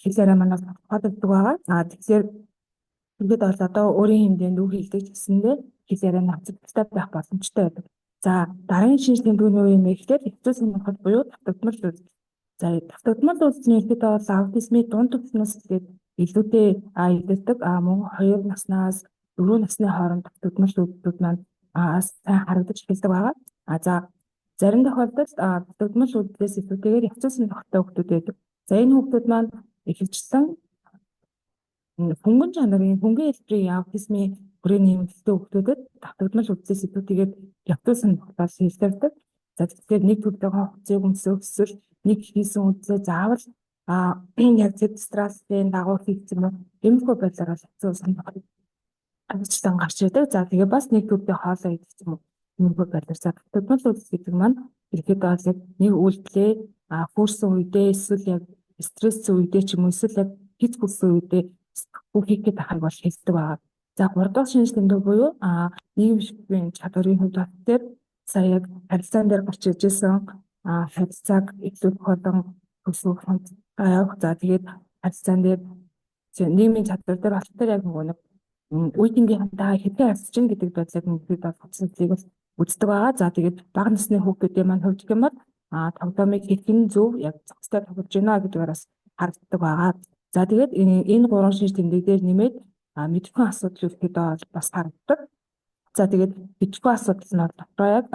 Хэл яриа маань тодорхойлогддог байгаа. Тэгэхээр ингээд бол одоо өөрийн хэмжээнд үг хэлдэг ч гэсэндээ хэл яриа нь хавцагтай байх боломжтой байдаг. За, дараагийн шинж тэмдэг нь юу юм бэ гэхээр хэвцүү сонирхол буюу давтагдмал үйлдэл. За, давтагдмал үйлдэл нь ерөнхийдөө бол аутизмын дунд түвшнээс эхлээд илүүтэй илэрдэг. Мөн 2 наснаас 4 насны хооронд давтагдмал үйлдэлүүд маань сайн харагдаж эхэлдэг байгаа. За, зарим тохиолдолд давтагдмал үйлдэлээс илүүтэйгээр хэвцүү сонирхолтой хүүхдүүд байдаг. За, энэ хүүхдүүд маань ихэвчлэн хөнгөн чанарын, хөнгөн хэлбэрийн аутизмын хүрээний нэмэлттэй хүүхдүүдэд давтагдмал үйлдэлээс илүүтэйгээр явдал сонирхолтой шилждэг. За, тэгэхээр нэг төрлийн хувцсыг өмсөх эсвэл нэг хийсэн үйлдэлээ заавал яг зэвстралын дагуу хийх юм уу? Иймэрхүү байдлаар хэцүү сонирхол ажиллан гарч ирдэг. За, тэгээ бас нэг төрлийн хоолой идэх юм уу? Иймэрхүү байдлаар. За, давтагдмал үйлдэл гэдэг маань ерөнхийдөө бол яг нэг үйлдэлээ хүүрсэн үедээ эсвэл яг стресс үедээ ч юм уу эсвэл яг хийц хүрсэн үедээ бүх хийх гээд байхыг бол хэлдэг байгаа. За, 3 дахь шинж тэмдэг буюу нийгэмшигчдийн чадварын хувьд дээр сая яг харилцаан дээр гарч ирж исэн харилцааг илүү болон төсөв хамтдаа явах. За, тэгээд харилцаан дээр нийгмийн чадвар дээр болохоор яг нөгөө нэг үеийнхэнтэй хэрхэн харьцаж гин гэдэг байдлыг бид бол хөцөлтийг бол үздэг байгаа. За, тэгээд бага насны хүүхдүүдийн маань хувьд гэх юм бол тоглоомыг хэрхэн зөв яг зохистой тоглож байна гэдгээр бас харагддаг байгаа. За, тэгээд энэ гурван шинж тэмдэг дээр нэмээд мэдэхгүй асуудал ерөнхийдөө бас харагддаг. За, тэгээд мэдэхгүй асуудал нь бол дотроо яг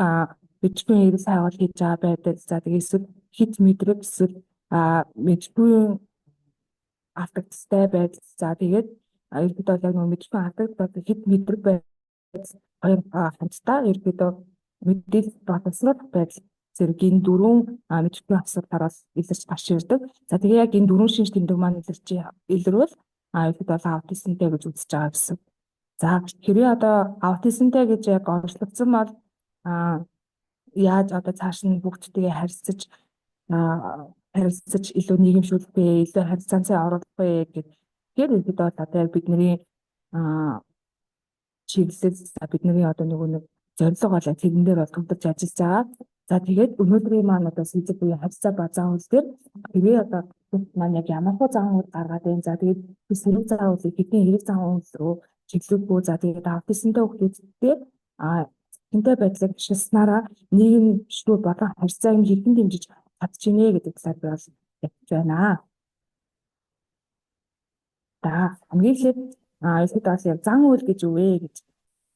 мэдэхгүй эрэл хайвал хийж байгаа байдал. За, тэгээд эсвэл хит мэдрэг эсвэл мэдэхгүй алдагдaltaй байдал. За, тэгээд ерөнхийдөө яг нөгөө мэдэхгүй алдагдал хит мэдрэг байдал хоёр хамтдаа ерөнхийдөө мэдээлэл боловсрол байдал зэрэг энэ дөрвөн мэдэхгүй асуудлаар бас илэрч гарч ирдэг. За, тэгээ яг энэ дөрвөн шинж тэмдэг маань илэрч илэрвэл ерөнхийдөө бол аутизмтай гэж үзэж байгаа гэсэн. За, хэрвээ одоо аутизмтай гэж яг онцлогдсон бол яаж одоо цааш нь хүүхдтэйгээ харьцаж илүү нийгэмшүүлэх вэ, илүү харилцаанцаа оруулах вэ гэдэг. Тэгэхээр ерөнхийдөө бол одоо яг бидний чиглэл, бидний одоо нөгөө нэг зорилго бол тэрэн дээр бол төвлөрч ажиллаж байгаа. За, тэгээд өнөөдрийн маань одоо сэдэв буюу харьцаа ба зан үйл дээр хэрвээ одоо маань яг ямар хуу зан үйл гаргаад байна. За, тэгээд сэрэг зан үйлийг хэдийн хэрэг зан үйл рүү чиглүүлэхгүй. За, тэгээд аутизмтай хүүхдүүдтэй тэнтэй байдлыг ашигласнараа нийгэм шүү болон харьцааг нь хэрхэн дэмжиж чадчихнэ гэдэг талаар би бол ярьж байна. За, хамгийн эхлээд ерөнхийдөө бол яг зан үйл гэж юу вэ гэж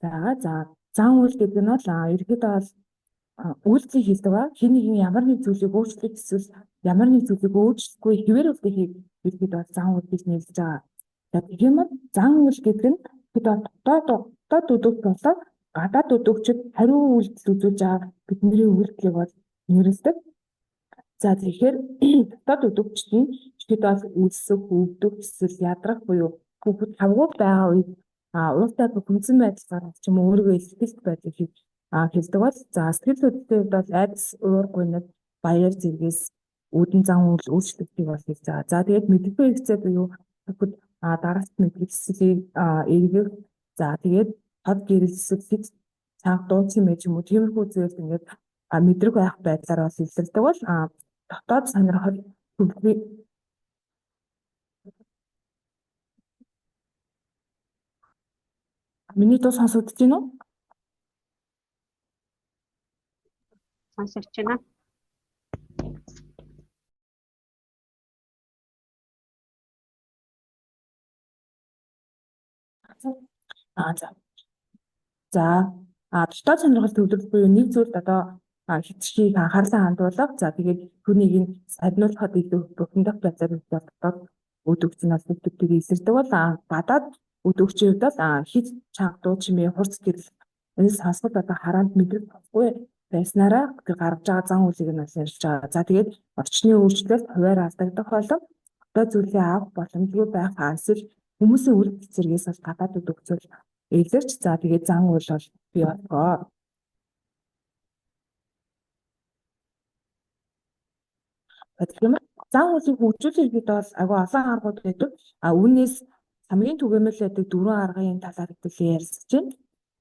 байгаа. За, зан үйл гэдэг нь бол ерөнхийдөө бол үйлдэлийг хийдэг ба хэн нэгэн ямар нэг зүйлийг өөрчлөх эсвэл ямар нэг зүйлийг өөрчлөхгүй хэвээр үлдээхийг ерөнхийдөө бол зан үйл гэж нэрлэж байгаа. За, тэгэх юм бол зан үйл гэдэг нь ерөнхийдөө дотоод өдөх болон гадаад өдөгчд хариу үйлдэл үзүүлж байгаа бидний үйлдэлийг бол нэрлэдэг. За, тэгэхээр дотоод өдөгчд нь ерөнхийдөө бол үлсэх, өвдөх, эсвэл ядрах буюу хүүхэд тавгүй байгаа үед ууртай бухимдсан байдал гарах ч юм уу өөрийгөө илэрхийлэх байдлыг хэлдэг бол, за, сэтгэл хөдлөлийн хувьд бол айдас, уур гуниг, баяр зэргээс үүдэн зан үйл өөрчлөлтийг бол хийж байгаа. За, тэгээд мэдэхгүй хэрэгцээ буюу хүүхэд даралт мэдрэгслийг эргэх, за, тэгээд хад гэрэл эсвэл хэд цанх дуу чимээ ч юм уу тиймэрхүү зүйлд ингээд мэдрэг байх байдлаар бол илэрдэг бол дотоод сонирхол төвлөрийг миний дуу сонсогдож байна уу? Сонсогдож байна. За. За, дотоод сонирхол төвлөрөл буюу нэг зүйлд одоо хэтэрхий анхаарлаа хандуулах. За, тэгээд түүнийг нь сарниулахад илүү бухимдах байдлаар дотоод өдөгч нь бол хүүхдүүдийг илэрдэг бол гадаад өдөгчийн хувьд бол хит чанга дуу чимээ хурц гэрэл энэ сонсоход одоо хараанд мэдрэг болохгүй байснараа тэр гаргаж байгаа зан үйлийг нь бол ярьж байгаа. За, тэгээд орчны өөрчлөлт хувиар алдагдах болон одоо зүйлээ авах боломжгүй байх эсвэл хүмүүсийн үйлдэл зэргээс бол гадаад өдөгцөл илэрч, за, тэгээд зан үйл бол бий болгоо. Тэгэхээр зан үйлийг хөгжүүлэх бол агай олон аргууд байдаг. Үүнээс хамгийн түгээмэл байдаг дөрвөн аргын талаар хэвлэлээ ярилцаж байна.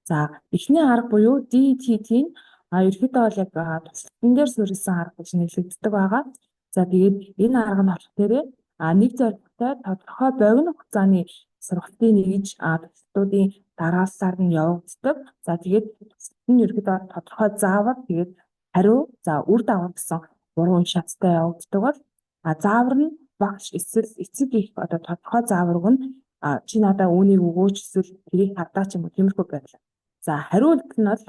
За, эхний арга буюу DTT нь ерөнхийдөө бол яг туслалтан дээр суурилсан арга гэж нэрлэгддэг байгаа. За, тэгээд энэ арга нь болохоор Нэг зорилготой тодорхой богино хугацааны сургалтын нэгж туршилтуудын дарааллаар нь явагддаг. За, тэгээд туршилт нь ерөнхийдөө тодорхой заавар, тэгээд хариу, за үр дагавар гэсэн гурван шаттай явагддаг бол заавар нь багш эсвэл эцэг их одоо тодорхой заавар өгнө. Чи надаа үүнийг өгөөч эсвэл тэрийг хардаа ч юм уу, тиймэрхүү байдлаа. За, хариулт нь бол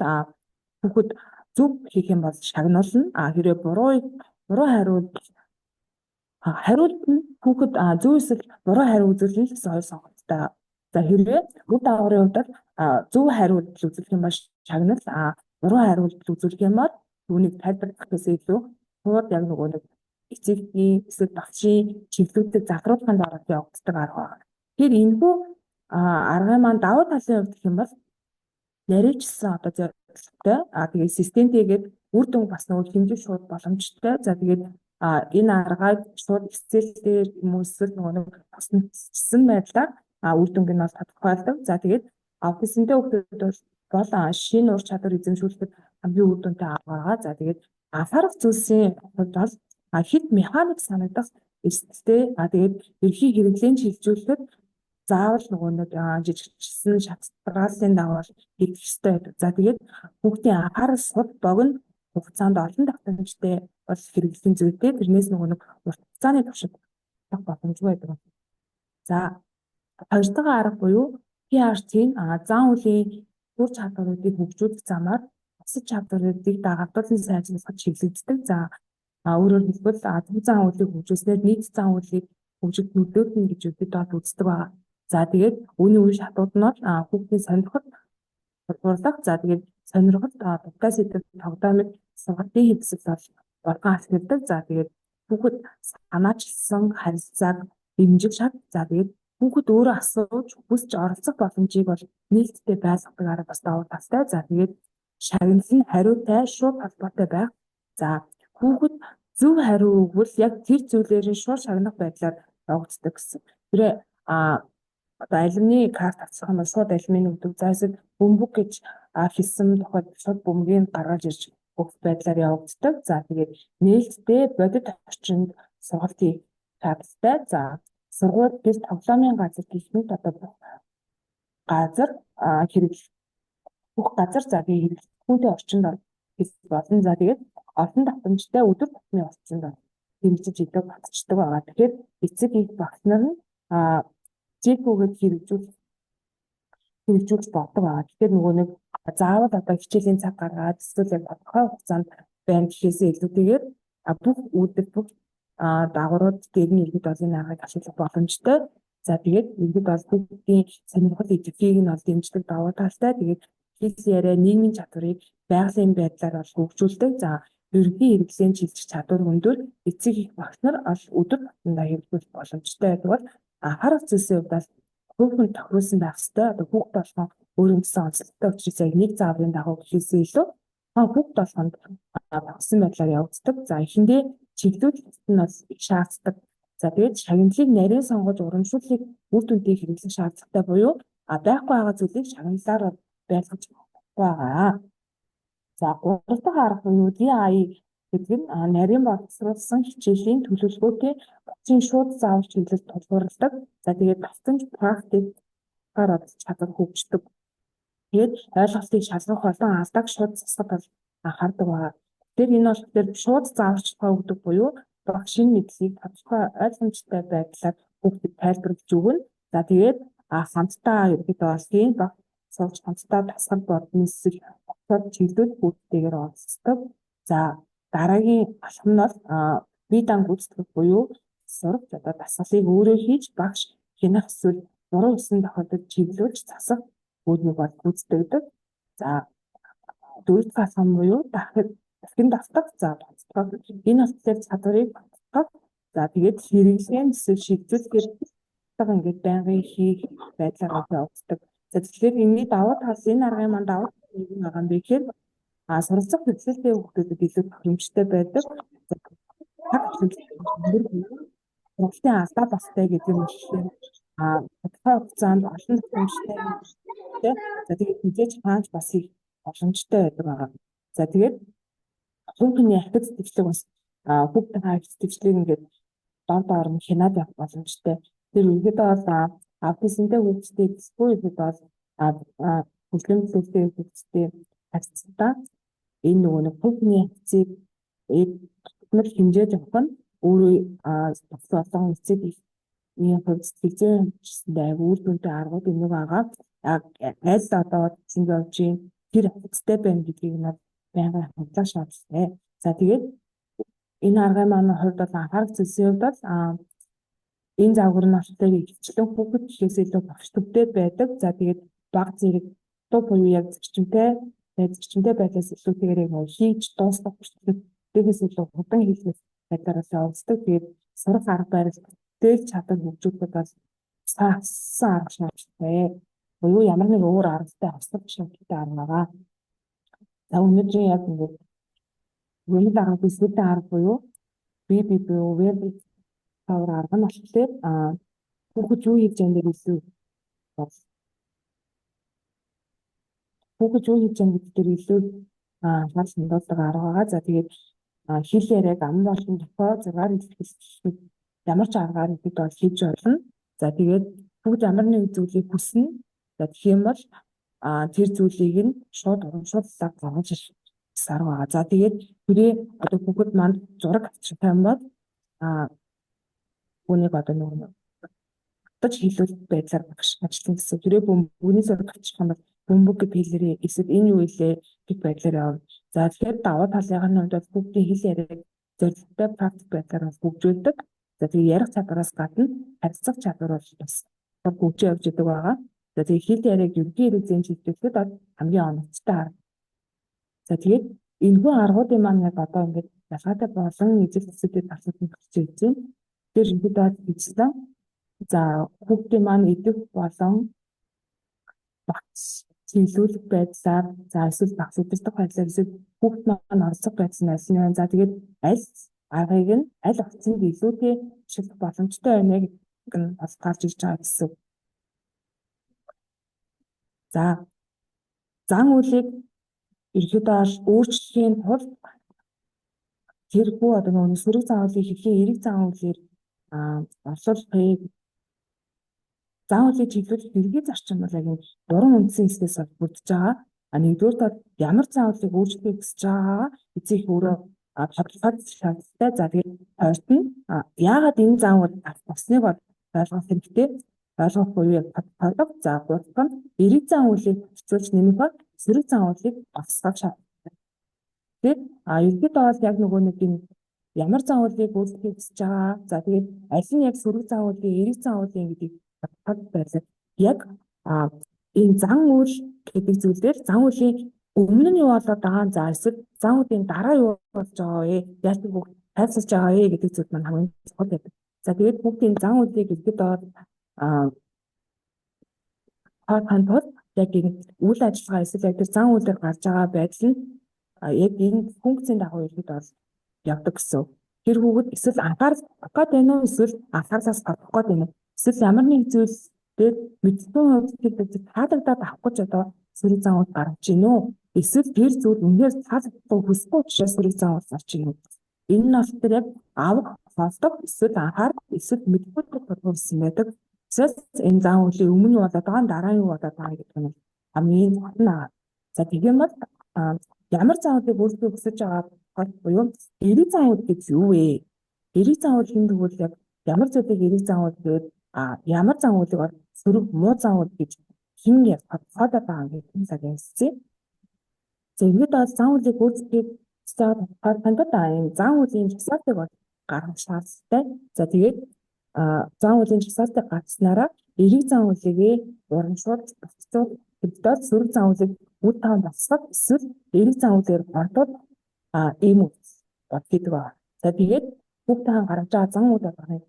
хүүхэд зөв хийх юм бол шагнуулна. Хэрвээ буруу хариулт, хариулт нь хүүхэд зөв эсвэл буруу хариу үзүүлнэ гэсэн хоёр сонголттой. За, хэрвээ үр дагаврын хувьд бол зөв хариулт үзүүлэх юм бол шагнал, буруу хариулт үзүүлэх юм бол түүнийг тайлбарлах гэхээс илүү шууд яг нөгөө нэг эцэгний эсвэл багшийн чиглэлүүдийг завруулахын дараа явагддаг арга байна. Тэгэхээр энэхүү аргын маань давуу талын хувьд гэх юм бол нарийвчилсан одоо зорилготой, тэгээд системтэйгээд үр дүн бас нөгөө хэмжих шууд боломжтой. За, тэгээд энэ аргааг шууд Excel дээр юм уу эсвэл нөгөө нэг тусламжсан байдлаар үр дүнг нь бол тодорхойлдог. За, тэгээд аутизмтай хүүхдүүд бол шинэ ур чадвар эзэмшүүлэхэд хамгийн үр дүнтэй арга байгаа. За, тэгээд анхаарах зүйлсийн хувьд бол хэт механик санагдах эрсдэлтэй. Тэгээд ерхий хэрэглээнд шилжүүлэхэд заавал нөгөө нэг жижигчсэн шатгааллын дагуу хийх ёстой байдаг. За, тэгээд хүүхдийн анхаарал сул богино хугацаанд олон давтамжтай бол хэрэглэх зүйтэй. Тэрнээс нөгөө нэг урт хугацааны туршид боломжгүй байдаг. За, хоёр дахь арга буюу PRT-ийн зан үйлийн ур чадваруудыг хөгжүүлэх замаар бусад чадваруудыг дагавдуулан сайжруулахад чиглэгддэг. За, өөрөөр хэлбэл төв зан үйлийг хөгжүүлснээр нийт зан үйлийг хөгжилд нөлөөлнө гэж бид үздэг байгаа. За, тэгээд үүний үе шатууд нь бол хүүхдийн сонирхол хурдлах, за тэгээд сонирхол, дуртай сэдэв, тогтоомыг сургалтын хэрэгсэл бол болгон ашигладаг. За, тэгээд хүүхэд санаачилсан харилцааг дэмжих шат. За, тэгээд хүүхэд өөрөө асууж, хүсч оролцох боломжийг бол нээлттэй байлгадаг арга бас давуу талтай. За, тэгээд шагнал нь хариутай шууд холбоотой байх. За, хүүхэд зөв хариу өгвөл яг тэр зүйлээр нь шууд шагнах байдлаар явагддаг гэсэн. Тэр одоо алюминий карт авчих юм бол шууд алюминий өгдөг. За, эсвэл бөмбөг гэж хэлсэн тохиолдолд шууд бөмбөгийг гаргаж ирж өгөх байдлаар явагддаг. За, тэгээд нээлттэй бодит орчинд сургалт хийх шаардлагатай. За, сургууль, гэр, тоглоомын газар гэх мэт одоо бүх газар хэрэглэх бүх газар, за тэгээд хэрэглэхүүнтэй орчинд хийх болно. За, тэгээд олон давтамжтай өдөр тутмын орчинд хэрэгжиж идэг батчдаг байгаа. Тэгэхээр эцэг их багш нар нь зэкүүгээд хэрэгжүүлж болдог байгаа. Тэгэхээр нөгөө нэг заавал одоо хичээлийн цаг гаргаад эсвэл яг тодорхой хугацаанд байна гэхээсээ илүүтэйгээр бүх үйлдэл, бүх дагаврууд дээр нь иргэд бол энэ аргыг ашиглах боломжтой. За, тэгээд иргэд бол хүүхдийн сонирхол идэвхийг нь бол дэмждэг давуу талтай. Тэгээд хэл яриа, нийгмийн чадварыг байгалийн байдлаар бол хөгжүүлдэг. За, ерөнхий хэрэглээнд шилжих чадвар өндөр, эцэг их багш нар бол өдөр тутамдаа хэрэглэх боломжтой байдаг бол анхаарах зүйлсийн хувьд бол хүүхэд тохируулсан байх ёстой. Одоо хүүхэд болгон өөр үндсэн онцлогтой учраас яг нэг зааврын дагуу гэхээсээ илүү хүүхэд болгонд багассан байдлаар явагддаг. За, эхэндээ чиглүүлэлт нь бол их шаарддаг. За, тэгээд шагналыг нарийн сонгож урамшууллыг үр дүнтэй хэрэглэх шаардлагатай буюу байхгүй байгаа зүйлийг шагналаар байлгаж байгаа. За, гурав дахь арга буюу DI гэдэг нь нарийн боловсруулсан хичээлийн төлөвлөгөөтэй багшийн шууд заавал чиглэл тулгуурладаг. За, тэгээд давтамж практикаар чадвар хөгждөг. Тэгээд ойлголтыг шалгах болон алдааг шууд засахад бол анхаардаг байгаа. Тэгэхээр энэ болохоор шууд зааварчилгаа өгдөг буюу багш шинэ мэдлэгийг тодорхой ойлгомжтой байдлаар хүүхдэд тайлбарлаж өгнө. За, тэгээд хамтдаа ерөнхийдөө бол тийм баг сууж хамтдаа дасгал бодно эсвэл багшаар чиглэл хүүхдтэйгээр оролцдог. За, дараагийн алхам нь бол бие даан гүйцэтгэх буюу сурагч одоо дасгалыг өөрөө хийж багш хянах эсвэл буруу хийсэн тохиолдолд чиглүүлж засах үүднийг бол гүйцэтгэдэг. За, дөрөв дэх алхам буюу дахин давтах, за онцлог. Энэ болохоор чадварыг батлах. За, тэгээд хэрэглээн эсвэл шийдвэрлэхээр ингээд байнгын хийх байдлаар явагддаг. За, тэгэхээр энэний давуу тал, энэ аргын маань давуу тал юу байгаа юм бэ гэхээр суралцах хэрэглээтэй хүүхдүүдэд илүү тохиромжтой байдаг. Цаг сургалтын алдаа бастай гэдэг нь болохоор тодорхой хугацаанд олон тохиромжтой, за тэгээд мэдээж хаанч бас хийх боломжтой байдаг байгаа. За, тэгээд хүүхний ахиц дэвшлэг бас хүүхдийн ахиц дэвшлэг ингээд дор доор нь хянаад явах боломжтой. Тэр ерөнхийдөө бол аутизмтай хүүхдтэй гэсгүй ерөнхийдөө бол хөгжлийн төлөвтэй хүүхдтэй харьцалтаа энэ нөгөө нэг хувийн хавцыг нар хэмжээж авах нь өөрөө бас олон эцэг эхийн хувьд сэтгэл зүйн хувьд айгүй үр дүнтэй аргууд энийг байгаа. Аль одоо зинг явж тэр хавцтай байна гэдгийг нь байнгын хандлага шаардлагатай. За тэгээд энэ аргын маань хувьд бол анхаарах зүйлсийн хувьд бол энэ загвар нь болохоор ихэвчлэн хүүхэд гэхээс илүү багш төвтэй байдаг. За тэгээд баг зэрэг дуу буюу яг зарчимтай зарчимтай байдлаас илүүтэйгээр яг хийж дуусгах хүртэл илүү хурдан хийх байдлаар явагддаг. Тэгээд сурах арга барил бүтээл чадвар хөгжүүлэхэд бол цаасан арга шаардлагатай. Буюу ямар нэг өөр аргатай авсах шаардлагатай арга байгаа. За өнөөдрийн яг ингээд үйл арга бүсгүйтэй арга буюу BB буюу verbal power арга нь болохоор хүүхэд юу хийж байгаа дээр илүү бол хүүхэд юу хийж байгаа гэдэг дээр илүү анхаарал хандуулдаг арга байгаа. За тэгээд хэл яриаг ам болон тохио зургаар илэрхийлэх ямар ч аргаар бид бол хийж болно. За тэгээд бүгд ямар нэг зүйлийг хүснэ. За тэгэх юм бол тэр зүйлийг нь шууд урамшууллаар гаргаж ирэх арга байгаа. За тэгээд түрээ одоо хүүхэд маань зураг авчих юм бол үүнийг одоо нөгөө татаж хэлүүлэх байдлаар багш ажиллана гэсэн. Тэрээ бөмбөгний зураг авчих юм бол бөмбөг гэж хэлээрээ эсвэл энэ юу илээ гэх байдлаар явна. За тэгэхээр давуу талынх нь хувьд бол хүүхдийн хэл яриаг зорилготой практик байдлаар бас хөгжүүлдэг. За тэгээ ярих чадвараас гадна харьцах чадвар бол бас хөгжиж явж идэг байгаа. За тэгээ хэл яриаг ерөнхий хэрэг зэн чиглүүлэхэд бол хамгийн оновчтой арга. За тэгээд энэхүү аргуудын маань яг одоо ингээд ялгаатай болон эзэл төсөдөө талууд нь гарч ирж байна. Тэр ерөнхийдөө хийсэн. За хүүхдийн маань идэх болон багц чиглүүлэх байдлаар, за эсвэл багц удирдах байдлаар, эсвэл хүүхд маань оролцох байдал нь аль нь байна. За тэгээд аль аргыг нь аль оцонд илүүтэй ашиглах боломжтой байна гэдэг нь бас гарч ирж байгаа гэсэн. За зан үйлийг ерөнхийдөө өөрчлөхийн тулд тэрхүү одоо нөгөө сөрөг зан үйлийг хэрхэн эерэг зан үйлээр орлуулахыг зан үйлийг чиглүүлэх ерөнхий зарчим бол яг энэ гурван үндсэн хэсгээс бүрдэж байгаа. А нэгдүгээр бол ямар зан үйлийг өөрчлөхийг хүсэж байгаагаа эцэг их өөрөө тодорхой шаардлагатай. За тэгээд хоёрт нь яагаад энэ зан үйл авсныг бол ойлгох хэрэгтэй. Ойлгох буюу яг тодорхойлох. За гурав нь эерэг зан үйлийг орчуулж нэмэх ба сөрөг зан үйлийг багасгах шаардлагатай. Тэгээд ерөнхийдөө бол яг нөгөө нэг энэ ямар зан үйлийг өөрчлөхийг хүсэж байгаа. За тэгээд аль нь яг сөрөг зан үйлийн, эерэг зан үйлийн гэдгийг тодорхой байлаа. Яг энэ зан үйл гэдэг зүйл дээр зан үйлийн өмнө нь юу болоод байгаа, за эсвэл зан үйлийн дараа юу болж байгаа вэ? Яаж хүүхд тайлбарлаж байгаа вэ гэдэг зүйл маань хамгийн чухал байдаг. За тэгээд хүүхдийн зан үйлийг ерөнхийдөө тоохын тулд яг энэ үйл ажиллагаа эсвэл яг тэр зан үйлээр гарч байгаа байдал нь яг энэ функцийн дагуу ерөнхийдөө бол явдаг гэсэн. Тэр хүүхэд эсвэл анхаарал авах гээд байна уу, эсвэл анхаарлаас авах гээд байна уу? Эсвэл ямар нэг зүйл дээр мэдсэн хувьд тэр таалагдаад авах гэж одоо сөрөг зан үйл гаргаж ийн үү? Эсвэл тэр зүйл үнээр таалагдахгүй хүсэхгүй учраас сөрөг зан үйл гарч ийн үү? Энэ нь болохоор яг авах, холдох, эсвэл анхаарах, эсвэл мэдгүй тодорхойлсон байдаг. Эсвэл энэ зан үйлийн өмнө юу болоод байгаа, дараа юу болоод байгаа гэдэг нь хамгийн чухал нь. За тэгэх юм бол ямар зан үйлийг өөрсдөө хүсэж байгаа буюу эерэг зан үйл гэж юу вэ? Эерэг зан үйлийн тэгвэл яг ямар зүйлийг эерэг зан үйл гээд ямар зан үйлийг бол сөрөг муу зан үйл гэж хэн яг тодорхойлоод байгаа гэдэг цаг ярьсан. За ингээд бол зан үйлийг өөрсдөө тодорхойлоход энэ зан үйлийн жагсаалтыг бол гаргах шаардлагатай. За тэгээд зан үйлийн жагсаалтыг гаргаснараа эерэг зан үйлийг урамшуулж буцаж хэвдээд сөрөг зан үйлийг үр таан багасгах эсвэл эерэг зан үйлээр ордоод ийм үйл гэдэг байна. За тэгээд бүх таан гаргаж байгаа зан үйл болгоныг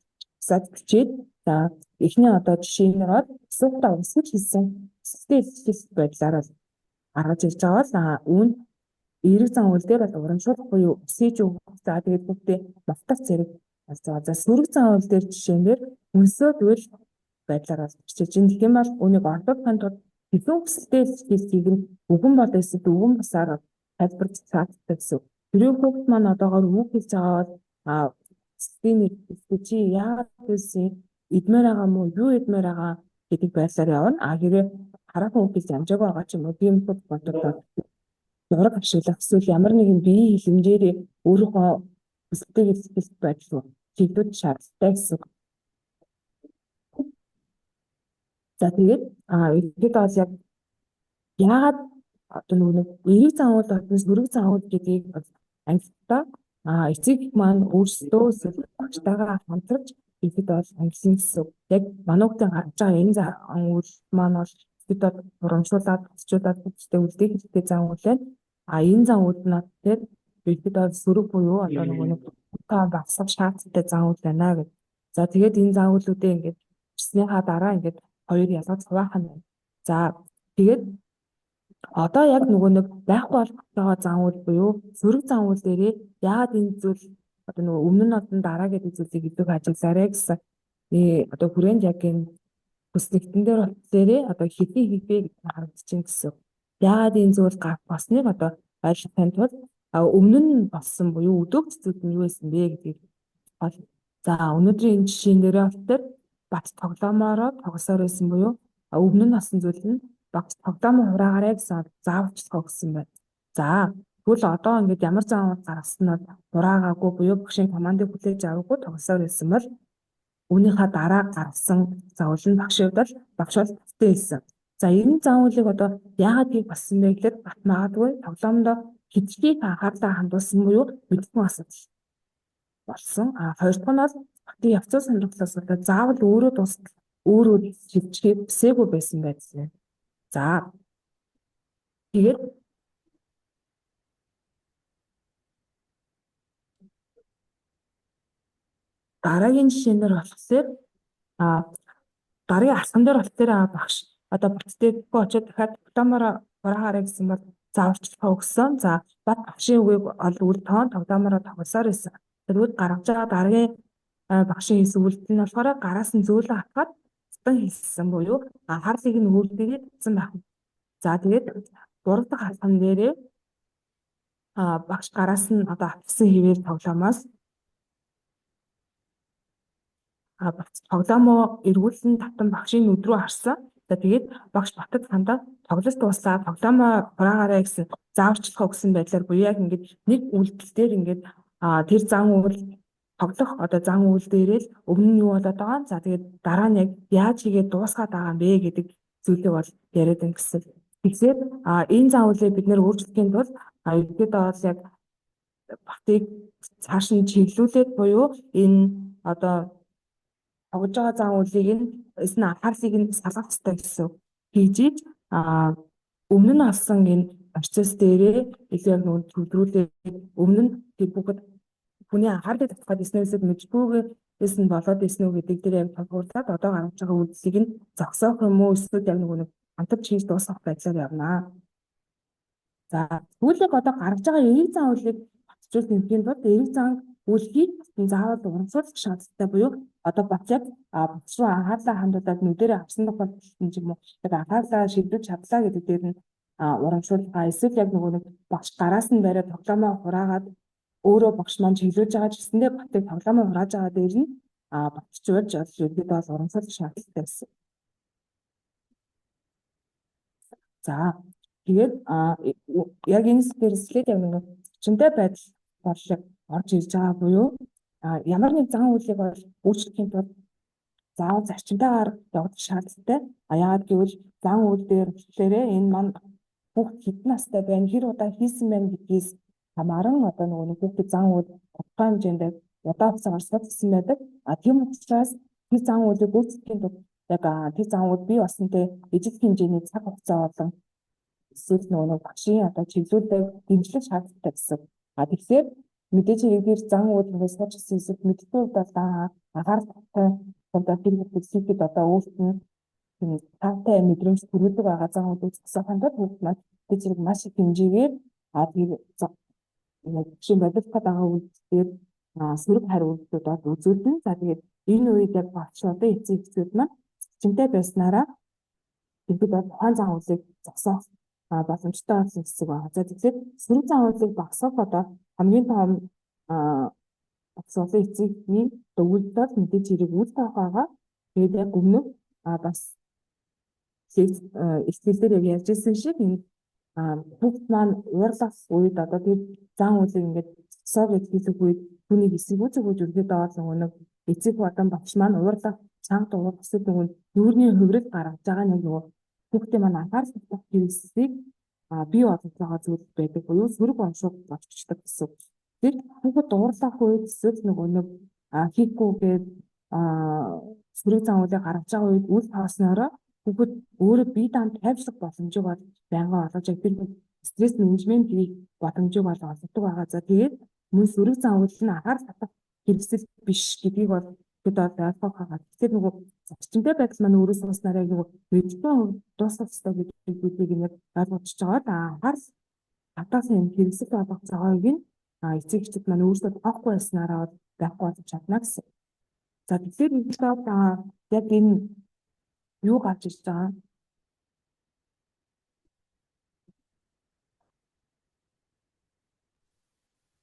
жагсаад бичээд, за эхний одоо жишээнээр бол асуултаа өсгөж хийсэн өсөлттэй илэрхийлэх байдлаар бол гаргаж ирж байгаа бол үүнд эерэг зан үйл дээр бол урамшуулах буюу өсөж өгөх, за тэгээд бүгдээ мартах зэрэг болж байгаа. За сөрөг зан үйл дээр жишээн дээр өнсөөд үйл байдлаар бол бичиж ин гэх юм бол үүнийг ордуулахын тулд хэдэн хүсэлтэй илэрхийллийг нь үгэн бол эсвэл үгэн бусаар тайлбарч чаддаг гэсэн. Тэрийг хүүхд маань одоогоор үг хэлж байгаа бол хүсэлтийн нэг чи яагаад байсан идмээр байгаа мó юу идмээр байгаа гэдэг байдлаар явна. А хэрэг хараахан хүүхдээс амжаагүй байгаа ч юм уу тийм бодвол зураг ашиглах эсвэл ямар нэгэн биеийн хилэмжээр өөрийнхөө хүсэлтийг илэрхийлэх байдал руу чиглүүлэх шаардлагатай гэсэн үг. За тэгээд ерөнхийдөө бол яг яагаад одоо нөгөө нэг эерэг зан үйл болон сөрөг зан үйл гэдгийг ангилтаа эцэг маань өөрсдөө эсвэл багштайгаа хамтарч ихэд бол ангилсан гэсэн үг. Яг манай хүүхдийн гаргаж байгаа энэ зан үйл маань бол ихэд урамшуулад, тусчуулаад хүүхдээ үлдээх хэрэгтэй зан үйл байна. А энэ зан үйл нь тэр ихэд бол сөрөг буюу одоо нөгөө нэг та багсах шаардлагатай зан үйл байна гэд. За тэгээд энэ зан үйлүүдээ ингээд бичснийхаа дараа ингээд хоёр ялгаж хуваах нь байна. За тэгээд одоо яг нөгөө нэг байхгүй болох байгаа зан үйл буюу сөрөг зан үйл дээрээ яагаад энэ зүйл одоо нөгөө өмнө нь одон дараа гэдэг зүйлийг илүү ажиглаарэ гэсэн одоо хүрээнд яг энэ хүснэгтэн дээр болохоор одоо хэдий хийхээ гэдэг нь харагдаж байна гэсэн. Яагаад энэ зүйл гарах болсныг одоо ойлгохын тулд өмнө нь болсон буюу өдөөгч зүйл нь юу байсан бэ гэдгийг бол за өнөөдрийн энэ жишээн дээрээ болохоор бат тоглоомоороо тоглосоор байсан буюу өмнө нь болсон зүйл нь багц тоглоомоо хураагаарай гэсэн зааварчилгаа өгсөн байна. За тэгвэл одоо ингээд ямар зан үйл гаргасан нь хураагаагүй буюу багшийн командыг хүлээж аваагүй тоглосоор байсан бол үүнийхээ дараа гаргасан заавал нь багшийн хувьд бол багш бол таттай хэлсэн. За энэ зан үйлийг одоо яагаад хийх болсон бэ гэхээр бат магадгүй тоглоомдоо хэтэрхий анхаарлаа хандуулсан буюу мэдсэн асуудал болсон. А хоёр дахь нь бол батын явцын сонирхлоос болоод заавал өөрөө дуустал өөрөө шилжихийг хүсээгүй байсан байсан. За тэгээд дараагийн жишээнээр болохоор дараагийн алхам дээр болохоор багш одоо бат дээр очиод дахиад тоглоомоор хураагаарай гэсэн бол зааварчилгаа өгсөн. За бат багшийн үгийг ол үл тоон тоглоомоор тоглосоор байсан. Тэгвэл гаргаж байгаа дараагийн багшийн хийсэн үйлдэл нь болохоор гараас нь зөөлөн хатгаад цэцэн хийсэн буюу анхаарлыг нь үүдэлтэйгээ татсан байх. За тэгээд гурав дахь алхам дээрээ багш гараас нь одоо атгсан хэвээр тоглоомоос тоглоомоо эргүүлэн татан багшийн нүд рүү харсан. За тэгээд багш Батад хандаа тоглолт дууслаа тоглоомоо хураагаарай гэсэн зааварчилгаа өгсөн байдлаар буюу яг ингээд нэг үйлдэл дээр ингээд тэр зан үйл тоглох одоо зан үйл дээрээ л өмнө нь юу болоод байгаа. За тэгээд дараа нь яг яаж хийгээд дуусгаад байгаа юм бэ гэдэг зүйлийг бол яриад байна гэсэн. Тэгэхээр энэ зан үйлийг бид нэр өөрчлөхийн тулд ерөнхийдөө бол яг Батыг цааш нь чиглүүлээд буюу энэ одоо тоглож байгаа зан үйлийг нь эсн анхаарлыг нь салгах хэрэгтэй гэсэн. Хийж иж өмнө нь олсон энэ процесс дээрээ илүү яг нөгөө төвлөрүүлээд өмнө нь тэр бүгд хүний анхаарлыг татах эснээсээ мэдгүйгээс нь болоод исэн үү гэдэг дээр яг тулгуурлаад одоо гаргаж байгаа үйлдэлийг нь зогсоох юм уу эсвэл яг нөгөө нэг хамтарч хийж дуусгах байдлаар явнаа. За тэгвэл яг одоо гаргаж байгаа эерэг зан үйлийг батжуулах нэмхийн тулд эерэг зан үйл хийх заавал урамшуулах шаардлагатай буюу одоо бат яг бат руу анхаарлаа хандуулаад нүдэрээ авсан тохиолдолд нь ч юм уу яг анхаарлаа шийдвэж чадлаа гэдэг дээр нь урамшуулгаа эсвэл яг нөгөө нэг багш гараас нь бариад тоглоомоо хураагаад өөрөө багш маань чиглүүлж байгаа ч гэсэндээ батыг тоглоомоо хурааж байгаа дээр нь батчуулж ерөнхийдөө бол урамшуулах шаардлагатай байсан. За тэгээд яг энэ дээрслээд яг нэг зочинтой байдал бол яг орж ирж байгаа буюу ямар нэг зан үйлийг бол өөрчлөхийн тулд заавал зарчимтайгаар явагдах шаардлагатай. А яагаад гэвэл зан үйл дээр болохоор энэ маань хүүхд хэдэн настай байна, хэр удаа хийсэн байна гэдгээс хамааран одоо нөгөө нэг хүүхдэд зан үйл тодорхой хэмжээнд удаа хугацаагаар суудсан байдаг. А тийм учраас тэр зан үйлийг гүйцэтгэхийн тулд яг тэр зан үйл бий болсонтэй ижил хэмжээний цаг хугацаа болон эсвэл нөгөө нэг багшийн одоо чиглүүлдэг дэмжлэг шаардлагатай гэсэн. А тэгэхээр мэдээж хэрэг тэр зан үйл ингээд сууж ирсэн эсвэл мэдгүй бол анхааралтай одоо тэр хүүхэд хийхэд одоо өөрт нь таатай мэдрэмж төрүүлдэг байгаа зан үйлийг зогсоохын тулд хүүхэд маань мэдээж хэрэг маш их хэмжээгээр тэр жишээ бодит байгаа үйлдэлээр сөрөг хариу үйлдэлүүд бол үзүүлнэ. За тэгээд энэ үед яг багш одоо эцэг эхчүүд маань зочинтой байснараа бид бол тухайн зан үйлийг зогсоох боломжтой болсон гэсэн байна. За тэгэхээр сөрөг зан үйлийг багасгах одоо хамгийн том олон эцэгний дүгнэлт мэдээж хэрэг үл тоох байгаа. Тэгээд яг өмнө бас ихтгэлээр яг ярьж ирсэн шиг энэ хүүхд маань уурлах үед одоо тэр зан үйлийг ингээд зогсоо гэж хэлэх үед түүнийг эсэргүүцэх үед ерөнхийдөө бол нөгөө нэг эцэг болон багш маань уурлах чанга дуугарах эсвэл нөгөө нүүрний хувирал гаргаж байгаа нэг нөгөө хүүхдийн маань анхаарал татах хэрэгслийг бий болгож байгаа зүйл байдаг буюу сөрөг оншууг болчихдог гэсэн. Тэр хүүхэд уурлах үед эсвэл нөгөө нэг хийхгүйгээд сөрөг зан үйлийг гаргаж байгаа үед үл тооснороо хүүхэд өөрөө бие даан тайвшлах боломжийг бол байнга олгож яг тэр стресс менежмент хийх боломжийг бол олгодог байгаа. За тэгээд мөн сөрөг зан үйл нь анхаарал татах хэрэгсэл биш гэдгийг бол бид бол ойлгох байгаа. Тэгэхээр нөгөө зарчимтай байдал маань өөрөө сууснараа нөгөө мэдгүй дуусгах ёстой гэдэг зүйлийг нэг ойлгож байгаа. Да анхаарал татах юм хэрэгсэл болгох цагийг нь эцэг эхчүүд маань өөрсдөө тоохгүй байснараа байхгүй болж чадна гэсэн. За тэгэхээр яг энэ юу гарч ирж байгаа?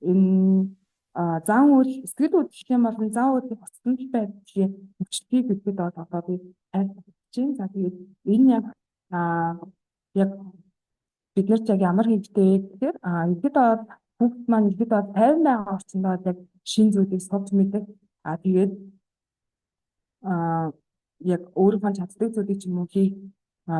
Энэ зан үйл сэтгэл хөдлөлийн болон зан үйлийн хоцрогдол байдлын хүчлэгийг гэхэд одоо би тайлбарлаж байна. За тэгээд энэ яг яг бид нар ч яг ямар хэрэгтэй вэ гэхээр иргэд бол хүүхд маань иргэд бол 50 байгаа орчиндөө яг шин зүйлийг сурч мэдэх. Тэгээд яг өөрийнхөө чаддаг зүйлийг ч юм уу хийх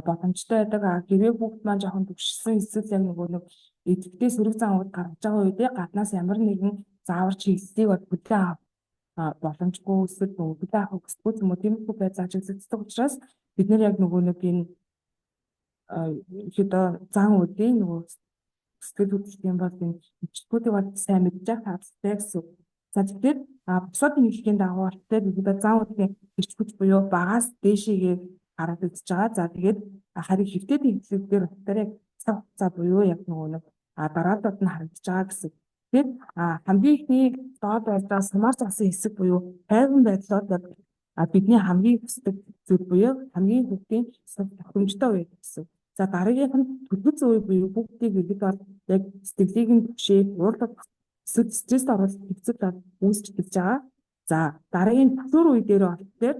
боломжтой байдаг. Хэрвээ хүүхд маань жоохон төвшсөн эсвэл яг нөгөө нэг идэвхтэй сөрөг зан үйл гаргаж байгаа үедээ гаднаас ямар нэгэн заавар чиглэлийг бол бүлээн авах боломжгүй эсвэл нөгөө бүлээн авах хүсдэггүй юм уу тиймэрхүү байдал ажиглагддаг учраас бид нэр яг нөгөө нэг энэ ерөөдөө зан үйлийн нөгөө сэтгэл хөдлөлийн бол энэ хүчлэгүүдийг бол сайн мэдж явах шаардлагатай гэсэн. За тэгэхээр бусад нийлхийн дагуу болохоор бид зан үйлийн эрч хүч буюу багаас дээшээгээ гараад үзэж байгаа. За тэгээд харин хэвтэй тэнцвэр дээр болохоор яг цаг хугацаа буюу яг нөгөө нэг дараалал нь харагдаж байгаа гэсэн. Тэгэхээр хамгийн ихний доод байдлаа сумаар зогсон хэсэг буюу тайван байдлаар яг бидний хамгийн хүсдэг зүйл буюу хамгийн хүүхдийн тохиромжтой үе гэсэн. За дараагийнх нь төлгөц үе буюу хүүхдийг иргэд бол яг сэтгэлийг нь түгшээ, уурлах эсвэл стресст оруулах хэвцэл үүсч эхэлж байгаа. За дараагийн төлөөр үе дээр болохоор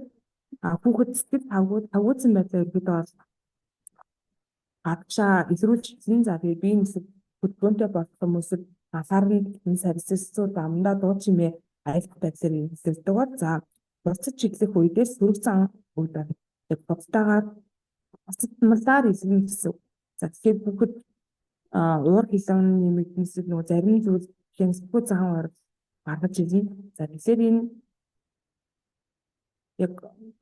хүүхэд сэтгэл тавгууцсан байдлаа иргэд бол гадагшаа илрүүлж эхэлнэ. За тэгээд бие нүсэг хөдөлгөөнтэй болох юм эсвэл анхаарал нь сарьсцуу дамдаа дуу чимээ аялах байдлаар илэрдэг бол за буцаж чиглэх үедээ сөрөг зан үед яг бодтойгоор буцадмалаар илэрнэ гэсэн. За тэгэхээр бүгд уур хилэн нэмэгдэнсэг нөгөө зарим зүйл хяналтгүй зан уур гаргаж ирнэ. За тэгэхээр энэ яг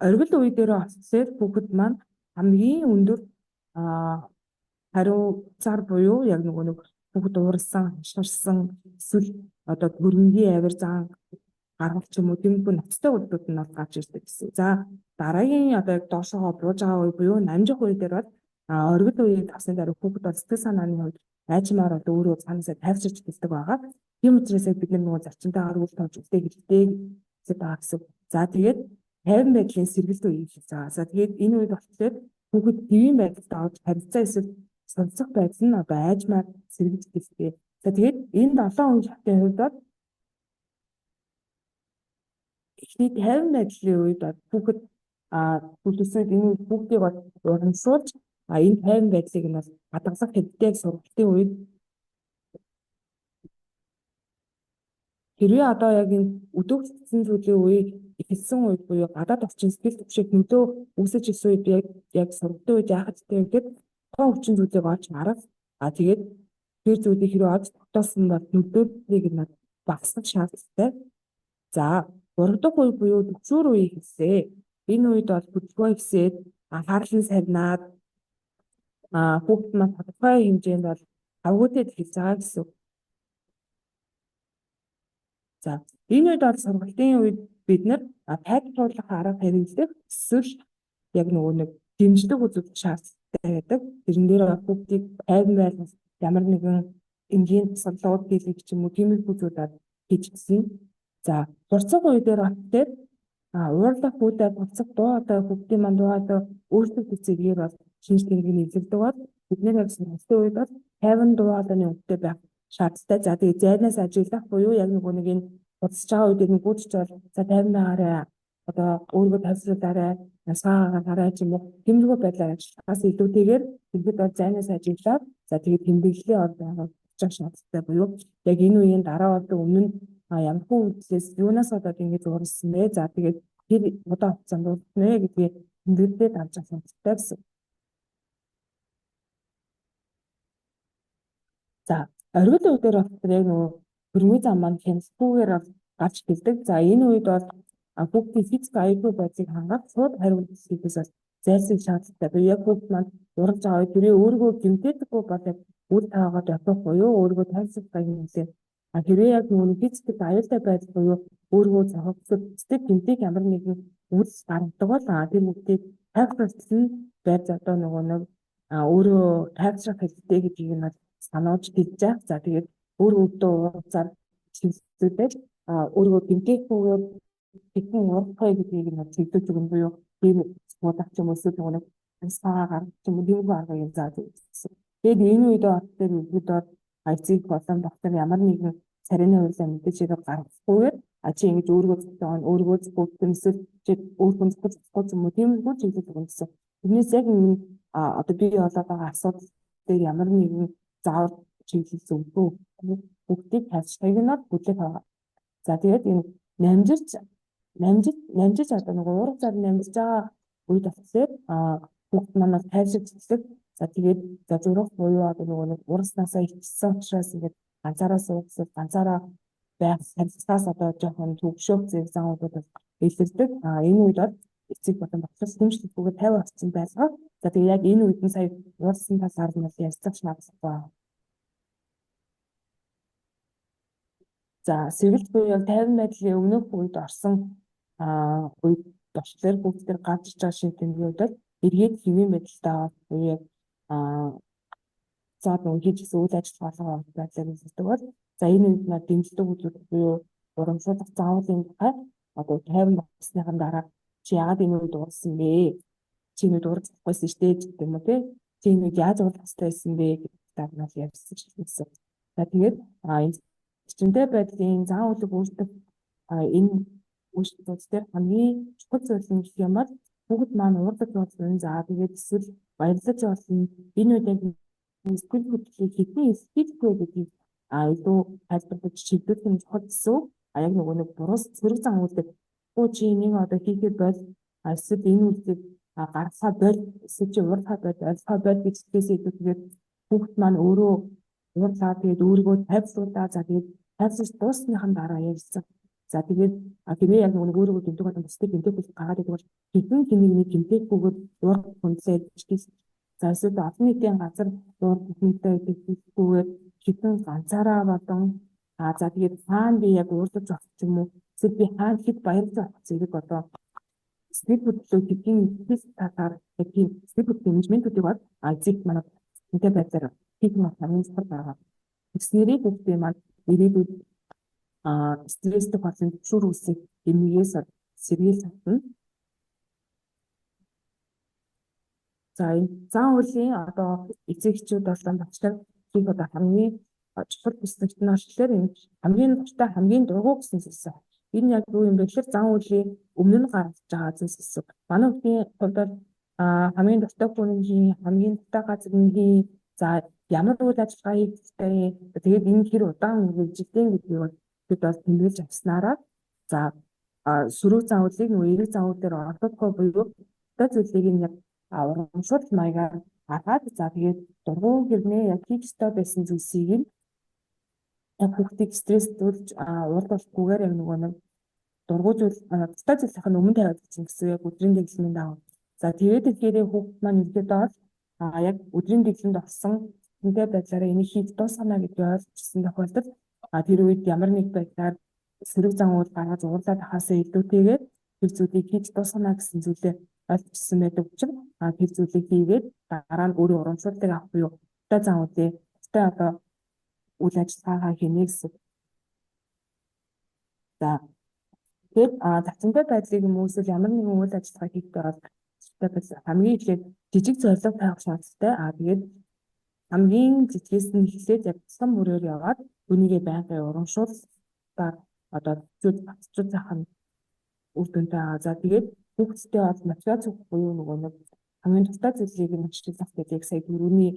оргил үе дээр болохоор бүгд маань хамгийн өндөр хариуцаар буюу яг нөгөө нэг бүгд ууралсан, хашгирсан эсвэл одоо хөрөнгийн авир зан гаргах ч юм уу тиймэрхүү ноцтой үйлдэлүүд нь бол гарч ирдэг гэсэн. За дараагийн одоо яг доошогоо бууж байгаа үе буюу намжих үе дээр бол оргил үеийг тавсны дараа хүүхэд бол сэтгэл санааны хувьд айчмаар бол өөрөө цаанаасаа тайвширч эхэлдэг байгаа. Тийм учраас бид нар нөгөө зарчимтайгаар үйл тоож үлдээх хэрэгтэй гэсэн байгаа гэсэн. За тэгээд тайван байдлын сэргэлт үе гэж байгаа. За тэгээд энэ үед болохоор хүүхэд хэвийн байдалд орж харилцаа эсвэл сонсох байдал нь одоо айжмаар сэргэж эхэлдэг. За тэгээд энэ 7 үе шатын хувьд бол эхний тайван байдлын үед хүүхэд бүлэсүүд энэ үед хүүхдийг бол урамшуулж энэ тайван байдлыг нь бол хадгалах хэрэгтэй сургалтын үед хэрвээ одоо яг энэ өдөөгдсөн зүйлийн үеийг эхэлсэн үед буюу гадаад орчин сэтгэл түвшийг нөлөө үүсэж ирсэн үед яг сургалтын үед яах хэрэгтэй вэ гэхэд тухайн хүчин зүйлийг олж харах. Тэгээд тэр зүйлийг хэрвээ олж тогтоосон бол нөлөөллийг нь багасгах шаардлагатай. За 3 дахь үе буюу төгшөөр үе эхэлсэн. Энэ үед бол хөдөлгөөн ихсээд анхаарал нь сарнаад хүүхэд маань тодорхой хэмжээнд бол давгүйтэй эхэлж байгаа гэсэн. За энэ үед бол сургалтын үед бид нар тайлбарлах арга хэрэглэх эсвэл яг нөгөө нэг дэмжлэг үзүүлэх шаардлагатай байдаг. Тэрэн дээр хүүхдийг тайван байлгах ямар нэгэн энгийн тусгалууд хийх ч юм уу тиймэрхүү зүйлүүд хийж гисэн. За хурцаг үе дээр болохоор уурлах хүүдээ буцах дуу одоо хүүхдийн маань дуу одоо өөрчлөлт зэрэгээр бол шинж тэмдэг нь илэрдэг бол бид нэр яг сургалтын үед бол 50 дуу хоолойны өвдтэй байх шаардлагатай. За тэгээ зайнаас ажиглах буюу яг нөгөө нэг энэ Уулзж байгаа үед нь гүйцэж бол за 50 байгаарай, одоо өөрийгөө тайвшруулаарай, насгаагаарай ч юм уу, тиймэрхүү байдлаар ажиллахаас илүүтэйгээр тэгэхэд бол зайнаас ажиглаад за тэгээд тэмдэглэлээ бол байнга очих шаардлагатай буюу яг энэ үеийн дараа болон өмнө нь ямар хүү үйлдэлээс юунаас болоод ингэж ууралсан бэ? За тэгээд тэр удаан хугацаанд уулзна гэдгийг тэмдэглэлээ давж авах шаардлагатай гэсэн. За оргил үе дээр болохоор яг нөгөө хөрөнгө зам маань хяналтгүйгээр гарч ирдэг. За энэ үед бол хүүхдийн физик аюулгүй байдлыг хангах шууд хариу үйлдэл бол зайлсхийх шаардлагатай. Буюу яг хүүхд маань уралж байгаа үед тэрээ өөрийгөө гэмтээдэггүй бол яг үр таагаад явах буюу өөрийгөө тайвшруулахыг нэлээд хэрвээ яг нөгөө физик аюултай байдал буюу өөрийгөө зохицох цэцэг гэмтэх ямар нэгэн үйлдэл гаргадаг бол тэр хүүхдийг тайвшруулсан нь байж одоо нөгөө нэг өөрөө тайвшрах хэрэгтэй гэдгийг нь сануулж хэлж байгаа. За тэгээд өөр өөртөө уулзаар чиглүүлээд өөрийгөө гэмтээхгүйгээр хэрхэн урах вэ гэдгийг нь чиглүүлж өгнө буюу тийм суудах ч юм уу эсвэл нөгөө нэг амьсгаа гаргах ч юм уу тиймэрхүү аргыг зааж өгсөн. Тэгээд энэ үед болохоор ерөнхийдөө эцэг болон доктор ямар нэгэн царины хуулиа мэдээж хэрэг гаргахгүйгээр чи ингэж өөрийгөө зохион өөрийгөө зохион эсвэл чи өөрхөн зохиж болохгүй юм уу тиймэрхүү чиглэл өгнө гэсэн. Тэрнээс яг энэ одоо бий болоод байгаа асуудал дээр ямар нэгэн заавар чиглэл зөвлөгөө бүгдийг тайлбарлахыг нь хүлээх байгаа. За тэгээд энэ намжирч намжиж намжиж одоо нөгөө уурах зар намжиж байгаа үед болохоор бүгд маань бол тайвширч. За тэгээд за зураг буюу одоо нөгөө нэг урснаасаа ичсэн учраас ингээд ганцаараа суугсал ганцаараа байх харилцаас одоо жоохон төвшөөх зэрэг зан үйлүүд илэрдэг. Энэ үед бол эцэг болон багш дэмжлэггүйгээр 50 орчим байлгаа. За тэгээд яг энэ үед нь сая уулзсан талаар нь бол ярилцах шаардлагатай. За сэргэлт буюу яг 50 байдлын өмнөх үед орсон үед болохоор бүгд тэр гарч иж байгаа шинэ тэмдгүүд бол эргээд хэвийн байдалтай буюу яг заад нөгөө хийж исэн үйл ажиллагаа байдлаар үздэг бол за энэ үед над дэмжлэг үзүүлэх буюу урамшуулах заавлын тухай одоо 50 болсныхан дараа чи яагаад энэ үед уурсан бэ? Чи энэ үед уурж болохгүйсэн шүү дээ гэдэг юм уу те? Чи энэ үед яаж уурлах хэрэгтэй байсан бэ гэдэг талаар нь ярьсан гэсэн. За тэгээд энэ зочинтой байдлын зан үйлэг үүсдэг энэ үйлчлүүд дээр хамгийн чухал зүйл нь гэх юм бол бүгд маань уурлаж болно. За тэгээд эсвэл баярлаж болно. Энэ үед яг сэтгэл хөдлөлийг хэдэн илэрхийлэхгүй гэдгийг илүү тайлбарлаж чиглүүлэх нь чухал гэсэн. Яг нөгөө нэг буруу сөрөг зан үйлдэл гоо чи энийг одоо хийхэд бол эсвэл энэ үйлдэлийг гаргахаа бол эсвэл чи уурлахаа бол ойлгохоо бол гэж хэлээсээ илүүтэйгээр хүүхд маань өөрөө уурлаа тэгээд өөрийгөө тайвшруулаа. За тэгээд тайвширч дуусныхан дараа ярилцах. За тэгээд хэрвээ яг нөгөө өөрийгөө гэмтэх болон бусдыг гэмтэх гэж гаргаад идэг бол хэдэн хэнийг нэг гэмтээхгүйгээр уур хүндлээд за эсвэл олон нийтийн газар уур хүндлээ гэдэггүйгээр хэдэн ганцаараа болон за тэгээд хаана би яг уурлаж болох ч юм уу эсвэл би хаана хэд баярлаж болох зэрэг одоо сэтгэл хөдлөлөө хэдийн ихээс талаар яг тийм сэтгэл хөдлөлийн менежментүүдийг бол эцэг манай энтэй байдлаар хийх нь хамгийн чухал байгаа. Тэгснээрээ хүүхдийн маань ирээдүйд стресстэй болон түгшүүр үүсэх эмнэгээс сэргийлж чадна. За энэ зан үйлийн одоо эцэг эхчүүд болон багш нар хийх одоо хамгийн чухал бүсдэгт нь болохоор энэ хамгийн дуртай хамгийн дургу гэсэн зүйлс. Энэ яг юу юм бэ гэхээр зан үйлийн өмнө нь гарч байгаа зүйлс гэсэн. Манай хүүхдийн хувьд бол хамгийн дуртай хүн хамгийн дуртай газар нь за ямар үйл ажиллагаа хийх хэрэгтэй тэгээд энэ хэр удаан үргэлжилдэг гэдгийг бол бид бол тэмдэглэж авснараа за сөрөг зан үйлийг нөгөө эерэг зан үйлээр орлохгүй буюу дуртай зүйлийг нь яг урамшуулал маягаар гаргаад за тэгээд дургу гэрнээ яг хийх ёстой байсан зүйлсийг нь яг хүүхдийг стресстүүлж уулзахгүйгээр яг нөгөө нэг дургу зүйл дуртай зүйлийнх нь өмнө тавиад гэсэн гэсэн яг өдрийн дэглэмийн дагуу. За тэгээд ихээр хүүхд маань ерөөдөө бол яг өдрийн дэглэмд орсон хүнтэй байдлаараа энийг хийж дуусгана гэдгийг ойлгочихсон тохиолдолд тэр үед ямар нэг байдлаар сөрөг зан үйл гаргаж уурлаад ахаасаа илүүтэйгээр тэр зүйлийг хийж дуусгана гэсэн зүйлээ ойлгочихсон байдаг учраас тэр зүйлийг хийгээд дараа нь өөрөө урамшууллыг авах буюу дуртай зан үйлээ дуртай одоо үйл ажиллагаагаа хийнэ гэсэн. За тэгэхээр зарчимтай байдлыг юм уу эсвэл ямар нэгэн үйл ажиллагаа хийхдээ бол хамгийн эхлээд жижиг зорилго тавих шаардлагатай. Тэгээд хамгийн жижигээс нь эхлээд яг тусам бүрээр яваад үүнийгээ байнгын урамшууллаар одоо зүйд батцуу заах нь үр дүнтэй байгаа. За тэгээд хүүхдтэй бол мотивац өгөх буюу нөгөө нэг хамгийн дуртай зүйлийг нь хичээлэх гэдэг сая түрүүний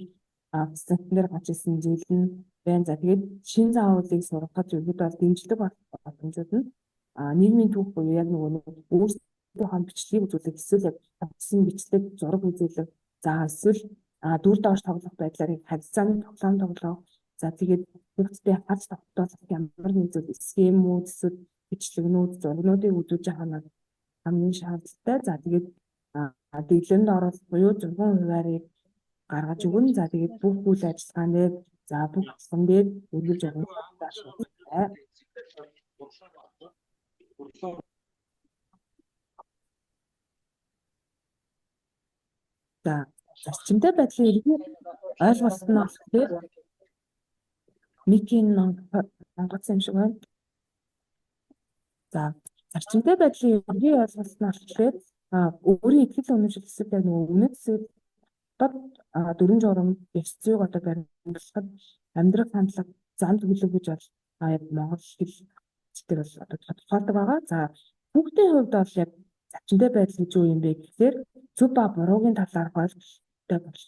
презентэн дээр гарч ирсэн зүйл нь байна. За тэгээд шин заавлыг сургахад ерөнхийдөө бол дэмжлэг боломжууд нь нийгмийн түүх буюу яг нөгөө нэг өөрсдийнхөө бичлэгийг үзүүлэх, эсвэл яг тавьсан бичлэг зураг үзүүлэх, за эсвэл дүр доош тоглох байдлаар харилцааны тоглоом тоглох. За тэгээд хүүхдтэй харж тогтоолох ямар нэг зүйл схемүүд, эсвэл бичлэгнүүд, зургнуудыг үзүүлж байгаа нь хамгийн шаардлагатай. За тэгээд дэглэмд оруулах буюу 6 хуваарийг гаргаж өгнө. За тэгээд бүх үйл ажиллагаан дээр, за бүх алхам дээр үргэлж урамшуулдаг шаардлагатай. За зарчимтай байдлын ерөнхий ойлголт нь болохоор Микийн онгоцсон юм шиг байна. За зарчимтай байдлын ерөнхий ойлголт нь болохоор өөрийн итгэл үнэмшил эсвэл яг нөгөө үнэт зүйл дотор дөрвөн журам ёс зүйг одоо баримтлахад амьдрах хандлага, зам төлөв гэж бол яг монгол хэл дээр бол одоо тодорхойлдог байгаа. За хүүхдийн хувьд бол яг зарчимтай байдал гэж юу юм бэ гэхээр зөв ба буруугийн талаарх ойлголттой бол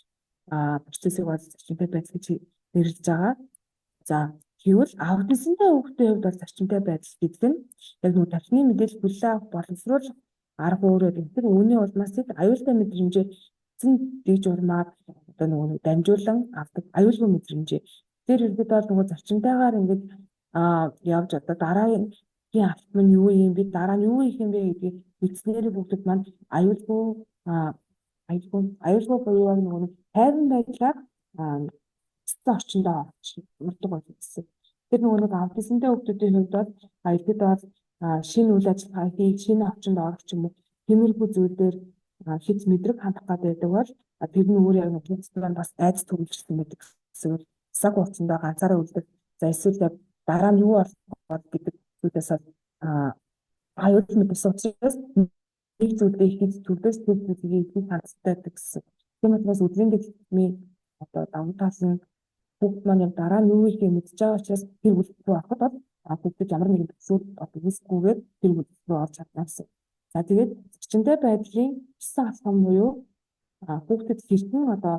процессыг бол зарчимтай байдал гэж нэрлэж байгаа. За гэвэл аутизмтай хүүхдийн хувьд бол зарчимтай байдал гэдэг нь яг нөгөө тархины мэдээлэл хүлээн авах боловсруулах арга өөр байдаг. Тэр үүний улмаас аюултай мэдрэмжээ эцэн дэж урмаар одоо нөгөө нэг дамжуулан авдаг аюулгүй мэдрэмжээ. Тэр ерөнхийдөө бол нөгөө зарчимтайгаар ингээд явж одоо дараагийн алхам нь юу юм бэ, дараа нь юу хийх юм бэ гэдгийг мэдснээр бүгдэд маань аюулгүй аюулгүй буюу нөгөө нэг тайван байдлаар цэцэн орчиндөө ордог болно гэсэн. Тэр нөгөө нэг аутизмтай хүүхдүүдийн хувьд бол ерөнхийдөө бол шинэ үйл ажиллагаа хийх, шинэ орчинд орох ч юм уу тиймэрхүү зүйл дээр хэд мэдрэг хандах гээд байдаг бол тэр нь өөр яг хүүхдүүд маань бас айдас төрүүлжсэн байдаг гэсэн. Цаг хугацаанд ганцаараа үлдэх, за эсвэл яг дараа нь юу болох гэдэг зүйлээс аюул мэдсэн учраас нэг зүйлээ хийж төрдөөс тэр зүйлийг хийх хандлагатай байдаг гэсэн. Тийм учраас өдрийн дэглэмийн одоо давуу тал нь хүүхд маань яг дараа нь юу хийхээ мэдж байгаа учраас тэр үйлдэл рүү ороход бол хүүхдэд ямар нэгэн төсөөл одоо үүсэхгүйгээр тэр үйлдэл рүү орж чадна гэсэн. За тэгээд зарчимтай байдлын өссөн алхам буюу хүүхдэд хэрхэн одоо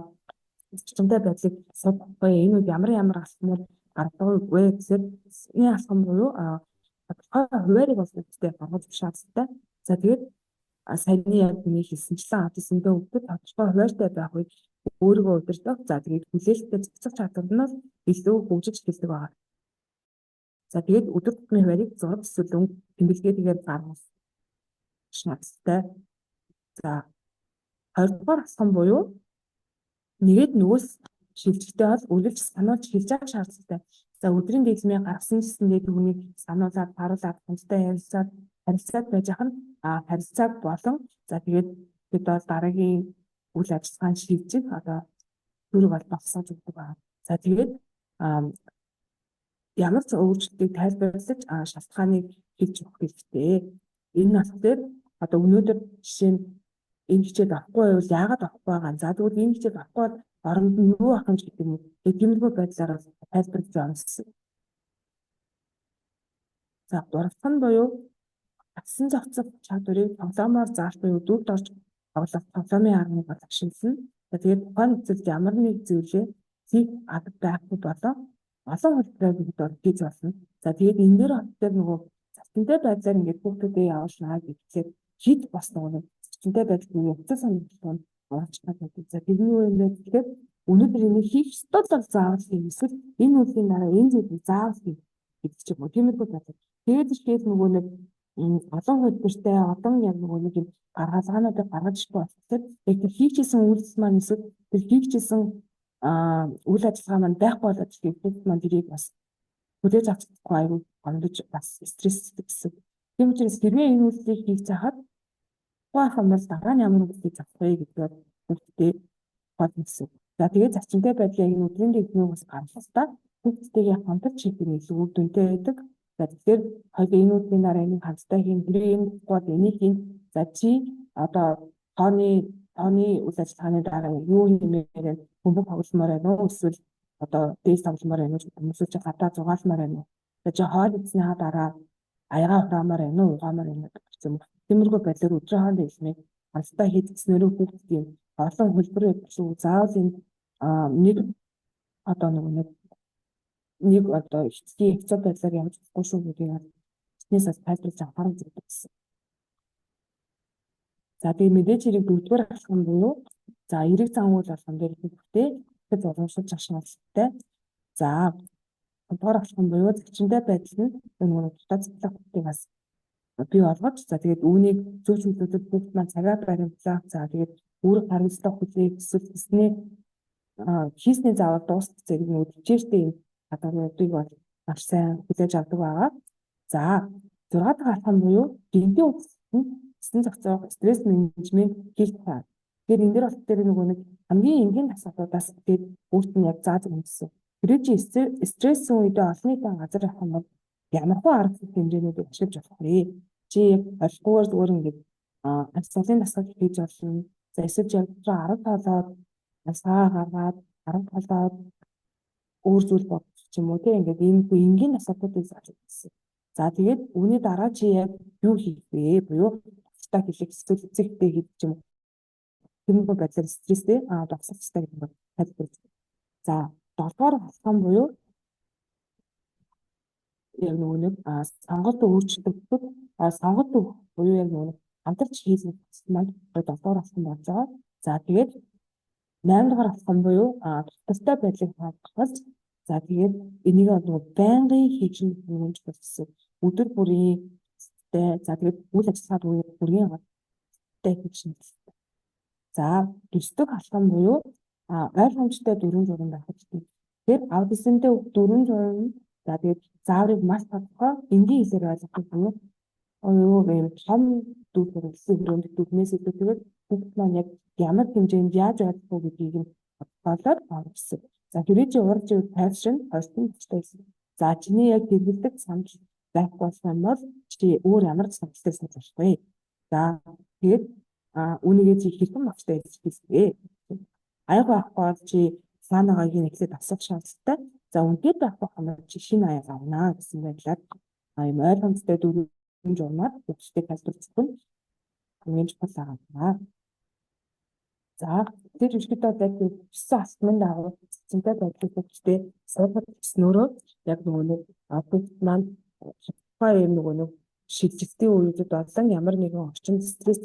зарчимтай байдлыг сурах вэ? Энэ үед ямар ямар алхмууд гаргадаг вэ гэхээр энэ алхам буюу тодорхой хуваарийг бол хүүхдэд гаргаж өгөх шаардлагатай. За тэгээд саяны яг миний хэлсэнчлэн аутизмтай хүүхдэд тодорхой хуваарьтай байх үед өөрийгөө удирдах, за тэгээд хүлээлттэй зохицох чадвар нь бол илүү хөгжиж эхэлдэг байна. За тэгээд өдөр тутмын хуваарийг зураг эсвэл өнгө тэмдэглэгээгээр гаргах шаардлагатай. За 20 дугаар алхам буюу нэгэд нөгөөс шилжихтэй бол үргэлж сануулж хэлж явах шаардлагатай. За өдрийн дэглэмээ гаргасан гэсэндээ түүнийг сануулад, харуулад, хамтдаа ярилцаад, харилцаад байж ах нь харилцааг болон за тэгээд бид бол дараагийн үйл ажиллагаанд шилжих одоо зүрэг бол багасгаж өгдөг байна. За тэгээд ямар ч өөрчлөлтийг тайлбарлаж шалтгааныг хэлж өгөх хэрэгтэй. Энэ нь болохоор одоо өнөөдөр жишээ нь энэ хичээл авахгүй байвал яагаад авахгүй байгаа юм? За тэгвэл энэ хичээл авахгүй бол оронд нь юу авах юм ч гэдэг юм уу? Тэгээд тиймэрхүү байдлаар тайлбарлаж явна гэсэн. За гурав дахь нь буюу татсан зохицох чадварыг тоглоомоор заах буюу дүрд орж тоглох тоглоомын аргыг бол ашиглана. За тэгээд тухайн нөхцөлд ямар нэг зүйлээ хийх алба байхгүй болон олон хувилбараар бид бол хийж болно. За тэгээд энэ дээр хоттой нөгөө зарчимтай байдлаар ингээд хүүхдүүдээ явуулнаа гэхлээр хэд бас нөгөө нэг зарчимтай байдал буюу уцаа санагдал орж чаддаг. За тэр нь юу юм бэ гэхээр өнөөдөр энийг хийх ёстой л заавал хий эсвэл энэ үеийн дараа энэ зүйлийг заавал хий гэдэг ч юм уу. Тиймэрхүү байдлаар. Тэгээд ихэд нөгөө нэг олон хувилбартай олон яг нөгөө нэг юм гаргалгаануудыг гаргаж ирэх болохоор яг тэр хийчихсэн үйлдэл маань эсвэл тэр хийчихсэн үйл ажиллагаа маань байхгүй болоод ирэхэд хүүхд маань тэрийг бас хүлээж авч чадахгүй айгүй гомдож бас стресстэй гэсэн. Тийм учраас хэрвээ энэ үйлдэлийг хийх цахад тухайн юм бол дараа нь ямар үйлдэлийг авах вэ гэдгээр хүүхдэд болно гэсэн. За тэгээд зарчимтай байдлыг энэ өдрийн дэглэмийг бас гаргах хүүхдтэйгээ хамтарч хийх нь илүү үр дүнтэй байдаг. За тэгэхээр хоёул энэ үдний дараа энийг хамтдаа хийн, хэрэг энэ бол энийг хийн. За чи одоо тооны үйл ажиллагааны дараа юу хиймээр байна? Бөмбөг тогломоор байна уу? Эсвэл одоо дээс тогломоор байна уу? Эсвэл чи гадаа зугаалмаар байна уу? За чи хоол идснийхаа дараа Аягаа хураамаар байна уу, угаамаар байна уу гэх юм уу. Тиймэрхүү байдлаар өдрийн хоорондын элмийг хангалттай хийдгэснээрээ хүүхдийн олон хөлбөр явдал заавал энэ нэг одоо нөгөө нэг нэг одоо эцгийн хэцүү байдлаар явж болохгүй шүү гэдгийг эхнээс бас тайлбарлаж авахар зүйтэй гэсэн. За, тэгээ мэдээж хэрэг дөрөвдүгээр алхам буюу за эерэг зан үйл болгон дээр хүүхдээ ихэд урамшуулж авах шаардлагатай. За, дугаар алхам буюу зочинтой байдал нь нөгөө дутаа цэцлэх бас бий болгож, за тэгээд үүнийг зөв чиглүүлээд хүүхд маань цагаа баримтлах, за тэгээд үүрэг хариуцлага хүлээх, эсвэл хийсний хийсний заавал дуустах зэрэг нөгөө хичээлтэй юм гадаадуудыг бол маш сайн хүлээж авдаг байгаа. За, 6 дахь алхам буюу гэмтийн үзэлт нь эсэн зохицох, стресс менежмент хийх та. Тэгэхээр энэ дээр бол тэр нөгөө нэг хамгийн энгийн асуудлуудаас тэгээд өөрт нь яг зааж өгнө гэсэн. Тэр чи стресс үедээ олон нийтийн газар явах юм бол ямархуу арга хэмжээнүүдийг ашиглаж болох вэ? Чи яг ойлгохгүйгээр зүгээр ингээд амьсгалын дасгал хийж болно. За, эсвэл яг арга тоолоод амьсгаа гаргаад, арга тоолоод өөр зүйл бодох ч юм уу, тийм, ингээд иймэрхүү энгийн асуудлуудыг зааж өгсөн. За, тэгээд үүний дараа чи яг юу хийх вэ? Буюу багштай хэлэх, эсвэл эцэгтэй хийх ч юм уу. Тиймэрхүү байдлаар стресстэй догсох ёстой гэдэг нь тайлбарлаж. За, долдугаар алхам буюу яг нөгөө нэг сонголт өөрчлөгдөд, сонголт өгөх буюу яг нөгөө нэг хамтарч хийх маань долдугаар алхам болж байгаа. За, тэгээд 8 дугаар алхам буюу дутагдaltaй байдлыг хангаж, за тэгээд энийг нөгөө байнгын хийж нэгэн чухал гэсэн. Өдөр бүрийн, за тэгээд үйл ажиллагаа бүрийн тэй хийж нь. За, 9 дэх алхам буюу ойлгомжтой дүрэм журам байх хэрэгтэй. Тэгэхээр аутизмтэй дүрэм журам, за тэгээд зааврыг маш тодорхой энгийн хэлээр ойлгох буюу юу юм том дүр зураг хүрээнд дүрмээс илүүтэйгээр хүүхд маань яг ямар хэмжээнд яаж ойлгох уу гэдгийг нь тодорхойлоод орно гэсэн. За, хэрвээ чи урьж тайвшин хоёрт нь хүчтэй гэсэн. За, чиний яг хэрэглэдэг санал байхгүй болсон бол чи өөр ямар ч саналтай санаж болохгүй. За, тэгээд үүнийгээ чи хэрхэн багштай хэлж хийсвэ? Аяга байхгүй бол чи цаанагааг нь эхлээд асуух шаардлагатай. За, үнэхээр байхгүй хамаа чи шинэ аяга авнаа гэсэн байдлаар юм ойлгомжтой дүрэм журмаар хөгжлийг тайлбарлах нь хамгийн чухал байгаа. За, тэр ерөнхийдөө яг өссөн алтмын дагуу цэцэнтэй байдлыг хөгжтэй суугаад өснөөрөө яг нөгөө нэг хүүхд маань тухайн юм нөгөө нэг шилжилтийн үеүүдэд болон ямар нэгэн орчинд стресс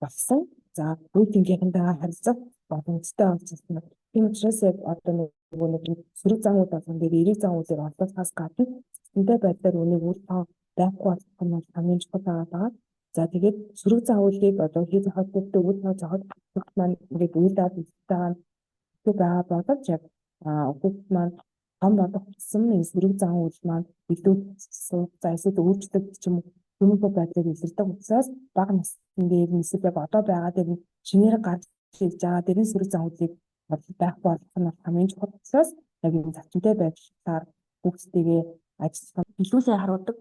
болсон. За, үе тэнгийнхэнтэйгээ харилцах боломжтой болж байна. Тийм учраас яг одоо нөгөө нэг сөрөг зан үйл болгон дээр эерэг зан үйлээр орлуулахаас гадна цэцэнтэй байдлаар үнийг үр тоо байхгүй болох нь бол хамгийн чухал байгаа. За, тэгээд сөрөг зан үйлийг одоо хийж холбоотой үйл тоо зохиод хүүхд маань ингээд үйл даалгавартай байгаа боловч яг хүүхд маань том болох тусам энэ сөрөг зан үйл маань илүү суух, за эсвэл өөрчлөгдөж ч юм уу тиймэрхүү байдлаар илэрдэг учраас бага насны дээр нь эсвэл яг одоо байгаа дээр нь шинээр гарч ирж байгаа дэрийн сөрөг зан үйлийг байхгүй болох нь хамгийн чухал учраас яг энэ зочинтой байдлаар хүүхдтэйгээ ажиллах илүү сайн харуулдаг.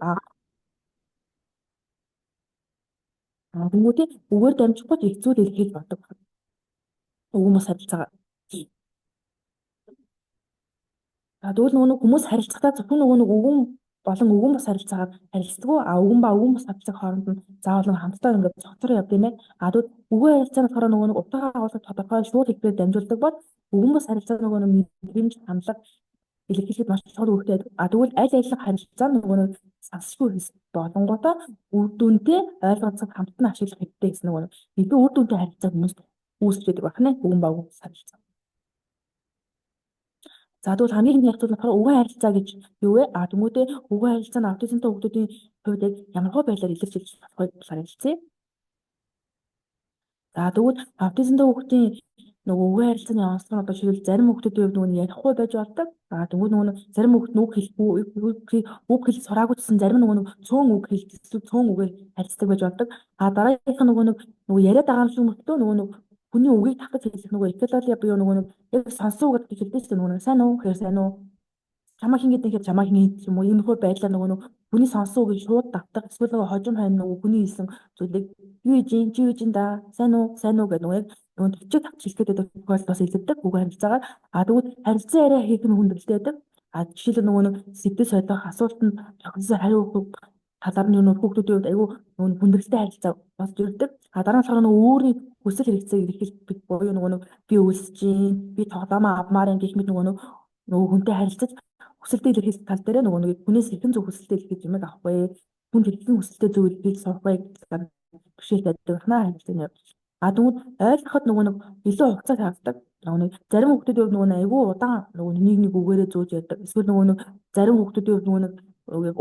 Тэнгүүтээ үгээр дамжихгүй ч их зүйл илэрхийлж болдог байна. Үгэн бус харилцаагаар. За, тэгвэл нөгөө нэг хүмүүс харилцахдаа зөвхөн нөгөө нэг үгэн болон үгэн бус харилцаагаар харилцдаггүй. Үгэн ба үгэн бус харилцааг хооронд нь заавал нэг хамтдаа ингээд цогцор явд юм байна. Тэгвэл үгэн харилцаа нь болохоор нөгөө нэг утга агуулгыг тодорхой шууд хэлбэрээр дамжуулдаг бол үгэн бус харилцаа нөгөө нэг мэдрэмж, хандлага илэрхийлэхэд маш чухал үүрэгтэй. Тэгвэл аль аль харилцаа нөгөө нэг сансгүй хэсэг болонгуудаа үр дүнтэй ойлголцох хамт нь ашиглах хэрэгтэй гэсэн нөгөө илүү үр дүнтэй харилцаа хүмүүс үүсгэж байдаг байна. Үгэн ба үгэн бус харилцаа. За, тэгвэл хамгийн ихний ярих болохоор үгэн харилцаа гэж юу вэ? Тэнгүүтээ үгэн харилцаа нь аутизмтай хүүхдүүдийн хувьд яг ямархуу байдлаар илэрч ирж болохыг талаар ярилцъя. За, тэгвэл аутизмтай хүүхдийн нөгөө үгэн харилцааны онцлог нь одоо жишээлбэл зарим хүүхдүүдийн хувьд нөгөө ярихгүй байж болдог. Тэнгүүд нөгөө зарим хүүхд нь үг хэлэхгүй, үг хэл сураагүй гэсэн, зарим нөгөө нэг цөөн үг хэлдэг, эсвэл цөөн үгээр харилцдаг байж болдог. Дараагийнх нь нөгөө нэг нөгөө яриад байгаа юм шиг мөртлөө нөгөө нэг хүний үгийг давтаж хэлэх нөгөө эхлолын буюу нөгөө нэг яг сонсон үг гэж хэлдэг шүү дээ. Нөгөө нэг сайн уу гэхээр сайн уу, чамаа хин гэдэг гэхээр чамаа хин гэдэг юм уу, иймэрхүү байдлаар нөгөө нэг хүний сонсон үгийг шууд давтах, эсвэл нөгөө хожим хойно нөгөө хүний хэлсэн зүйлийг юу хийж чи юу хийж да, сайн уу, сайн уу гэдэг нөгөө яг нөгөө төчөг тавч хэлэх гэдэг тохиолдол бас илэрдэг үг харилцаагаар. Тэгвэл харилцан яриа хийх нь хүндрэлтэй байдаг. Жишээлбэл, нөгөө нэг сэдв сойдох асуултанд тохирсон хариу өгөх талаар нь юу хүүхдүүдийн хувьд айгүй нөгөө хүндрэлтэй харилцаа болж ирдэг. А дараа нь болохоор нөгөө өөрийн хүсэл хэрэгцээг илэрхийлэх буюу нөгөө нэг би өлсөж чинь, би тоглоомоо авмаар юм гэх мэт нөгөө хүнтэй харилцаж хүсэлтээ илэрхийлэх тал дээр нөгөө нэг хүнээс хэрхэн зөв хүсэлтээ илэрхийлж юмыг авах вэ? Хүн хэрхэн хүсэлтээ зөв илэрхийлж сурах вэ гэдэг бэрхшээл байдаг байна харилцааны. А тэгвэл ойлгоход нөгөө нэг илүү хугацаа шаарддаг. Нөгөө нэг зарим хүүхдүүдийн хувьд нөгөө нэг айгүй удаан нөгөө нэг нэг үгээрээ зөөж яадаг. Эсвэл нөгөө нэг зарим хүүхдүүдийн хувьд нөгөө нэг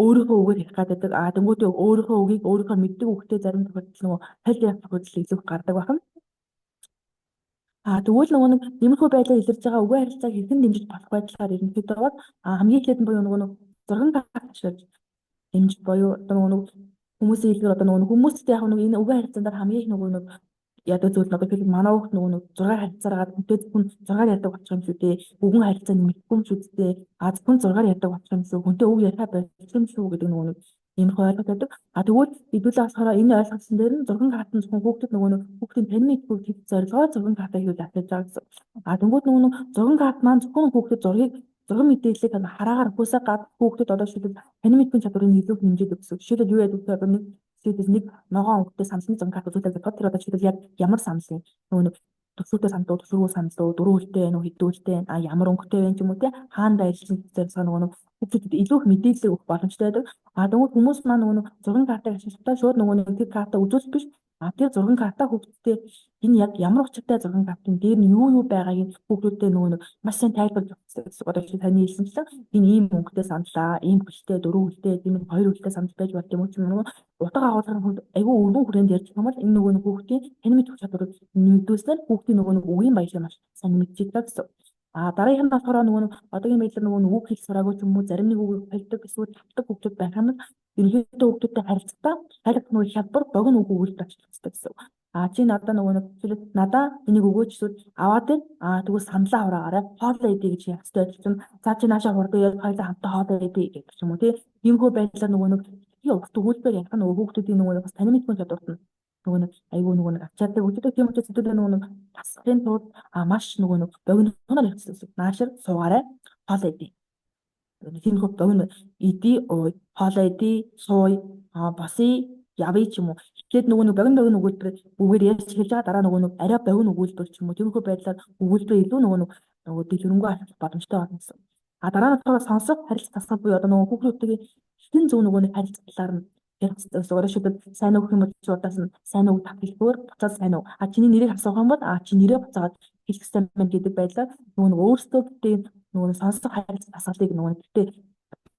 өөрийнхөө үгээр хэлэх гэдэг. А тэнгуүтээ өөрийнхөө үгийг өөрийнхөө мэддэг үгтэй зарим тохиолдолд нөгөө хэл явах тохиолдол илүү их гардаг байна. А тэгвэл нөгөө нэг иймэрхүү байдлаар илэрж байгаа үгийн харилцааг хэрхэн дэмжиж болох байдлаар ерөнхийдөө бол хамгийн эхлээд нь буюу нөгөө нэг зурган карт ашиглаж дэмжих буюу одоо нөгөө нэг хүмүүсийн хэлбэр одоо нөгөө хүмүүстэй яг нэг энэ үгийн харилцаан дээр хамгийн их нөгөө нэг яадаг зүйл нь одоо тэгэхээр манай хүүхд нөгөө нэг зургаар харилцаараад хүнтэй зөвхөн зургаар ярьдаг болчих юм шүү дээ. Үгэн харилцаа нэмэгдэхгүй юм шүү дээ. А зөвхөн зургаар ярьдаг болчих юм шүү. Хүнтэй үг яриа болчих юм шүү гэдэг нөгөө нэг иймэрхүү ойлголт байдаг. А тэгвэл хэдүүлээ болохоор энэ ойлголтсон дээр нь зурган карт нь зөвхөн хүүхдэд нөгөө нэг хүүхдийн танин мэдгүй тэд зорилгоор зурган картаа хийвэл авчиж байгаа гэсэн. А тэнгууд нөгөө нэг зурган карт маань зөвхөн хүүхдэд зургийг зурган мэдээллийг хараагаар өгөхөөсөө гадна хүүхдэд одоо шилбэл танин мэдгүй чадварыг илүү хэмжээд өгсөн. Жишээлбэл юу яадаг вэ? Одоо нэг жишээлбэл нэг ногоон өнгөтэй самсны зурган карт үзүүлэх бодоход тэр одоо жишээлбэл яг ямар самс юм нөгөө нэг төсвөртэй санд уу, төсвөргүй санд уу, дөрвөн хөлтэй байна уу, хэдэн хөлтэй байна, а ямар өнгөтэй байна ч юм уу те, хаана байрлсан зэрэг нөгөө нэг хүүхдүүдэд илүү их мэдээлэл өгөх боломжтой байдаг. А тэгвэл хүмүүс маань нөгөө нэг зурган картыг ашиглахдаа шууд нөгөө нэг тэр карта үзүүлэх биш. А тэр зурган карта хүүхдүүдтэй энэ яг ямар учиртай зурган картын дээр нь юу юу байгааг нь хүүхдүүдтэй нөгөө нэг маш сайн тайлбарлаж өгөх гэсэн. Одоо чи таны хэлсэнчлэн энэ ийм өнгөтэй сандлаа, ийм хөлтэй, дөрвөн хөлтэй, тийм хоёр хөлтэй сандал байж болд юм уу ч юм уу. Утга агуулгын хувьд айгүй өргөн хүрээнд ярьж байгаа бол энэ нөгөө нэг хүүхдийн танин мэдэх чадварыг нэмэгдүүлснээр хүүхдийн нөгөө нэг үгийн баялаг маш сайн нэмэгдэж гэсэн. А дараагийнх нь болохоор нөгөө нэг одоогийн байдлаар нөгөө нэг үг хэл сураагүй ч юм уу зарим нэг үгийг холддог эсвэл тавдаг хүүхдүүд байх юм бол ерөнхийдөө хүүхдүүдтэй харилцахдаа харилцах нөгөө хялбар богино үг өгүүлбэр ашиглах хэрэгтэй гэсэн. А чи надаа нөгөө нэг жишээлбэл надаа энийг өгөөч эсвэл аваад ир а тэгвэл саналаа хураагаарай хоолоо идэ гэж явах хэрэгтэй чинь за чи наашаа хурдан яг хоёулаа хамтаа хоолоо идэ гэдэг ч юм уу тий. Иймэрхүү байдлаар нөгөө нэг урт өгүүлбэр ярих нь нөгөө хүүхдүүдийн нөгөө бас танин мэдгүй чадварт нь нөгөө нэг айгүй нөгөө нэг ачаадаг өгдөг тийм учраас хэдүүлээ нөгөө нэг тасахын тулд маш нөгөө нэг богинохноор явах гэсэн. Наашир суугаарай хоолоо идэ. Тиймэрхүү богино идэ ууй, хоолоо идэ, сууй, босъё, явъя ч юм уу. Эхлээд нөгөө нэг богино богино өгүүлбэр үгээр ярьж эхэлж байгаа дараа нөгөө нэг арай богино өгүүлбэр ч юм уу. Тиймэрхүү байдлаар өгүүлбэр илүү нөгөө нэг нөгөө дэлгэрэнгүй ашиглах боломжтой болно гэсэн. А дараа нь болохоор сонсох харилцах дасгал буюу одоо нөгөө хүүхдүүдтэйгээ хитэн зөв нөгөө нэг харилцах талаар нь ярих хэрэгтэй гэсэн. Одоо шүтэн сайн уу гэх юм бол чи удаас нь сайн уу тавхилдгээр буцаад сайн уу. А чиний нэрийг асуух юм бол а чи нэрээ буцаагаад хэлэх хэрэгтэй байна гэдэг байдлаар нөгөө нэг өөрсдөө битээ нөгөө нэг сонсох харилцах дасгалыг нөгөө нэг битээ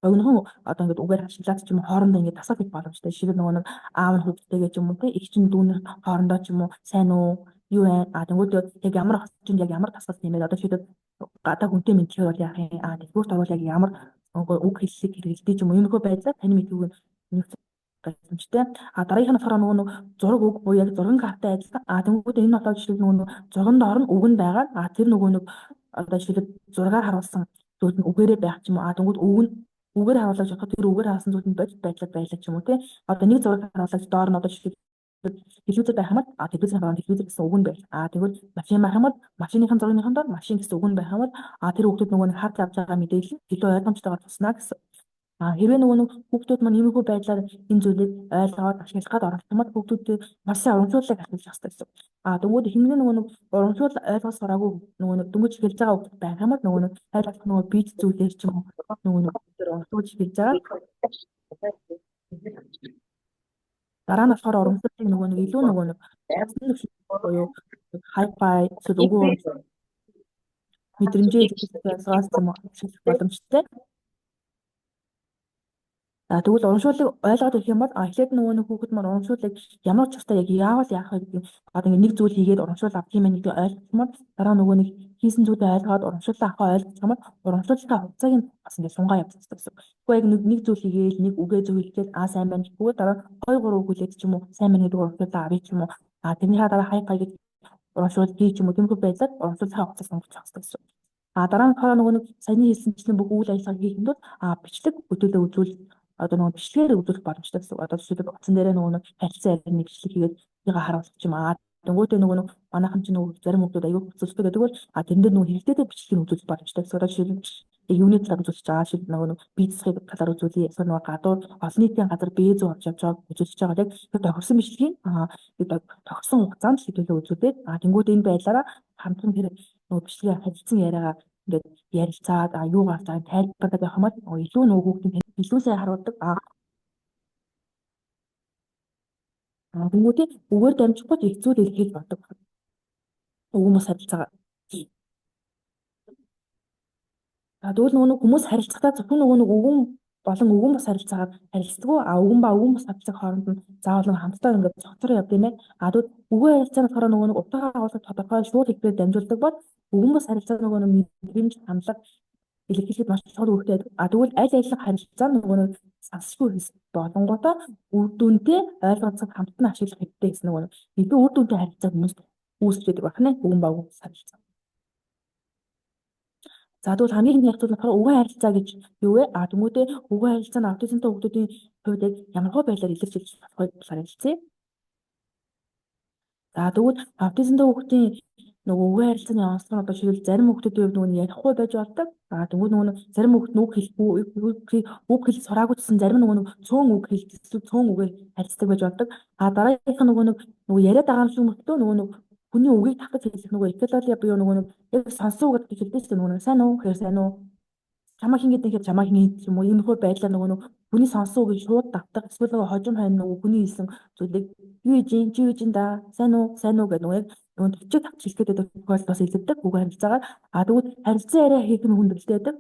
богинохон одоо ингээд үгээр ашиглаад ч юм уу хоорондоо ингээд дасгал хийх боломжтой. Жишээлбэл нөгөө нэг аав нь хүүхдтэйгээ ч юм уу те эгч нь дүүнер хоорондоо ч юм уу сайн уу юу вэ? А тэнгууд яг ямар орчинд яг ямар дасгал нэмээд одоо жишээлбэл гадаа хүнтэй мэдлэгээр бол яах юм? А дэлгүүрт орвол яг ямар үг хэллэг хэрэглэдэг ч юм уу иймэрхүү байдлаар таны мэдхүйг нь боломжтой. А дараагийнх нь болохоор нөгөө нэг зураг үг буюу яг зурган карттай адилхан. А тэнгууд энэ одоо жишээлбэл нөгөө нэг зурган доор нь үг нь байгаа. А тэр нөгөө нэг одоо жишээлбэл зургаар харуулсан зүйл нь үгээрээ байх ч юм уу. А тэнгууд үг нь үгээр харуулж бодоход тэр үгээр харуулсан зүйл нь бодит байдлаар байлаа ч юм уу тий. Одоо нэг зураг харуулж доор нь одоо жишээлбэл телевизээр байх юм бол а телевизийн доор телевизэр гэсэн үг нь байл. А тэгвэл машин байх юм бол машиныхын зургийнхын доор машин гэсэн үг нь байх юм бол а тэр хүүхдүүд нөгөө нэг харж авч байгаа мэдээлэл нь илүү ойлгомжтойгоор туснаа гэсэн. А хэрвээ нөгөө нэг хүүхдүүд маань иймэрхүү байдлаар энэ зүйлийг ойлгоод ашиглах гээд оролдох юм бол хүүхдүүдэд маш сайн урамшууллыг ашиглах хэрэгтэй гэсэн. А дөнгөж ихэнх нөгөө нэг урамшуул ойлгож сураагүй нөгөө нэг дөнгөж эхэлж байгаа хүүхдүүд байх юм бол нөгөө нэг ойлгох нөгөө бие зүйлээр ч юм уу нөгөө нэг урамшуулж эхэлж байгаа. Дараа нь болохоор урамшууллыг нөгөө нэг илүү нөгөө нэг буюу хай-фай эсвэл үгүй мэдрэмжээ илэрхийлэх ойлгоос юм уу ашиглах боломжтой. За тэгвэл урамшууллыг ойлгоод ирэх юм бол эхлээд нөгөө нэг хүүхэд маань урамшууллыг ямар учиртай яг яавал яах вэ гэдэг одоо ингэ нэг зүйл хийгээд урамшуул авах юм байна гэдгийг ойлгох юм бол дараа нөгөө нэг хийсэн зүйлээ ойлгоод урамшууллаа авахаа ойлгох юм бол урамшууллынхаа хугацааг нь бас ингэ сунгаа явуулах хэрэгтэй гэсэн. Тэгэхгүй яг нэг зүйл хийгээл нэг үгээ зөв хэлгээд аа сайн байна гэхгүй дараа 2 3 үг хэлээд ч юм уу сайн байна гэдэг урамшууллаа авъя ч юм уу а тэрнийхээ дараа хай хай гэж урамшуул хий ч юм уу тиймэрхүү байдлаар урамшууллынхаа хугацаа сунгах хэрэгтэй гэсэн. А дараа нь болохоор нөгөө нэг саяны хэлсэнчлэн бүх үйл ажиллагааг хийхэд бол бичлэг хөдөлгөөн үзүүл одоо нөгөө бичлэгээр үзүүлэх боломжтой гэсэн. Одоо жишээлбэл утсан дээрээ нөгөө нэг харилцан ярианы бичлэг хийгээд тийгээ харуулах юм аа. Тэнгүүтээ нөгөө нэг манайхан чинь нөгөө зарим хүмүүс аягүй хэцүүлдэг гэдэг бол а тэрэн дээр нөгөө хэрэгтэй бичлэгийг үзүүлэх боломжтой гэсэн. Одоо жишээлбэл Яг юуны талаар үзүүлж байгаа шил нөгөө нэг бие засахын талаар үзүүлье. Эсвэл нөгөө гадуур олон нийтийн газар бие зүү авч явж байгааг үзүүлж байгаа. Яг тэр тохирсон бичлэгийн тохирсон хугацаанд л хэдүүлээ үзүүлээд тэнгууд энэ байдлаараа хамтран тэр нөгөө бичлэгээ харилцан яриагаа ингээд ярилцаад юу гарч байгааг тайлбарлаад явах юм бол илүү нөгөө хүүхдийн илүү сайн харуулдаг. Тэнгүүтээ үгээр дамжихгүй ч их зүйл илэрхийлж болдог. Үгэн бус харилцаагаа. Тэгвэл нөгөө нэг хүмүүс харилцахдаа зөвхөн нөгөө нэг үгэн болон үгэн бус харилцаагаар харилцдаггүй. Үгэн ба үгэн бус харилцааг хооронд нь заавал хамтдаа ингээд цогцор явд юм байна. Тэгвэл үгэн харилцаа нь болохоор нөгөө нэг утга агуулгыг тодорхой шууд хэлбэрээр дамжуулдаг бол үгэн бус харилцаа нөгөө нэг мэдрэмж, хандлага илэрхийлэхэд маш чухал үүрэгтэй. Тэгвэл аль аль харилцаа нөгөө нэг сансгүй хэсэг болонгуудаа үр дүнтэй ойлголцох хамт нь ашиглах хэрэгтэй гэсэн нөгөө илүү үр дүнтэй харилцаа хүмүүс үүсгэж байдаг байна. Үгэн ба үгэн бус харилцаа. За тэгвэл хамгийн ихний ярих болохоор үгэн харилцаа гэж юу вэ? Тэнгүүдээ үгэн харилцаа нь аутизмтай хүүхдүүдийн хувьд яг ямар байдлаар илэрч ирж болох вэ талаар ярилцъя. За тэгвэл аутизмтай хүүхдийн нөгөө үгэн харилцааны онцлог нь одоо жишээлбэл зарим хүүхдүүдийн хувьд нөгөө ярихгүй байж болдог. Тэнгүүд нөгөө зарим хүүхд нь үг хэлэхгүй, үг хэлж сураагүй гэсэн зарим нөгөө нэг цөөн үг хэлж эсвэл цөөн үгээр харилцдаг байж болдог. Дараагийнх нь нөгөө нэг яриад байгаа юм шиг мөртлөө нөгөө нэг хүний үгийг татаж хэлэх нөгөө эхлэлээ буюу нөгөө нэг яг сонсон үг гэж хэлдэг чинь нөгөө нэг сайн уу гэхээр сайн уу чамаа хин гэдэг гэхээр чамаа хин гэдэг юм уу иймэрхүү байдлаар нөгөө нэг хүний сонсон үгийг шууд давтах эсвэл нөгөө хожим хойно нөгөө хүний хэлсэн зүйлийг юу хийж чи юу хийж да сайн уу сайн уу гэдэг нөгөө яг нөгөө төчөг тавч хэлэх гэдэг тохиолдол бас илэрдэг үг харилцаагаар. Тэгвэл харилцан яриа хийх нь хүндрэлтэй байдаг.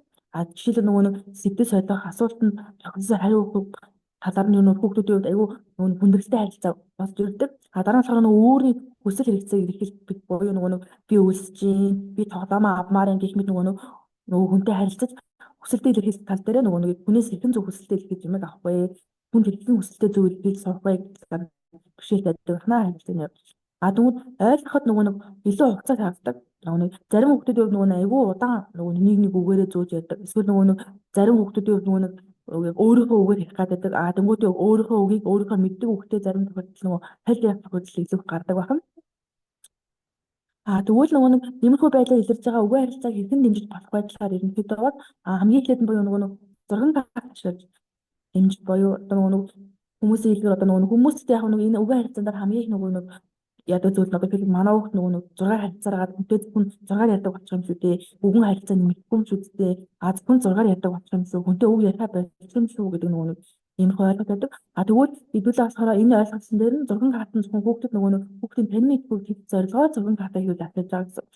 Жишээлбэл нөгөө нэг сэдв сойдох асуултанд тохирсон хариу өгөх талаар нь нөгөө хүүхдүүдийн хувьд айгүй нөгөө хүндрэлтэй харилцаа болж ирдэг. Дараа нь болохоор нөгөө өөрийн хүсэл хэрэгцээг илэрхийлэх буюу нөгөө нэг би өлсөж чинь, би тоглоомоо авмаар юм гэх мэт нөгөө нэг нөгөө хүнтэй харилцаж хүсэлтээ илэрхийлэх тал дээр нөгөө нэг хүнээс хэрхэн зөв хүсэлтээ илэрхийлж юмыг авах вэ? Хүн хэрхэн хүсэлтээ зөв илэрхийлж сурах вэ гэдэг бэрхшээлтэй байдаг байна харилцааны явдал. Тэгвэл ойлгоход нөгөө нэг илүү хугацаа шаарддаг. Нөгөө нэг зарим хүүхдүүдийн хувьд нөгөө нэг айгүй удаан нөгөө нэг нэг үгээрээ зөөж яадаг. Эсвэл нөгөө нэг зарим хүүхдүүдийн хувьд нөгөө нэг өөрийнхөө үгээр хэлэх гэдэг. Тэнгүүтээ өөрийнхөө үгийг өөрийнхөө мэддэг үгтэй зарим тохиолдолд нөгөө хэл явах тохиолдол илүү гардаг байна. Тэгвэл нөгөө нэг иймэрхүү байдлаар илэрж байгаа үгэн харилцааг хэрхэн дэмжиж болох байдлаар ерөнхийдөө бол хамгийн эхлээд нь буюу нөгөө нэг зурган карт ашиглаж дэмжих буюу одоо нөгөө нэг хүмүүсийн хэлбэр одоо нөгөө хүмүүстэй яг нэг энэ үгэн харилцаан дээр хамгийн их нөгөө нэг яадаг зүйл нь одоо тэгэхээр манай хүүхд нөгөө нэг зургаар харилцаараад хүнтэй зөвхөн зургаар ярьдаг болчих юм шүү дээ. Үгэн харилцаа нэмэгдэхгүй юм шүү дээ. Зөвхөн зургаар ярьдаг болчих юм шүү. Хүнтэй үг яриа болчих юм шүү гэдэг нөгөө нэг иймэрхүү ойлголт байдаг. Тэгвэл хэдүүлээ болохоор энэ ойлголтсон дээр нь зурган карт нь зөвхөн хүүхдэд нөгөө нэг хүүхдийн танин мэдгүй хэд зорилгоор зурган картаа хийвэл ашиглаж байгаа гэсэн.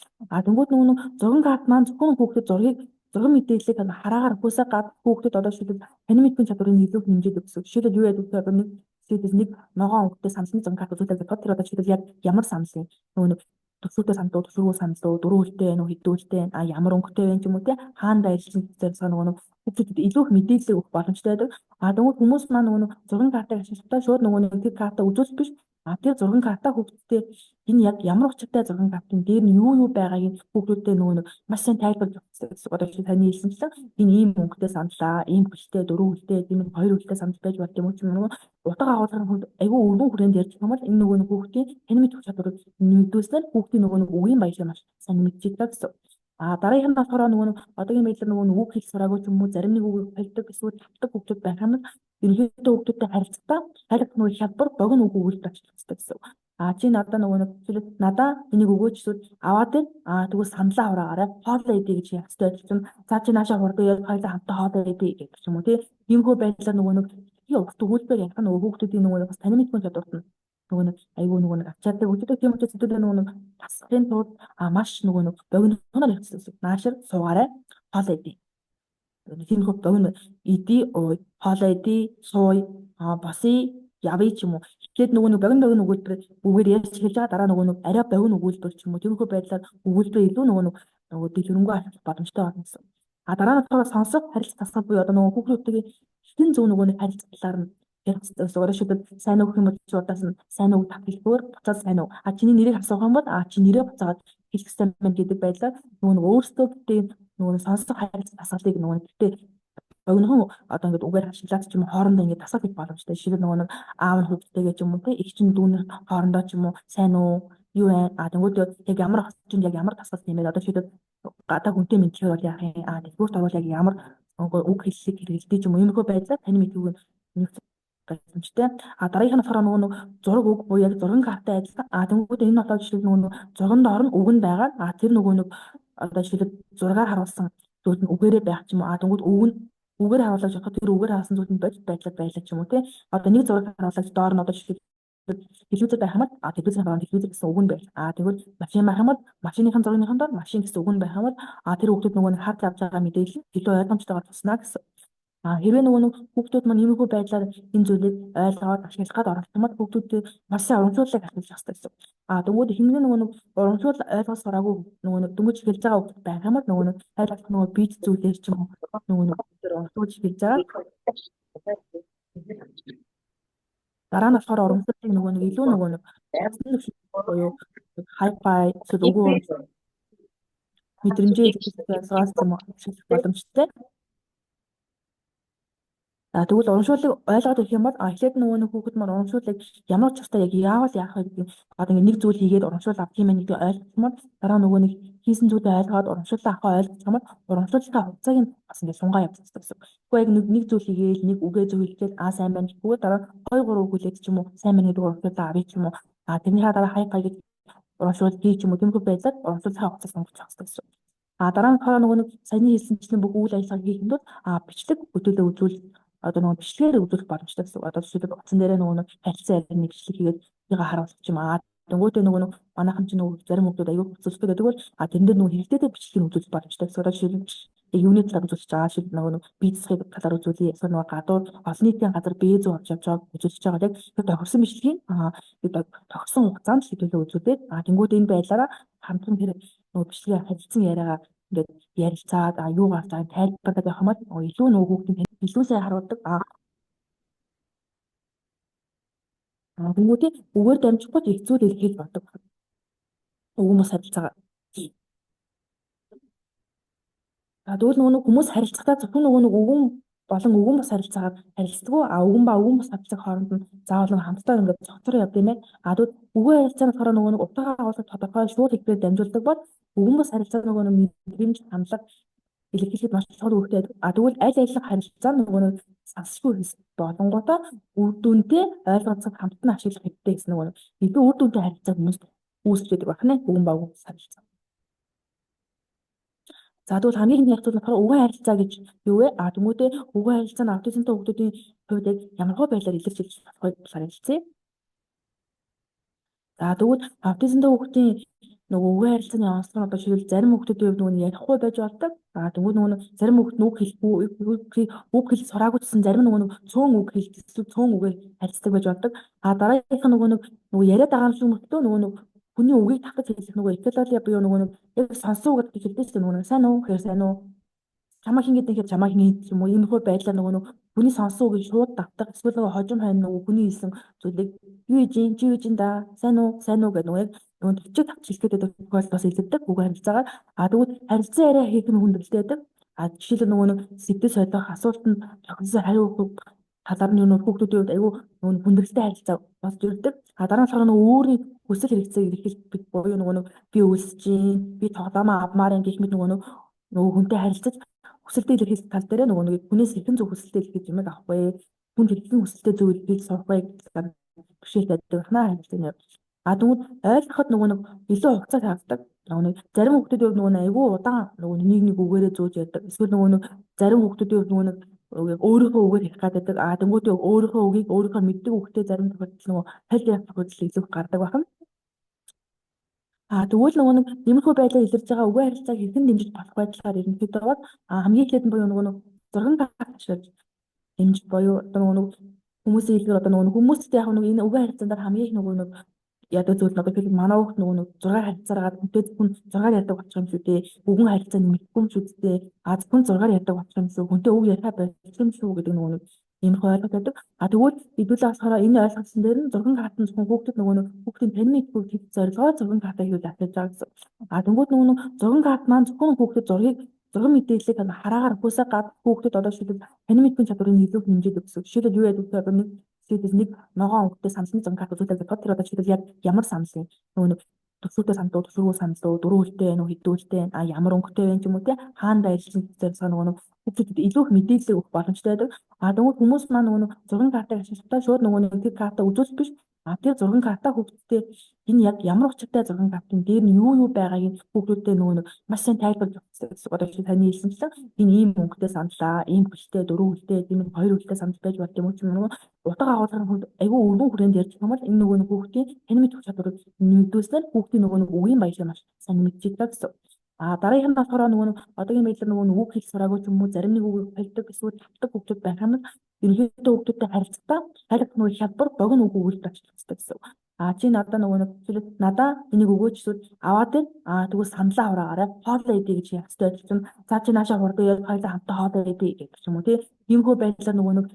Тэнгүүд нөгөө нэг зурган карт маань зөвхөн хүүхдэд зургийг зурган мэдээллийг хараагаар өгөхөөсөө гадна хүүхдэд одоо шилбэл танин мэдгүй чадварыг илүү хэмжээд өгсөн. Жишээлбэл юу яадаг вэ? Одоо нэг жишээлбэл нэг ногоон өнгөтэй саналны зурган карт үзүүлэх бодоход тэр одоо жишээлбэл яг ямар санал юм нөгөө нэг төсвөртэй санал уу, төсвөргүй санал уу, дөрвөн хөлтэй байна уу, хэдэн хөлтэй байна, ямар өнгөтэй байна ч юм уу те, хаана байрлсан зорилгоо нөгөө нэг хүүхдүүдэд илүү их мэдээлэл өгөх боломжтой байдаг. Тэгвэл хүмүүс маань нөгөө нэг зурган картыг ашиглахдаа шууд нөгөө нэг тэр картаа үзүүлэх биш. Тэр зурган картаа хүүхдүүдтэй энэ яг ямар учиртай зурган картын дээр нь юу юу байгааг нь хүүхдүүдтэй нөгөө нэг маш сайн тайлбарлаж өгөх хэрэгтэй гэсэн. Одоо чи таны хэлсэнчлэн энэ ийм өнгөтэй саналаа, ийм хөлтэй, дөрвөн хөлтэй, тийм хоёр хөлтэй санал байж болд юм уу ч юм уу. Утга агуулгын хувьд айгүй өргөн хүрээнд ярьж байгаа юм бол энэ нөгөө нэг хүүхдийн танин мэдэх чадварыг нэмэгдүүлснээр хүүхдийн нөгөө нэг үгийн баялаг маш сайн нэмэгдэж гэсэн. Дараагийнх нь болохоор нөгөө нэг одоогийн байдлаар нөгөө нэг үг хэлэх сураагүй ч юм уу зарим нэг үгийг холддог эсвэл тавдаг хүүхдүүд байх юм бол ерөнхийдөө хүүхдүүдтэй харилцахдаа харих нөгөө хялбар богино үг өгүүлбэр ашиглах хэрэгтэй гэсэн. Чи надаа нөгөө нэг жишээлбэл надаа энийг өгөөч эсвэл аваад ир тэгвэл саналаа хураагаарай хоолоо идэ гэж явах хэрэгтэй чинь за чи наашаа хурдан яг хоёулаа хамтдаа хоолоо идэ гэдэг ч юм уу тий. Иймэрхүү байдлаар нөгөө нэг урт өгүүлбэр ярих нь нөгөө хүүхдүүдийн нөгөө бас танин мэдгүй чадварт нь нөгөө нэг айгүй нөгөө нэг ачаадаг өгдөг тийм учраас хэдүүлээ нөгөө нэг тасахын тулд маш нөгөө нэг богинохоноор явах хэрэгтэй. Наашир суугаарай хоолоо идэ. Тиймэрхүү богино идэ ууй хоолоо идэ сууй босъё явъя ч юм уу. Эхлээд нөгөө нэг богино богино өгүүлбэр үгээр ярьж эхэлж байгаа дараа нөгөө нэг арай богино өгүүлбэр ч юм уу. Тиймэрхүү байдлаар өгүүлбэр илүү нөгөө нэг нөгөө дэлгэрэнгүй ашиглах боломжтой болно гэсэн. Дараа нь болохоор сонсох харилцах дасгал буюу одоо нөгөө хүүхдүүдтэйгээ хитэн зөв нөгөө нэг харилцах талаар нь ярих хэрэгтэй гэсэн. Одоо шүтэн сайн уу гэх юм бол чи удаас нь сайн уу тавхилдгээр буцаад сайн уу. Чиний нэрийг асуух юм бол чи нэрээ буцаагаад хэлэх хэрэгтэй байна гэдэг байдлаар нөгөө нэг өөрсдөө битээ нөгөө сонсох харилцах дасгалыг нөгөө битээ богинохон одоо ингээд үгээр ашиглаад ч юм уу хоорондоо ингээд дасгал хийх боломжтой. Жишээлбэл нөгөө нэг аав нь хүүхдтэйгээ ч юм уу те эгч нь дүүнер хоорондоо ч юм уу сайн уу юу вэ? Тэнгүүд яг ямар орчинд яг ямар дасгал нэмээд одоо жишээлбэл Гадаа хүнтэй мэдлэгээр бол яах юм? Дэлгүүрт орвол яг ямар үг хэллэг хэрэглэдэг юм уу? Иймэрхүү байдлаар танин мэдэхүйг нь боломжтой. Дараагийнх нь болохоор нөгөө нэг зураг үг буюу яг зурган карттай адилхан. Тэнгүүд энэ одоо жишээлбэл нөгөө нэг зурган доор нь үг нь байгаа. Тэр нөгөө нэг одоо жишээлбэл зургаар харуулсан зүйл нь үгээрээ байх ч юм уу. Тэнгүүд үг нь үгээр харуулж болоход тэр үгээр харуулсан зүйл нь бодит байдлаар байлаа ч юм уу, тий. Одоо нэг зураг харуулж доор нь одоо жишээлбэл телевизээр байх юм бол телевизийн харуулсан телевизэр гэсэн үг нь байл. Тэгвэл машин байх юм бол машиныхын зургийнхын доор машин гэсэн үг нь байх юм бол тэр хүүхдүүд нөгөө нэг харж авч байгаа мэдээлэл нь илүү ойлгомжтойгоор туснаа гэсэн. Хэрвээ нөгөө нэг хүүхдүүд маань иймэрхүү байдлаар энэ зүйлийг ойлгоод ашиглах гээд оролдох юм бол хүүхдүүдэд маш сайн урамшууллыг ашиглах хэрэгтэй гэсэн. Дөнгөж хэмнэн нөгөө нэг урамшуул ойлгож сураагүй нөгөө нэг дөнгөж эхэлж байгаа хүүхдүүд байх юм бол нөгөө нэг ойлгох нөгөө бие зүйлээр ч юм уу нөгөө нэг урамшуулж эхэлж байгаа. Дараа нь болохоор урамшууллыг нөгөө нэг илүү нөгөө нэг буюу хай-фай эсвэл үгүй мэдрэмжээ илэрхийлэх ойлгоос юм уу ашиглах боломжтой. Тэгвэл урамшууллыг ойлгоод ирэх юм бол эхлээд нөгөө нэг хүүхэд маань урамшууллыг ямар учиртай яг яавал яах вэ гэдэг одоо ингэ нэг зүйл хийгээд урамшуул авах юм байна гэдгийг ойлгох юм бол дараа нөгөө нэг хийсэн зүйлээ ойлгоод урамшууллаа авахаа ойлгох юм бол урамшууллынхаа хугацааг нь бас ингэ сунгаа явуулах хэрэгтэй гэсэн. Тэгэхгүй яг нэг зүйл хийгээл нэг үгээ зөв хэлгээд сайн байна гэхгүй дараа 2 3 үг хэлээд ч юм уу сайн байна гэдэг урамшууллаа авъя ч юм уу тэрнийхээ дараа хай гай гэж урамшуул хий ч юм уу тиймэрхүү байдлаар урамшууллынхаа хугацаа сунгах хэрэгтэй гэсэн. Дараа нь болохоор нөгөө нэг саяны хэлсэнчлэн бүх үйл ажиллагааг хийхэд бол бичлэг хөдөлгөөн үзүүл одоо нөгөө бичлэгээр үзүүлэх боломжтой гэсэн. Одоо жишээлбэл утсан дээрээ нөгөө нэг харилцан ярианы бичлэг хийгээд тийгээ харуулах юм аа. Тэнгүүтээ нөгөө нэг манайхан ч нөгөө зарим хүмүүс аюу хэцүүстэй гэдэг бол тэрэн дээр нөгөө хэрэгтэй бичлэгийг үзүүлэх боломжтой гэсэн. Одоо жишээлбэл яг юуны талаар үзүүлж байгаа шил нөгөө нэг бие засгийн талаар үзүүлье. Эсвэл нөгөө гадуур олон нийтийн газар бие зүү авч явж байгааг үзүүлж байгаа яг тэр тохирсон бичлэгийг тохирсон хугацаанд хэдүүлээ үзүүлээд тэнгүүтээ энэ байдлаараа хамтран тэр нөгөө бичлэгээ харилцан яриагаа ингээд ярилцаад юу гарч байгааг тайлбарлаад явах юм бол илүү нөгөө хүүхдийн илүү сайн харуулдаг. Тэнгүүтээ үгээр дамжихгүй ч их зүйл илэрхийлж болдог. Үгэн бус харилцаагаа. Тэгвэл нөгөө нэг хүмүүс харилцахдаа зөвхөн нөгөө нэг үгэн болон үгэн бус харилцаагаар харилцдаггүй. Үгэн ба үгэн бус харилцааг хооронд нь заавал хамтдаа ингээд цогцор явд юм байна. Тэгвэл үгэн харилцаа нь болохоор нөгөө нэг утга агуулгыг тодорхой шууд хэлбэрээр дамжуулдаг бол үгэн бус харилцаа нөгөө нэг мэдрэмж, хандлага илэрхийлэхэд маш чухал үүрэгтэй. Тэгвэл аль аль харилцаа нөгөө нэг сансгүй хэсэг болонгуудаа үр дүнтэй ойлголцох хамт нь ашиглах хэрэгтэй гэсэн нөгөө илүү үр дүнтэй харилцаа хүмүүс үүсгэж байдаг байна. Үгэн ба үгэн бус харилцаа. За тэгвэл хамгийн ихний ярих болохоор үгэн харилцаа гэж юу вэ? Тэнгүүтээ үгэн харилцаа нь аутизмтай хүүхдүүдийн хувьд яг ямар байдлаар илэрч ирж болохыг талаар ярилцъя. За тэгвэл аутизмтай хүүхдийн нөгөө үгэн харилцааны онцлог нь одоо жишээлбэл зарим хүүхдүүдийн хувьд нөгөө ярихгүй байж болдог. Тэнгүүд нөгөө зарим хүүхд нь үг хэлэхгүй, үг хэлж сураагүй гэсэн зарим нөгөө нэг цөөн үг хэлдэг, цөөн үгээр харилцдаг байж болдог. Дараагийнх нь нөгөө нэг яриад байгаа юм шиг мөртлөө нөгөө нэг хүний үгийг татаж хэлэх нөгөө эхлэлээ буюу нөгөө нэг яг сонсоо гэдэг хэлдэг шүү дээ. Нөгөө нэг сайн уу гэхээр сайн уу, чамаа хин гэдэг гэхээр чамаа хин гэдэг юм уу. Иймэрхүү байдлаар нөгөө нэг хүний сонсон үгийг шууд давтах, эсвэл нөгөө хожим хойно нөгөө хүний хэлсэн зүйлийг юу хийж чи юу хийж да, сайн уу, сайн уу гэдэг нөгөө яг нөгөө төчөг тавч хэлэх гэдэг тохиолдол бас илэрдэг үгүй харилцаагаар. Тэгвэл харилцан яриа хийх нь хүндрэлтэй байдаг. Жишээлбэл нөгөө нэг сэдв сойдох асуултанд тохирсон хариу өгөх талаар нь нөгөө хүүхдүүдийн хувьд айгүй нөгөө хүндрэлтэй харилцаа болж ирдэг. Дараа нь болохоор нөгөө өөрийн хүсэл хэрэгцээг илэрхийлэх буюу нөгөө нэг би өлсөж чинь, би тоглоомоо авмаар юм гэх мэт нөгөө нэг нөгөө хүнтэй харилцаж хүсэлтээ илэрхийлэх тал дээр нөгөө нэг хүнээс хэрхэн зөв хүсэлтээ илэрхийлж юмыг авах вэ? Хүн хэрхэн хүсэлтээ зөв илэрхийлж сурах вэ гэдэг бэрхшээлтэй байдаг байна харилцааны явдал. Тэгвэл ойлгоход нөгөө нэг илүү хугацаа шаарддаг. Нөгөө нэг зарим хүүхдүүдийн хувьд нөгөө нэг айгүй удаан нөгөө нэг нэг үгээрээ зөөж яадаг. Эсвэл нөгөө нэг зарим хүүхдүүдийн хувьд нөгөө нэг өөрийнхөө үгээр хэлэх гэдэг. Тэнгүүтээ өөрийнхөө үгийг өөрийнхөө мэддэг үгтэй зарим тохиолдолд нөгөө хэл явах тохиолдол илүү гардаг байна. Тэгвэл нөгөө нэг иймэрхүү байдлаар илэрж байгаа үгэн харилцааг хэрхэн дэмжиж болох байдлаар ерөнхийдөө бол хамгийн эхлээд нь буюу нөгөө нэг зурган карт ашиглаж дэмжих буюу одоо нөгөө нэг хүмүүсийн хэлбэр одоо нөгөө хүмүүстэй яг нөгөө энэ үгэн харилцаан дээр хамгийн их нөгөө нэг яадаг зүйл нь одоо тэгэхээр манай хүүхд нөгөө нэг зургаар харилцаараад хүнтэй зөвхөн зургаар ярьдаг болчих юм шүү дээ. Үгэн харилцаа нэмэгдэхгүй юм шүү дээ. Зөвхөн зургаар ярьдаг болчих юм шүү. Хүнтэй үг яриа болчих юм шүү гэдэг нөгөө нэг иймэрхүү ойлголт байдаг. Тэгвэл хэдүүлээ болохоор энэ ойлголтсон дээр нь зурган карт нь зөвхөн хүүхдэд нөгөө нэг хүүхдийн тань мэдгүй хэд зорилгоор зурган картаа хийвэл ашиглаж байгаа гэсэн. Тэнгүүд нөгөө нэг зурган карт маань зөвхөн хүүхдэд зургийг зурган мэдээллийг хараагаар өгөхөөсөө гадна хүүхдэд одоо жишээлбэл тань мэдгүй чадварыг илүү хэмжээд өгсөн. Жишээлбэл юу яадаг вэ? Одоо нэг жишээлбэл нэг ногоон өнгөтэй самсны зурган карт үзүүлэх бодоход тэр одоо жишээлбэл яг ямар самс юм нөгөө нэг Түшүүртэй санал уу, түшүүргүй санал уу, дөрөв хөлтэй байна уу, хэдэн хөлтэй байна, ямар өнгөтэй байна ч юм уу те, хаана байрлсан зэрэг нөгөө нэг хүүхдүүдэд илүү их мэдээлэл өгөх боломжтой байдаг. Тэгвэл хүмүүс маань нөгөө нэг зургийн картыг ашиглахдаа шууд нөгөө нэг тэр карта үзүүлэх биш. Тэр зургийн карта хүүхдүүдтэй энэ яг ямар учиртай зургийн картын дээр нь юу юу байгааг нь хүүхдүүдтэй нөгөө нэг маш сайн тайлбарлаж өгөх хэрэгтэй гэсэн. Одоо чи таны хэлсэнчлэн энэ ийм өнгөтэй саналаа, ийм хөлтэй, дөрөв хөлтэй, тийм хоёр хөлтэй санал байж болд юм уу ч юм уу. Утга агуулгын хувьд айгүй өргөн хүрээнд ярьж байгаа бол энэ нөгөө нэг хүүхдийн тань мэдэх чадварыг нэмэгдүүлснээр хүүхдийн нөгөө нэг үгийн баялаг маш сайн нэмэгдэж гэсэн. Дараагийнх нь болохоор нөгөө нэг одоогийн байдлаар нөгөө нэг үг хэл сураагүй ч юм уу, зарим нэг үгийг холддог эсвэл тавдаг хүүхдүүд байх юм бол ерөнхийдөө хүүхдүүдтэй харилцахдаа харилцах нөгөө хялбар богино үг өгүүлбэр ашиглах хэрэгтэй гэсэн. Чи надаа нөгөө нэг надаа энийг өгөөч эсвэл аваад ир, тэгвэл саналаа хураагаарай, хоолоо идэ гэж ярих хэрэгтэй байж чинь за чи наашаа хурдан яг хоёулаа хамтаа хоолоо идэ гэдэг ч юм уу тий. Иймэрхүү байдлаар нөгөө нэг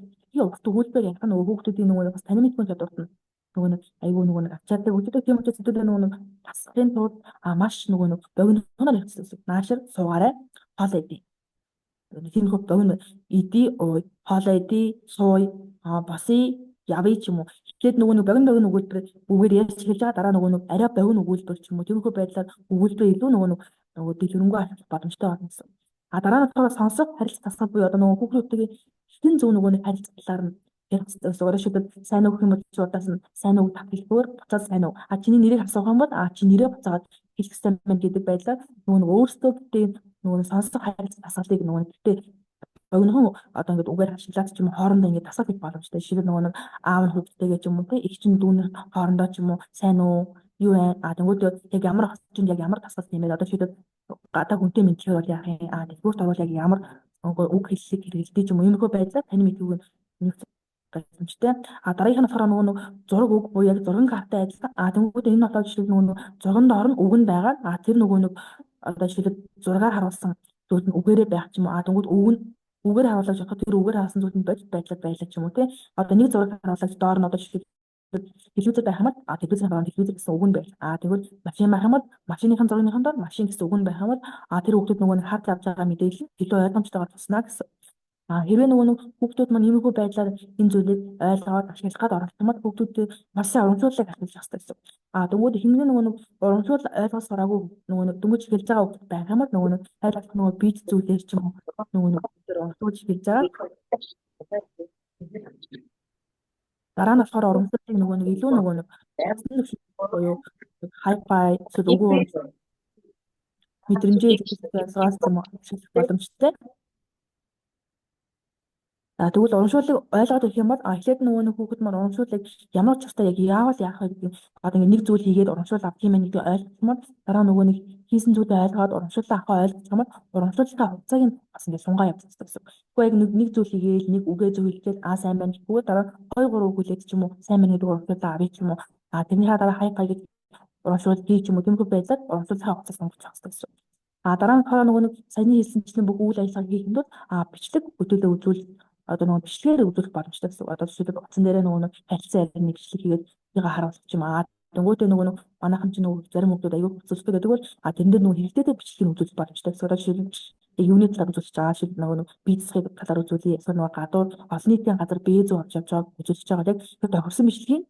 урт өгүүлбэр ярих нь нөгөө хүүхдүүдийн нөгөө нэг бас танин мэдгүй чадварт нь нөгөө нэг айгүй нөгөө нэг ачаадаг өгдөг. Тийм учраас хэдүүлээ нөгөө нэг тасахын тулд маш нөгөө нэг богинохоноор ярих хэрэгтэй. Наашир суугаарай, хоолоо идэ. Тиймэрхүү богино идэ, ууй, хоолоо идэ, сууй, босъё, явъя ч юм уу. Эхлээд нөгөө нэг богино богино өгүүлбэр үгээр ярьж эхэлж байгаа, дараа нөгөө нэг арай богино өгүүлбэр ч юм уу. Тиймэрхүү байдлаар өгүүлбэр илүү нөгөө нэг нөгөө дэлгэрэнгүй ашиглах боломжтой болно гэсэн. Дараа нь болохоор сонсох, харилцах дасгал буюу одоо нөгөө хүүхдүүдтэйгээ хитэн зөв нөгөө нэг харилцах талаар нь ярих хэрэгтэй гэсэн. Одоо шүтэн сайн уу гэх юм бол шуудаас нь сайн уу тавхилбаар буцаад сайн уу. Чиний нэрийг асуух юм бол чи нэрээ буцаагаад хэлэх хэрэгтэй байна гэдэг байдлаар нөгөө нэг өөрсдөө битээ нөгөө сонсох, харилцах дасгалыг нөгөө нэг богинохон одоо ингээд үгээр ашиглаад ч юм уу хоорондоо ингээд дасгал хийх боломжтой. Жишээлбэл нөгөө нэг аав нь хүүхдтэйгээ ч юм уу те, эгч нь дүүнер хоорондоо ч юм уу сайн уу юу вэ? Тэнгүүд яг ямар орчинд яг ямар дасгал нэмээд одоо шийдэл гадаа хүнтэй мэдлэгээр бол яах юм? Дэлгүүрт орвол яг ямар үг хэллэг хэрэглэдэг ч юм уу иймэрхүү байдлаар таны мэдхүйг нь боломжтой. Дараагийнх нь болохоор нөгөө нэг зураг үг буюу яг зургийн картай адилхан. Тэнгүүд энэ одоо жишээлбэл нөгөө нэг зурган доор нь үг нь байгаа. Тэр нөгөө нэг одоо жишээлбэл зургаар харуулсан зүйл нь үгээрээ байх ч юм уу. Тэнгүүд үг нь үгээр харуулж бодоход тэр үгээр харуулсан зүйл нь бодит байдлаар байлаа ч юм уу тий. Одоо нэг зураг харуулж доор нь одоо жишээлбэл телевизээр байх юм бол телевизийн доор телевизэр гэсэн үг нь байл. Тэгвэл машин байх юм бол машиныхын зургийнхын доор машин гэсэн үг нь байх юм бол тэр хүүхдүүд нөгөө нэг харж авч байгаа мэдээлэл нь илүү ойлгомжтойгоор туснаа гэсэн. Хэрвээ нөгөө нэг хүүхдүүд маань иймэрхүү байдлаар энэ зүйлийг ойлгоод ашиглах гээд оролдох юм бол хүүхдүүдэд маш сайн урамшууллыг ашиглах хэрэгтэй гэсэн. Дөнгөж хэмнэн нөгөө нэг урамшуул ойлгож сураагүй нөгөө нэг дөнгөж эхэлж байгаа хүүхдүүд байх юм бол нөгөө нэг ойлгох нөгөө бие зүйлээр ч юм уу нөгөө нэг урамшуулж эхэлж байгаа. Дараа нь болохоор урамшууллыг нөгөө нэг илүү нөгөө нэг буюу хай-фай эсвэл үгүй мэдрэмжээ илэрхийлэх ойлгоос юм уу ашиглах боломжтой. Тэгвэл урамшууллыг ойлгоод ирэх юм бол эхлээд нөгөө нэг хүүхэд маань урамшууллыг ямар учиртай яг яавал яах вэ гэдэг одоо ингээд нэг зүйл хийгээд урамшуул авах юм байна гэдгийг ойлгох юм бол дараа нөгөө нэг хийсэн зүйлээ ойлгоод урамшууллаа авахаа ойлгох юм бол урамшууллынхаа хугацааг нь бас ингээд сунгаа явуулах хэрэгтэй гэсэн. Тэгэхгүй яг нэг зүйл хийгээл нэг үгээ зөв хэлгээд сайн байна гэхгүй дараа 2 3 үг хэлээд ч юм уу сайн байна гэдэг урамшууллаа авъя ч юм уу тэрнийхээ дараа хай хай гэж урамшуул хий ч юм уу тиймэрхүү байдлаар урамшууллынхаа хугацаа сунгах хэрэгтэй гэсэн. Дараа нь болохоор нөгөө нэг саяны хэлсэнчлэн бүх үйл ажиллагааг хийхэд бол бичлэг хөдөлгөөн үзүүл одоо нөгөө бичлэгээр үзүүлэх боломжтой гэсэн. Одоо жишээлбэл утсан дээрээ нөгөө нэг харилцан ярианы бичлэг хийгээд тийгээ харуулах юм аа. Тэнгүүтээ нөгөө нэг манайхан ч нөгөө зарим хүмүүс аюу хэцүүстэй гэдэг бол тэрэн дээр нөгөө хэрэгтэй бичлэгийг үзүүлэх боломжтой гэсэн. Одоо жишээлбэл яг юуны талаар үзүүлж байгаа шил нөгөө нэг бие засахын талаар үзүүлье. Эсвэл нөгөө гадуур олон нийтийн газар бие зүү авч явж байгааг үзүүлж байгаа яг тэр тохирсон бичлэгийг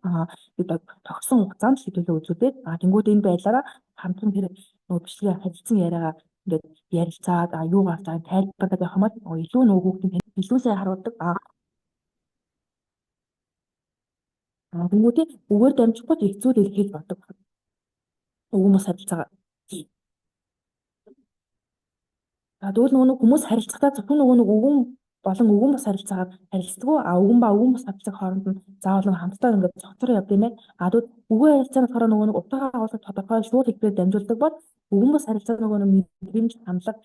тохирсон хугацаанд хэдүүлээ үзүүлээд тэнгүүтээ энэ байдлаараа хамтран тэр нөгөө бичлэгээ харилцан яриагаа ингээд ярилцаад юу гарч байгааг тайлбарлаад явах юм бол илүү нөгөө хүүхдийн илүү сайн харуулдаг. Тэнгүүтээ үгээр дамжихгүй ч их зүйл илэрхийлж болдог. Үгэн бус харилцаагаа. Тэгвэл нөгөө нэг хүмүүс харилцахдаа зөвхөн нөгөө нэг үгэн болон үгэн бус харилцаагаар харилцдаггүй. Үгэн ба үгэн бус харилцааг хооронд нь заавал хамтдаа ингээд цогцор явд юм байна. Тэгвэл үгэн харилцаа нь болохоор нөгөө нэг утга агуулгыг тодорхой шууд хэлбэрээр дамжуулдаг бол үгэн бус харилцаа нөгөө нэг мэдрэмж, хандлага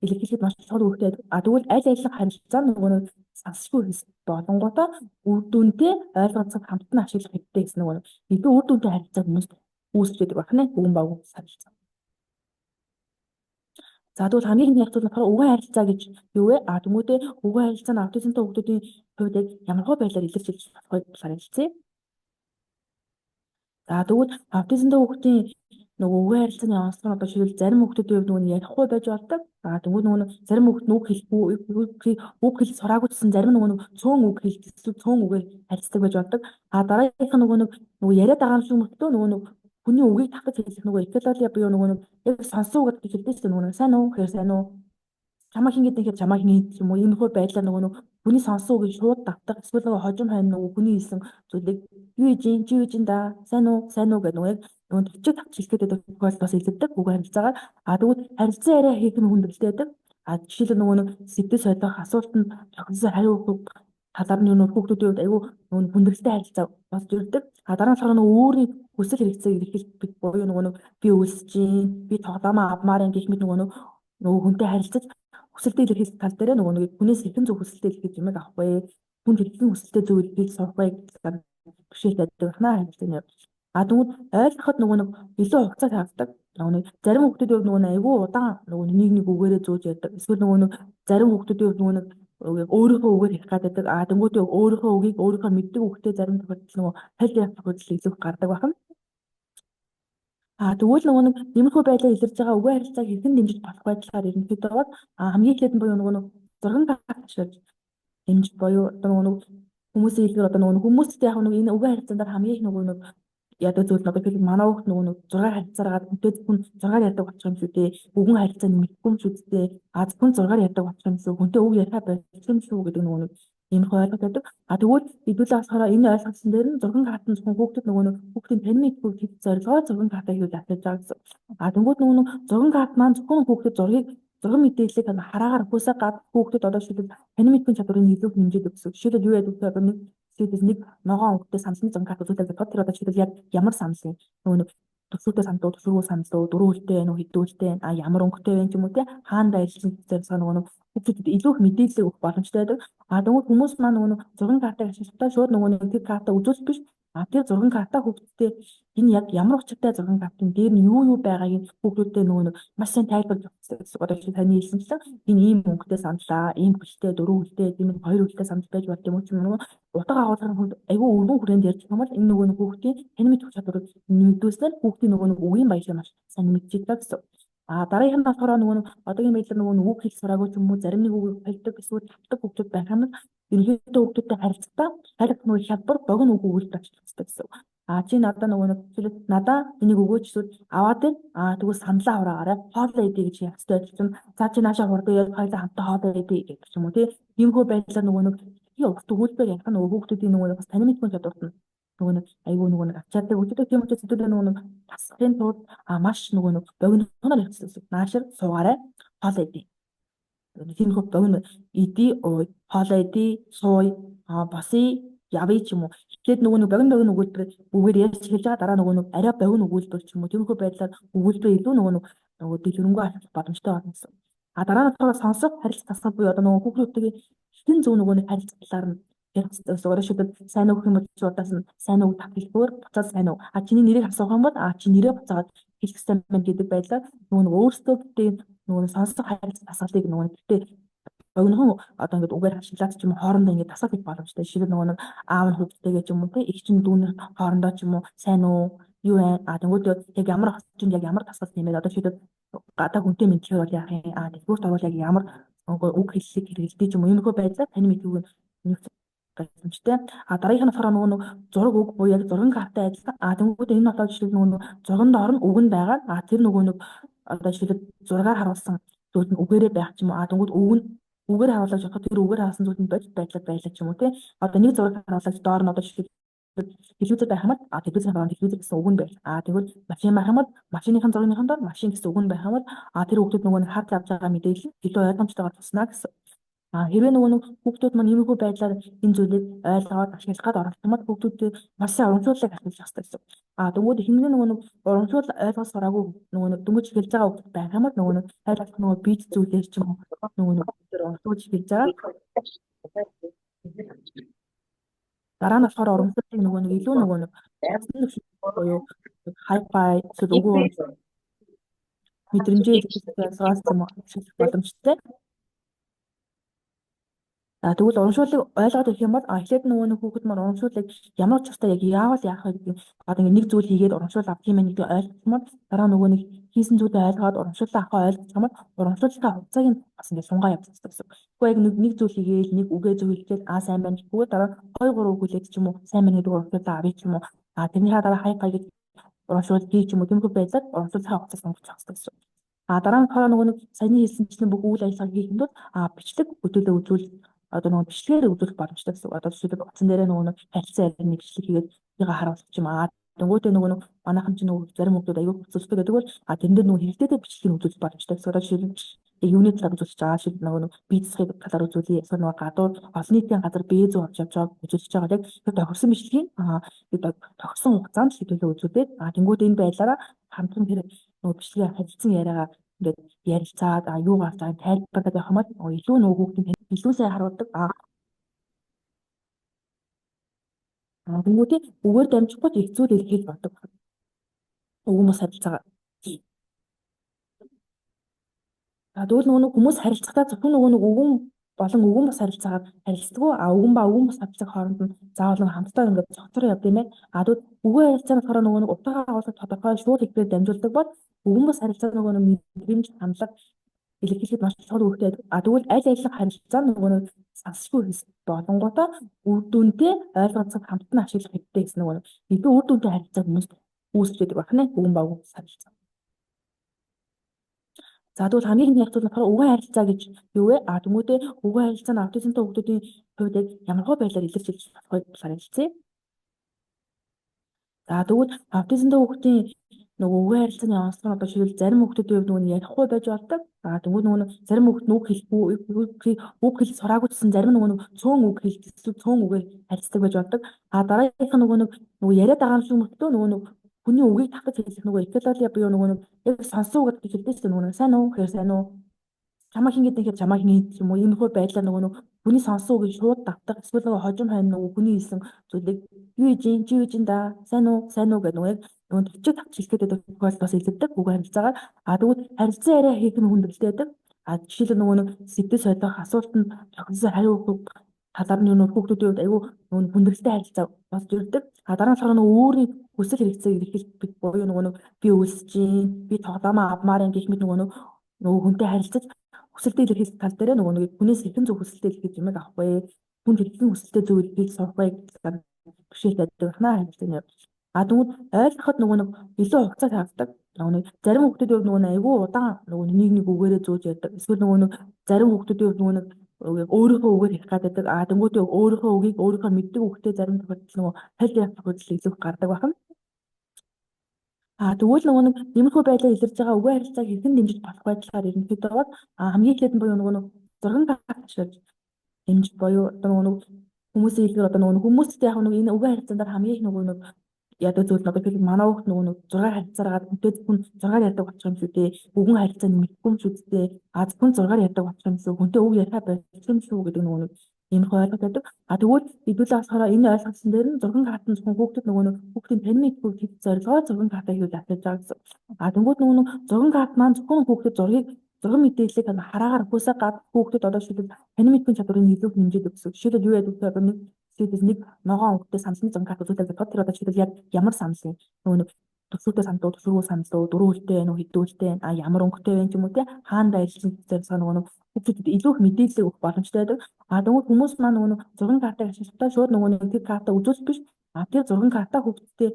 илэрхийлэхэд маш чухал үүрэгтэй. Тэгвэл аль аль харилцаа нөгөө нэг сансгүй хэсэг болонгуудаа үр дүнтэй ойлголцох хамт нь ашиглах хэрэгтэй гэсэн нөгөө илүү үр дүнтэй харилцаа хүмүүс үүсгэж байдаг байна. Үгэн ба үгэн бус харилцаа. За тэгвэл хамгийн ихний ярих болохоор үгэн харилцаа гэж юу вэ? Тэнгүүтээ үгэн харилцаа нь аутизмтай хүүхдүүдийн хувьд яг ямар байдлаар илэрч ирж болохыг талаар ярилцъя. За тэгвэл аутизмтай хүүхдийн нөгөө үгэн харилцааны онцлог нь одоо жишээлбэл зарим хүүхдүүдийн хувьд нөгөө ярихгүй байж болдог. Тэнгүүд нөгөө зарим хүүхд нь үг хэлэхгүй, үг хэл сураагүй гэсэн зарим нөгөө нэг цөөн үг хэлдэг, цөөн үгээр харилцдаг байж болдог. Дараагийнх нь нөгөө нэг яриад байгаа юм шиг мөртлөө нөгөө нэг хүний үгийг давтаж хэлэх нөгөө эхлолын буюу нөгөө нэг яг сонсоо гэдэг хэлдэг шүү дээ, нөгөө нэг сайн уу гэхээр сайн уу, чамаа хин гэдэг гэхээр чамаа хин гэдэг юм уу, иймэрхүү байдлаар нөгөө нэг хүний сонсон үгийг шууд давтах, эсвэл нөгөө хожим хойно нөгөө хүний хэлсэн зүйлийг юу хийж чи юу хийж да, сайн уу, сайн уу гэдэг нөгөө яг нөгөө төчөг тавч хэлэх гэдэг тохиолдол бас илэрдэг үг харилцаагаар. А тэгвэл харилцан яриа хийх нь хүндрэлтэй байдаг. А жишээлбэл нөгөө нэг сэдв сойдох асуултанд тохирсон хариу өгөх талаар нь нөгөө хүүхдүүдийн хувьд айгүй нөгөө хүндрэлтэй харилцаа болж ирдэг. А дараа нь болохоор нөгөө өөрийн хүсэл хэрэгцээг илэрхийлэх буюу нөгөө нэг би өлсөж чинь, би тоглоомоо авмаар юм гэх мэт нөгөө нэг нөгөө хүнтэй харилцаж хүсэлтээ илэрхийлэх тал дээр нөгөө нэг хүнээс хэрхэн зөв хүсэлтээ илэрхийлж юмыг авах вэ? Хүн хэрхэн хүсэлтээ зөв илэрхийлж сурах вэ гэдэг бэрхшээл байдаг хнаа харилцааны. А тэгвэл ойлгоход нөгөө нэг илүү хугацаа шаарддаг. Нөгөө нэг зарим хүүхдүүдийн хувьд нөгөө нэг айгүй удаан нөгөө нэг нэг үгээрээ зөөж яадаг. Эсвэл нөгөө нэг зарим хүүхдүүдийн хувьд нөгөө нэг өөрийнхөө үгээр хэлэх гэдэг. А тэнгуүтээ өөрийнхөө үгийг өөрийнхөө мэддэг үгтэй зарим тохиолдолд нөгөө хэл явах тохиолдол илүү гардаг байна. А тэгвэл нөгөө нэг иймэрхүү байдлаар илэрж байгаа үгийн харилцааг хэрхэн дэмжиж болох байдлаар ерөнхийдөө бол хамгийн эхлээд нь буюу нөгөө нэг зурган карт ашиглаж дэмжих буюу одоо нөгөө нэг хүмүүсийн хэлбэр одоо нөгөө хүмүүстэй яг нэг энэ үгийн харилцаан дээр хамгийн их нөгөө нэг яадаг зүйл нь одоо тэгэхээр манай хүүхд нөгөө нэг зургаар харилцаараад хүнтэй зөвхөн зургаар ярьдаг болчих юм шүү дээ. Үгэн харилцаа нэмэгдэхгүй юм шүү дээ. А зөвхөн зургаар ярьдаг болчих юм шүү. Хүнтэй үг яриа болчих юм шүү гэдэг нөгөө нэг иймэрхүү ойлголт байдаг. А тэгвэл хэдүүлээ болохоор энэ ойлголтсон дээр нь зурган карт нь зөвхөн хүүхдэд нөгөө нэг хүүхдийн тань мэдгүй хэд зорилгоор зурган картаа хийвэл авчиж байгаа гэсэн. А тэнгууд нөгөө нэг зурган карт маань зөвхөн хүүхдэд зургийг зурган мэдээллийг хараагаар өгөхөөсөө гадна хүүхдэд одоо шилбэл тань мэдгүй чадварыг илүү хэмжээд өгсөн. Жишээлбэл юу яадаг вэ? Одоо нэг жишээлбэл нэг ногоон өнгөтэй самсны зурган карт үзүүлэх бодоход тэр одоо жишээлбэл яг ямар самс юм, нөгөө нэг төсвөртэй санд уу, төсвөргүй санд уу, дөрвөн хөлтэй байна уу, хэдэн хөлтэй байна, а ямар өнгөтэй байна ч юм уу те, хаана байрлсан зорилгоо нөгөө нэг хүүхдүүдэд илүү их мэдээлэл өгөх боломжтой байдаг. А тэгвэл хүмүүс маань нөгөө нэг зурган картыг ашиглахдаа шууд нөгөө нэг тэр карта үзүүлэх биш. А тэр зурган карта хүүхдүүдтэй энэ яг ямар учиртай зурган картын дээр нь юу юу байгааг нь хүүхдүүдтэй нөгөө нэг маш сайн тайлбарлаж өгөх хэрэгтэй гэсэн. Одоо чи таны хэлсэнчлэн энэ ийм өнгөтэй сандлаа, ийм хөлтэй, дөрвөн хөлтэй, тийм хоёр хөлтэй сандал байж болд юм уу ч юм уу. Утга агуулгын хувьд айгүй өргөн хүрээнд ярьж байгаа бол энэ нөгөө нэг хүүхдийн тань мэдэх чадварыг нэмэгдүүлснээр хүүхдийн нөгөө нэг үгийн баялаг маш сайн нэмэгдэж гэсэн. А дараагийнх нь болохоор нөгөө нэг одоогийн байдлаар нөгөө нэг үг хэл сураагүй ч юм уу, зарим нэг үгийг холддог эсвэл тавдаг хүүхдүүд байх юм бол ерөнхийдөө хүүхдүүдтэй харилцахдаа харилцах нөгөө хялбар богино үг өгүүлбэр ашиглах хэрэгтэй гэсэн. А чи надаа нөгөө нэг надаа энийг өгөөч эсвэл аваад ир, а тэгвэл саналаа хураагаарай, хоолоо идэ гэж явах хэрэгтэй чинь за чи наашаа хурдан яг хоёулаа хамтаа хоолоо идэ гэдэг ч юм уу тий. Иймэрхүү байдлаар нөгөө нэг урт өгүүлбэр ярих нь нөгөө хүүхдүүдийн нөгөө бас танин мэдгүй чадварт нь нөгөө нэг айгүй нөгөө нэг ачаадаг өгдөг. Тийм учраас хэдүүлээ нөгөө нэг тасахын тулд маш нөгөө нэг богинохноор явах хэрэгтэй. Наашир суугаарай, хоолоо идэ. Тиймэрхүү богино идэ, ууй, хоолоо идэ, сууй, босъё, явъя ч юм уу. Эхлээд нөгөө нэг богино богино өгүүлбэр үгээр ярьж эхэлж байгаа, дараа нөгөө нэг арай богино өгүүлбэр ч юм уу. Тиймэрхүү байдлаар өгүүлбэр илүү нөгөө нэг нөгөө дэлгэрэнгүй ашиглах боломжтой болно гэсэн. А дараа нь болохоор сонсох харилцах дасгал буюу одоо нөгөө хүүхдүүдтэйгээ хэрхэн зөв нөгөө нэг харилцах талаар нь ярих хэрэгтэй гэсэн. Одоо шүтэн сайн уу гэх юм бол удаас нь сайн уу тавхилбаар буцаад сайн уу. А чиний нэрийг асуух юм бол а чи нэрээ буцаагаад хэлэх хэрэгтэй байна гэдэг байдлаар нөгөө нэг өөрсдөө битээ нөгөө нэг сонсох харилцах дасгалыг нөгөө нэг битээ богинохон одоо ингээд үгээр ашиглаад ч юм уу хоорондоо ингээд дасгал хийх боломжтой. Жишээлбэл нөгөө нэг аав нь хүүхдтэйгээ ч юм уу те, эгч нь дүүнер хоорондоо ч юм уу сайн уу, юу вэ? А тэнгууд яг ямар орчинд яг ямар дасгал нэмээд одоо шийдэл гадаа хүнтэй мэдлэгээр бол яах юм? А дэлгүүрт орвол яг ямар үг хэллэг хэрэглэдэг ч юм уу, иймэрхүү байдлаар таны мэдхүйг нь боломжтой. А дараагийнх нь болохоор нөгөө нэг зураг үг буюу яг зурган карттай адилхан. А тэнгууд энэ одоо жишээлбэл нөгөө нэг зурган доор нь үг нь байгаа. А тэр нөгөө нэг одоо жишээлбэл зургаар харуулсан зүйл нь үгээрээ байх ч юм уу. А тэнгууд үг нь үгээр харуулж явахад тэр үгээр харуулсан зүйл нь бодит байдлаар байлаа ч юм уу те. Одоо нэг зураг харуулж доор нь одоо жишээлбэл телевизээр байх юм бол а телевизийн доор телевизэр гэсэн үг нь байл. А тэгвэл машин байх юм бол машиныхын зургийнхын доор машин гэсэн үг нь байх юм бол а тэр хүүхдүүд нөгөө нэг харж авч байгаа мэдээлэл илүү ойлгомжтойгоор туснаа гэсэн. А хэрвээ нөгөө нэг хүүхдүүд маань иймэрхүү байдлаар энэ зүйлийг ойлгоод ашиглах гээд оролдох юм бол хүүхдүүдэд маш сайн урамшууллыг ашиглах хэрэгтэй гэсэн. А дөнгөж хэмнэн нөгөө нэг урамшуул ойлгож сураагүй нөгөө нэг дөнгөж эхэлж байгаа хүүхдүүд байх юм бол нөгөө нэг ойлгох нөгөө бие зүйлээр ч юм уу нөгөө нэг урамшуулж эхэлж байгаа. Дараа нь болохоор урамшууллыг нөгөө нэг илүү нөгөө нэг буюу хай-фай эсвэл үгүй мэдрэмжээ илэрхийлэх ойлгоос юм уу ашиглах боломжтой. За тэгвэл урамшууллыг ойлгоод ирэх юм бол эхлээд нөгөө нэг хүүхэд маань урамшууллыг ямар учиртай яг яавал яах вэ гэдэг одоо ингэ нэг зүйл хийгээд урамшуул авах юм байна гэдгийг ойлгох юм бол дараа нөгөө нэг хийсэн зүйлээ ойлгоод урамшууллаа авахаа ойлгох юм бол урамшууллынхаа хугацааг нь бас ингэ сунгаа явуулах хэрэгтэй гэсэн. Тэгэхгүй яг нэг зүйл хийгээл нэг үгээ зөв хэлчихээд аа сайн байна гэхгүй дараа 2 3 үг хэлээд ч юм уу сайн байна гэдэг урамшууллаа авъя ч юм уу, а тэрнийхээ дараа хай хай гэж Урамшуул бий ч юм уу тиймэрхүү байдлаар урамшууллахын хугацаа сонгож авах хэрэгтэй гэсэн. А дараа нь болохоор нөгөө нэг саяны хэлсэнчлэн бүх үйл ажиллагааг хийхэд бол бичлэг хөдөлгөөн үзүүл одоо нөгөө бичлэгээр үзүүлэх боломжтой гэсэн. Одоо жишээлбэл утсан дээрээ нөгөө нэг харилцан ярианы бичлэг хийгээд тэрийг харуулах юм аа. Тэнгүүтээ нөгөө нэг манайхан чинь нөгөө зарим хүмүүс аюу хэцүүстэй гэдэг бол тэрэн дээр нөгөө хэрэгтэй бичлэгийг үзүүлэх боломжтой гэсэн. Одоо жишээлбэл яг юуны талаар үзүүлж байгаа шил нөгөө нэг бие засгийн талаар үзүүлье. Эсвэл нөгөө гадуур олон нийтийн газар бие зүү авч явж байгааг үзүүлж байгаа яг тэр тохирсон бичлэгийг тохирсон хугацаанд хэдүүлээ үзүүлээд тэнгүүтээ энэ байдлаараа хамтран тэр нөгөө бичлэгээ харилцан яриагаа ингээд ярилцаад юу гарч байгааг тайлбарлаад явах юм бол илүү нөгөө хүүхдийн илүү сайн харуулдаг. Тэнгүүтээ үгээр дамжихгүй ч их зүйл илэрхийлж болдог. Үгэн бус харилцаагаа. Тэгвэл нөгөө нэг хүмүүс харилцахдаа зөвхөн нөгөө нэг үгэн болон үгэн бус харилцаагаар харилцдаггүй. Үгэн ба үгэн бус харилцааг хооронд нь заавал хамтдаа ингээд цогцор явд юм байна. Тэгвэл үгэн харилцаа нь болохоор нөгөө нэг утга агуулгыг тодорхой шууд хэлбэрээр дамжуулдаг бол үгэн бус харилцаа нөгөө нэг мэдрэмж, хандлага илэрхийлэхэд маш чухал үүрэгтэй. Тэгвэл аль аль харилцаа нөгөө нэг сансгүй хэсэг болонгуудаа үр дүнтэй ойлголцог хамт нь ашиглах хэрэгтэй гэсэн нөгөө илүү үр дүнтэй харилцаа хүмүүс үүсгэж байдаг байна. Үгэн ба үгэн бус харилцаа. За тэгвэл хамгийн ихний ярих болохоор үгэн харилцаа гэж юу вэ? Тэнгүүтээ үгэн харилцаа нь аутизмтай хүүхдүүдийн хувьд яг ямар байдлаар илэрч ирж болохыг талаар ярилцъя. За тэгвэл аутизмтай хүүхдийн нөгөө үгэн харилцааны онцлог нь одоо жишээлбэл зарим хүүхдүүдийн хувьд нөгөө ярихгүй байж болдог. Тэнгүүд нөгөө зарим хүүхд үг хэлэхгүй, үг хэл сураагүй гэсэн зарим нөгөө нэг цөөн үг хэлдэг, эсвэл цөөн үгээр харилцдаг байж болдог. Дараагийнх нь нөгөө нэг нөгөө яриад байгаа юм шиг мөртлөө нөгөө нэг хүний үгийг татаж хэлэх нөгөө эхлэлээ буюу нөгөө нэг яг сонсоо гэдэг хэлдэг шүү дээ. Нөгөө нэг сайн уу гэхээр сайн уу, чамаа хин гэдэг гэхээр чамаа хин гэдэг юм уу. Иймэрхүү байдлаар нөгөө нэг хүний сонсон үгийг шууд давтах, эсвэл нөгөө хожим хойно нөгөө хүний хэлсэн зүйлийг юу хийж чи юу хийж да, сайн уу, сайн уу гэдэг нөгөө яг нөгөө төчөг тавч хэлэх гэдэг тохиолдол бас илэрдэг үгүй харилцаагаар. Тэгвэл харилцан яриа хийх нь хүндрэлтэй байдаг. Жишээлбэл нөгөө нэг сэдв сойдох асуултанд тохирсон хариу өгөх талаар нь нөгөө хүүхдүүдийн хувьд айгүй нөгөө хүндрэлтэй харилцаа болж ирдэг. Дараа нь болохоор нөгөө өөрийн хүсэл хэрэгцээг илэрхийлэх буюу нөгөө нэг би өлсөж чинь, би тоглоомоо авмаар юм гэх мэт нөгөө нэг нөгөө хүнтэй харилцаж хүсэлтээ илэрхийлэх тал дээр нөгөө нэг хүнээс хэрхэн зөв хүсэлтээ илэрхийлж юмыг авах вэ? Хүн хэрхэн хүсэлтээ зөв илэрхийлж сурах вэ гэдэг бэрхшээл байдаг байна харилцааны явдал. Тэгвэл ойлгоход нөгөө нэг илүү хугацаа шаарддаг. Нөгөө нэг зарим хүүхдүүдийн хувьд нөгөө нэг айгүй удаан нөгөө нэг нэг үгээрээ зөөж яадаг. Эсвэл нөгөө нэг зарим хүүхдүүдийн хувьд нөгөө нэг өөрийнхөө үгээр хэлэх гэдэг. Тэнгүүтээ өөрийнхөө үгийг өөрийнхөө мэддэг үгтэй зарим тохиолдолд нөгөө хэл явах тохиолдол илүү гардаг байна. Тэгвэл нөгөө нэг иймэрхүү байдлаар илэрж байгаа үгэн харилцааг хэрхэн дэмжиж болох байдлаар ерөнхийдөө бол хамгийн эхлээд нь буюу нөгөө нэг зурган карт ашиглаж дэмжих буюу одоо нөгөө нэг хүмүүсийн хэлбэр одоо нөгөө хүмүүстэй яг нэг энэ үгэн харилцаан дээр хамгийн их нөгөө нэг яадаг зүйл нь одоо тэгэхээр манай хүүхд нөгөө нэг зургаар харилцаараад хүнтэй зөвхөн зургаар ярьдаг болчих юм шүү дээ. Үгэн харилцаа нэмэгдэхгүй юм шүү дээ. Зөвхөн зургаар ярьдаг болчих юм шүү. Хүнтэй үг яриа болчих юм шүү гэдэг нөгөө нэг иймэрхүү ойлголт байдаг. Тэгвэл хэдүүлээ болохоор энэ ойлголтсон дээр нь зурган карт нь зөвхөн хүүхдэд нөгөө нэг хүүхдийн танин мэдгүй хэд зорилгоор зурган картаа хийвэл авчиж байгаа гэсэн. Тэнгүүд нөгөө нэг зурган карт маань зөвхөн хүүхдэд зургийг зурган мэдээллийг хараагаар өгөхөөсөө гадна хүүхдэд одоо шилбэл танин мэдгүй чадварыг илүү хэмжээд өгсөн. Жишээлбэл юу яадаг вэ? Одоо нэг жишээлбэл нэг ногоон өнгөтэй саналны зурган карт үзүүлэх бодоход тэр одоо жишээлбэл яг ямар санал юм нөгөө нэг төсвөртэй санал уу, төсвөргүй санал уу, дөрвөн хөлтэй байна уу, хэдэн хөлтэй байна, ямар өнгөтэй байна ч юм уу те, хаана байрлсан зэрэг нөгөө нэг хүүхдүүдэд илүү их мэдээлэл өгөх боломжтой байдаг. Тэгвэл хүмүүс маань нөгөө нэг зурган картыг ашиглахдаа шууд нөгөө нэг тэр картаа үзүүлэх биш. Тэр зурган картаа хүүхдүүдтэй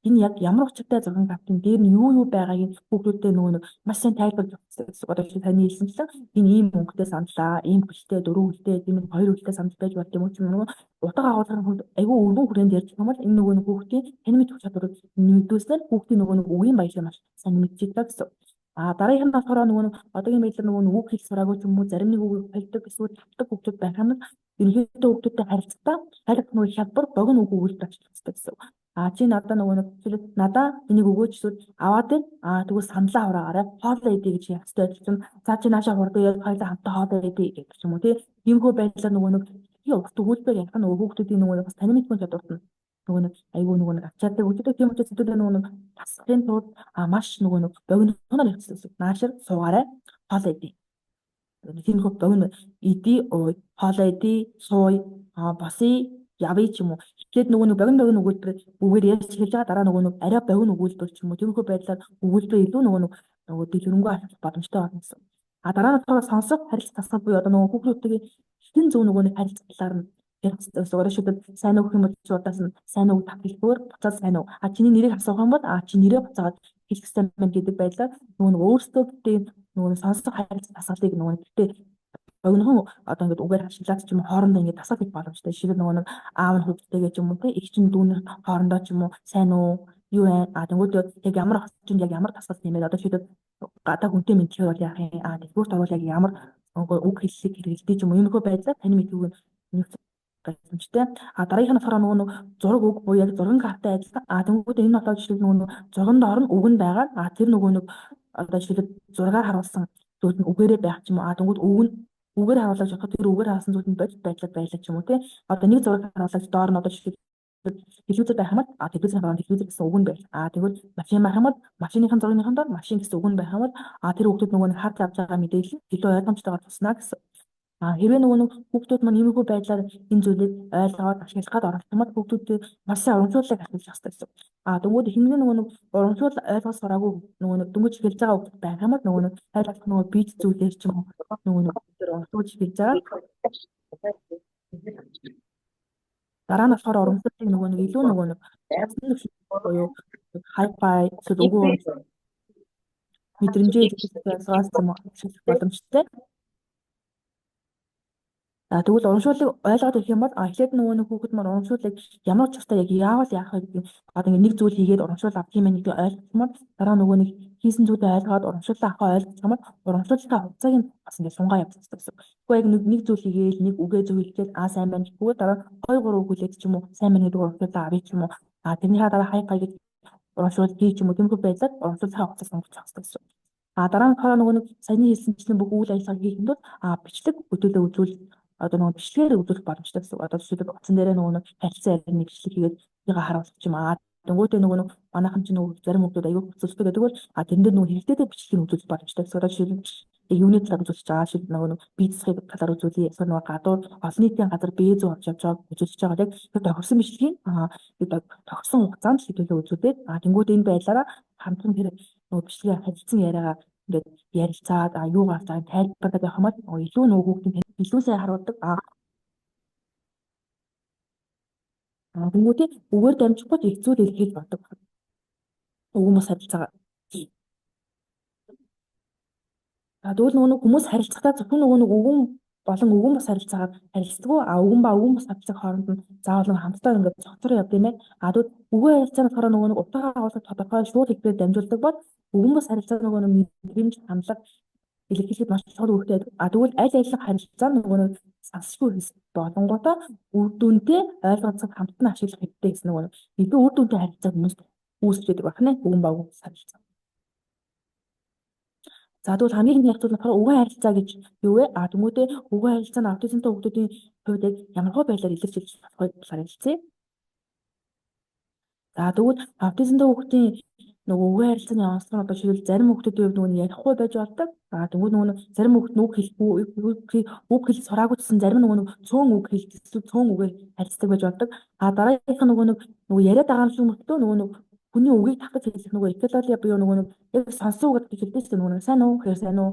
энэ яг ямар учиртай зурган картын дээр нь юу юу байгааг нь хүүхдүүдтэй нөгөө нэг маш сайн тайлбарлаж өгөх хэрэгтэй гэсэн. Одоо чи таны хэлсэнчлэн энэ ийм өнгөтэй саналаа, ийм хөлтэй, дөрвөн хөлтэй, тийм хоёр хөлтэй санал байж болд юм уу ч юм уу. Утга агуулгын хувьд айгүй өргөн хүрээнд ярьж байгаа бол энэ нөгөө нэг хүүхдийн танин мэдэх чадварыг нэмэгдүүлснээр хүүхдийн нөгөө нэг үгийн баялаг маш сайн нэмэгдэж гэсэн. Дараагийнх нь болохоор нөгөө нэг одоогийн байдлаар нөгөө нэг үг хэл сураагүй ч юм уу зарим нэг үгийг холддог эсвэл тавдаг хүүхдүүд байх юм бол ерөнхийдөө хүүхдүүдтэй харилцахдаа харих нөгөө хялбар богино үг өгүүлбэр ашиглах хэрэгтэй гэсэн. Чи надаа нөгөө нэг жишээлбэл надаа энийг өгөөч эсвэл аваад ир тэгвэл саналаа хураагаарай хоолоо идэ гэж явах хэрэгтэй чинь за чи наашаа хурдан яг хоёулаа хамтдаа хоолоо идэ гэдэг ч юм уу тий. Иймэрхүү байдлаар нөгөө нэг урт өгүүлбэр ярих нь нөгөө хүүхдүүдийн нөгөө бас танин мэдгүй чадварт нь нөгөө нэг айгүй нөгөө нэг ачаадаг өгдөг. Тийм учраас хэдүүлээ нөгөө нэг тасахын тулд маш нөгөө нэг богинохноор явах хэрэгтэй. Наашир суугаарай хоолоо идэ. Тиймэрхүү богино идэ, ууй, хоолоо идэ, сууй, босъё, явъя ч юм уу. Эхлээд нөгөө нэг богино богино өгүүлбэр үгээр ярьж эхэлж байгаа дараа нөгөө нэг арай богино өгүүлбэр ч юм уу. Тиймэрхүү байдлаар өгүүлбэр илүү нөгөө нэг нөгөө дэлгэрэнгүй ашиглах боломжтой болно гэсэн. Дараа нь болохоор сонсох харилцах тасгал буюу одоо нөгөө хүүхдүүдтэйгээ хитэн зөв нөгөө нэг харилцах талаар нь Ярих хэрэгтэй гэсэн. Өөрөөр хэлбэл сайн уу гэх юм бол чи удаас нь сайн уу тавхилбөр буцаад сайн уу. А чиний нэрийг асуух юм бол а чи нэрээ буцаагаад хэлэх хэрэгтэй байна гэдэг байдлаар нөгөө нэг өөрсдөө битээ нөгөө нэг сонсох харилцаа дасгалыг нөгөө нэг битээ богинохон одоо ингээд үгээр ашиглаад ч юм уу хоорондоо ингээд дасгал хийх боломжтой. Жишээлбэл нөгөө нэг аав нь хүүхдтэйгээ ч юм уу те эгч нь дүүнер хоорондоо ч юм уу сайн уу юу вэ? А тэнгууд яг ямар орчинд яг ямар дасгал нэмээд одоо жишээлбэл гадаа хүнтэй мэдлэгээр бол яах юм? А дэлгүүрт орвол яг ямар үг хэллэг хэрэглэдэг ч юм уу иймэрхүү байдлаар таны мэдхүйг нь боломжтой. А дараагийнх нь болохоор нөгөө нэг зураг үг буюу яг зурган карттай адилхан. А тэнгууд энэ одоо жишээлбэл нөгөө нэг зурган доор нь үг нь байгаа. А тэр нөгөө нэг одоо жишээлбэл зургаар харуулсан зүйл нь үгээрээ байх ч юм уу. А тэнгууд үг нь үгээр харуулж бодоход тэр үгээр харуулсан зүйл нь бодит байдлаар байлаа ч юм уу тий. Одоо нэг зураг харуулж доор нь одоо жишээлбэл телевизээр байх юм бол а телевизийн харуулсан телевизэр гэсэн үг нь байл. А тэгвэл машин байх юм бол машиныхын зургийнхын доор машин гэсэн үг нь байх юм бол а тэр хүүхдүүд нөгөө нэг харж авч байгаа мэдээлэл нь илүү ойлгомжтойгоор туснаа гэсэн. А хэрвээ нөгөө нэг хүүхдүүд маань иймэрхүү байдлаар энэ зүйлийг ойлгоод ашиглах гад оролцох юм бол хүүхдүүдэд маш сайн урамшууллыг ашиглах хэрэгтэй гэсэн. А дөнгөж ихэнх нөгөө нэг урамшуул ойлгож сураагүй нөгөө нэг дөнгөж эхэлж байгаа хүүхдүүд байх юм бол нөгөө нэг ойлгох нөгөө бие зүйлээр ч юм уу нөгөө нэг урамшуулж эхэлж байгаа. Дараа нь болохоор урамшууллыг нөгөө нэг илүү нөгөө нэг буюу хай-фай эсвэл үгүй мэдрэмжээ илэрхийлэх ойлгоос юм уу ашиглах боломжтой. За тэгвэл урамшууллыг ойлгоод ирэх юм бол эхлээд нөгөө нэг хүүхэд маань урамшууллыг ямар учиртай яг яавал яах вэ гэдэг одоо ингэ нэг зүйл хийгээд урамшуул авах юм байна гэдгийг ойлгох юм бол дараа нөгөө нэг хийсэн зүйлээ ойлгоод урамшууллаа авахаа ойлгох юм бол урамшууллынхаа хугацааг нь бас ингэ сунгаа явуулах хэрэгтэй гэсэн. Тэгэхгүй яг нэг зүйл хийгээл нэг үгээ зөв хэлгээд аа сайн байна гэхгүй дараа 2 3 үг хэлээд ч юм уу сайн байна гэдэг урамшууллаа авъя ч юм уу а тэрнийхээ дараа хай гай гэж урамшуул хий ч юм уу тиймэрхүү байдлаар урамшууллынхаа хугацаа сунгах хэрэгтэй гэсэн. А дараа нь болохоор нөгөө нэг саяны хэлсэнчлэн бүх үйл ажиллагааг хийхэд бол бичлэг хөдөлгөөн үзүүл одоо нөгөө бичлэгээр үзүүлэх боломжтой гэсэн. Одоо жишээлбэл утсан дээрээ нөгөө нэг харилцан ярианы бичлэг хийгээд тийгээ харуулах юм аа. Тэнгүүтээ нөгөө нэг манайхан чинь нөгөө зарим хүмүүс аюу хэцүүлдэг гэдэг бол а тэрэн дээр нөгөө хэрэгтэй бичлэгийг үзүүлэх боломжтой гэсэн. Одоо жишээлбэл яг юуны талаар үзүүлж байгаа шил нөгөө нэг бие засахын талаар үзүүлье. Эсвэл нөгөө гадуур олон нийтийн газар бие зүү авч явж байгааг үзүүлж байгаа яг тэр тохирсон бичлэгийг тохирсон хугацаанд хэдүүлээ үзүүлээд а тэнгүүт энэ байдлаараа хамтран тэр нөгөө бичлэгээ харилцан яриагаа ингээд ярилцаад юу гарч байгааг тайлбарлаад явах юм бол илүү нөгөө хүүхдийн илүү сайн харуулдаг. Тэнгүүтээ үгээр дамжихгүй ч их зүйл илэрхийлж болдог. Үгэн бус харилцаагаа. За тэгвэл нөгөө нэг хүмүүс харилцахдаа зөвхөн нөгөө нэг үгэн болон үгэн бус харилцаагаар харилцдаггүй. А үгэн ба үгэн бус харилцааг хооронд нь заавал хамтдаа ингээд цогцор явд юм байна. А тэгвэл үгэн харилцаа нь болохоор нөгөө нэг утга агуулгыг тодорхой шууд хэлбэрээр дамжуулдаг бол үгэн бус харилцаа нөгөө нэг мэдрэмж, хандлага илэрхийлэхэд маш чухал үүрэгтэй. А тэгвэл аль аль харилцаа нөгөө нэг сансгүй хэсэг болонгуудаа үр дүнтэй ойлгоцог хамт нь ашиглах хэрэгтэй гэсэн нөгөө илүү үр дүнтэй харилцаа хүмүүс үүсгэж байдаг байна. Үгэн ба үгэн бус харилцаа. За тэгвэл хамгийн ихний ярих болохоор үгэн харилцаа гэж юу вэ? А тэмүүтээ үгэн харилцаа нь аутизмтай хүүхдүүдийн хувьд яг ямар байдлаар илэрч ирж болох вэ талаар ярилцъя. За тэгвэл аутизмтай хүүхдийн нөгөө үгэн харилцааны онцлог нь одоо жишээлбэл зарим хүүхдүүдийн хувьд нөгөө ярихгүй байж болдог. А тэгвэл нөгөө нэг зарим хүүхд нь үг хэлэхгүй, үг хэлж сураагүй гэсэн зарим нөгөө нэг цөөн үг хэлдэг, цөөн үгээр харилцдаг байж болдог. А дараагийнх нь нөгөө нэг нөгөө яриад байгаа юм шиг мөртлөө нөгөө нэг хүний үгийг татаж хэлэх нөгөө эхлэлээ буюу нөгөө нэг яг сонсон үг гэж хэлдэг чинь нөгөө нэг сайн уу гэхээр сайн уу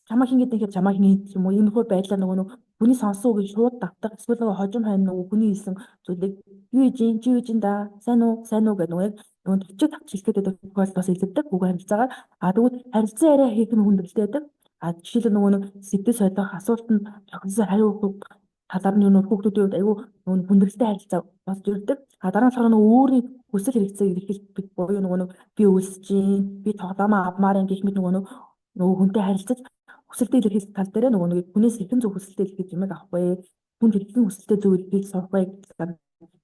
чамаа хин гэдэг гэхээр чамаа хин гэдэг юм уу иймэрхүү байдлаар нөгөө нэг хүний сонсон үгийг шууд давтах эсвэл нөгөө хожим хойно нөгөө хүний хэлсэн зүйлийг юу хийж чи юу хийж да сайн уу сайн уу гэдэг нөгөө яг нөгөө төчөг тавч хэлэх гэдэг тохиолдол бас илэрдэг үг харилцаагаар. А тэгвэл харилцан яриа хийх нь хүндрэлтэй байдаг. А жишээлбэл нөгөө нэг сэдв сойдох асуултанд тохирсон хариу өгөх талаар нь юу хүүхдүүдийн хувьд айгүй нөгөө хүндрэлтэй харилцаа болж ирдэг. А дараа нь болохоор нөгөө өөрийн хүсэл хэрэгцээг илэрхийлэх буюу нөгөө нэг би өлсөж чинь, би тоглоомоо авмаар юм гэх мэт нөгөө нэг нөгөө хүнтэй харилцаж хүсэлтээ илэрхийлэх тал дээр нөгөө нэг хүнээс хэрхэн зөв хүсэлтээ илэрхийлж юмыг авах вэ? Хүн хэрхэн хүсэлтээ зөв илэрхийлж сурах вэ гэдэг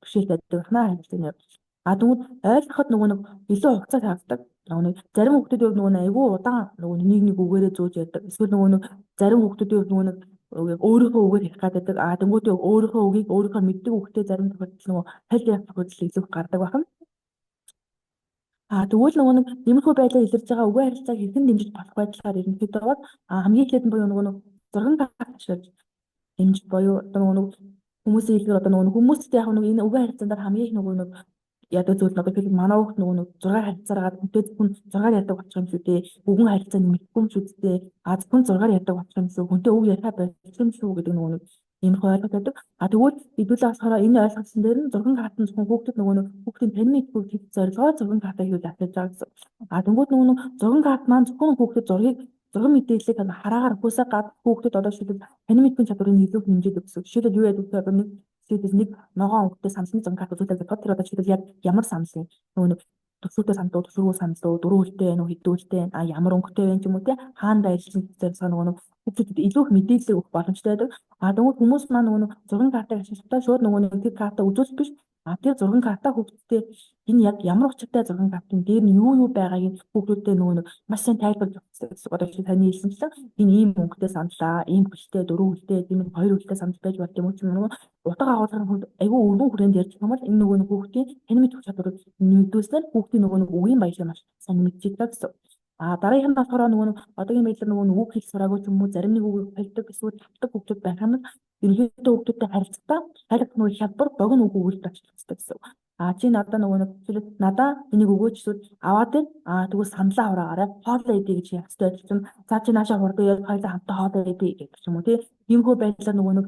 бэрхшээлтэй байдаг байна харилцааны явдал. А тэгвэл ойлгоход нөгөө нэг илүү хугацаа шаарддаг. Нөгөө нэг зарим хүүхдүүдийн хувьд нөгөө нэг айгүй удаан нөгөө нэг нэг үгээрээ зөөж яадаг. Эсвэл нөгөө нэг зарим хүүхдүүдийн хувьд нөгөө нэг өөрийнхөө үгээр хэлэх гэдэг. А тэнгуүтээ өөрийнхөө үгийг өөрийнхөө мэддэг үгтэй зарим тохиолдолд нөгөө хэл явах тохиолдол илүү гардаг байна. А тэгвэл нөгөө нэг иймэрхүү байдлаар илэрж байгаа үгэн харилцааг хэрхэн дэмжиж болох байдлаар ерөнхийдөө бол хамгийн эхлээд нь буюу нөгөө нэг зурган карт ашиглаж дэмжих буюу одоо нөгөө нэг хүмүүсийн хэлбэр одоо нөгөө хүмүүстэй яг нэг энэ үгэн харилцаан дээр хамгийн их нөгөө нэг яадаг зүйл нь одоо тэгэхээр манай хүүхд нөгөө нэг зургаар харилцаараад хүнтэй зөвхөн зургаар ярьдаг болчих юм шүү дээ. Үгэн харилцаа нэмэгдэхгүй юм шүү дээ. А зөвхөн зургаар ярьдаг болчих юм шүү. Хүнтэй үг яриа болчих юм шүү гэдэг нөгөө нэг Иймэрхүү ойлголт байдаг. А тэгвэл хэдүүлээ болохоор энэ ойлголтсон дээр нь зурган карт нь зөвхөн хүүхдэд нөгөө нэг хүүхдийн танин мэдгүй хэд зорилгоор зурган картаа хийвэл ашиглаж байгаа гэсэн. А тэнгууд нөгөө нэг зурган карт маань зөвхөн хүүхдэд зургийг зурган мэдээллийг хараагаар өгөхөөсөө гадна хүүхдэд одоо шилбэл танин мэдгүй чадварыг илүү хэмжээд өгсөн. Жишээлбэл юу яадаг вэ? Одоо нэг жишээлбэл нэг ногоон өнгөтэй самсны зурган карт үзүүлэх бодоход тэр одоо жишээлбэл яг ямар самс юм нөгөө нэг төсвөртэй санд уу, төсвөргүй санд уу, дөрөв хөлтэй байна уу, хэдэн хөлтэй байна, а ямар өнгөтэй байна ч юм уу те, хаана байрлсан зэрэг нөгөө нэг хүүхдүүдэд илүү их мэдээлэл өгөх боломжтой байдаг. А тэгвэл хүмүүс маань нөгөө нэг зурган картыг ашиглахдаа шууд нөгөө нэг тэр карта үзүүлэх биш. А тэр зурган карта хүүхдүүдтэй энэ яг ямар учиртай зурган картын дээр нь юу юу байгааг хүүхдүүдтэй нөгөө нэг маш сайн тайлбарлаж өгөх гэсэн. Одоо чи таны хэлсэнчлэн энэ ийм өнгөтэй сандлаа, ийм хөлтэй, дөрөв хөлтэй, тийм хоёр хөлтэй сандал байж болд юм уу ч юм уу. Утга агуулгын хувьд айгүй өргөн хүрээнд ярьж байгаа бол энэ нөгөө нэг хүүхдийн танин мэдэх чадварыг нэмэгдүүлснээр хүүхдийн нөгөө нэг үгийн баялаг маш сайн нэмэгдэж гэсэн. А дараагийнх нь болохоор нөгөө нэг одоогийн байдлаар нөгөө нэг үг хэл сураагүй ч юм уу зарим нэг үгийг холддог эсвэл тавдаг хүүхдүүд байх юм бол ерөнхийдөө хүүхдүүдтэй харилцахдаа харилцах нөгөө хялбар богино үг өгүүлбэр ашиглах хэрэгтэй гэсэн. А чи надаа нөгөө нэг надаа энийг өгөөч эсвэл аваад ир а тэгвэл саналаа хураагаарай хоолоо идэ гэж явах хэрэгтэй чинь за чи наашаа хурдан яг хоёлаа хамтаа хоолоо идэ гэдэг ч юм уу тий. Иймэрхүү байдлаар нөгөө нэг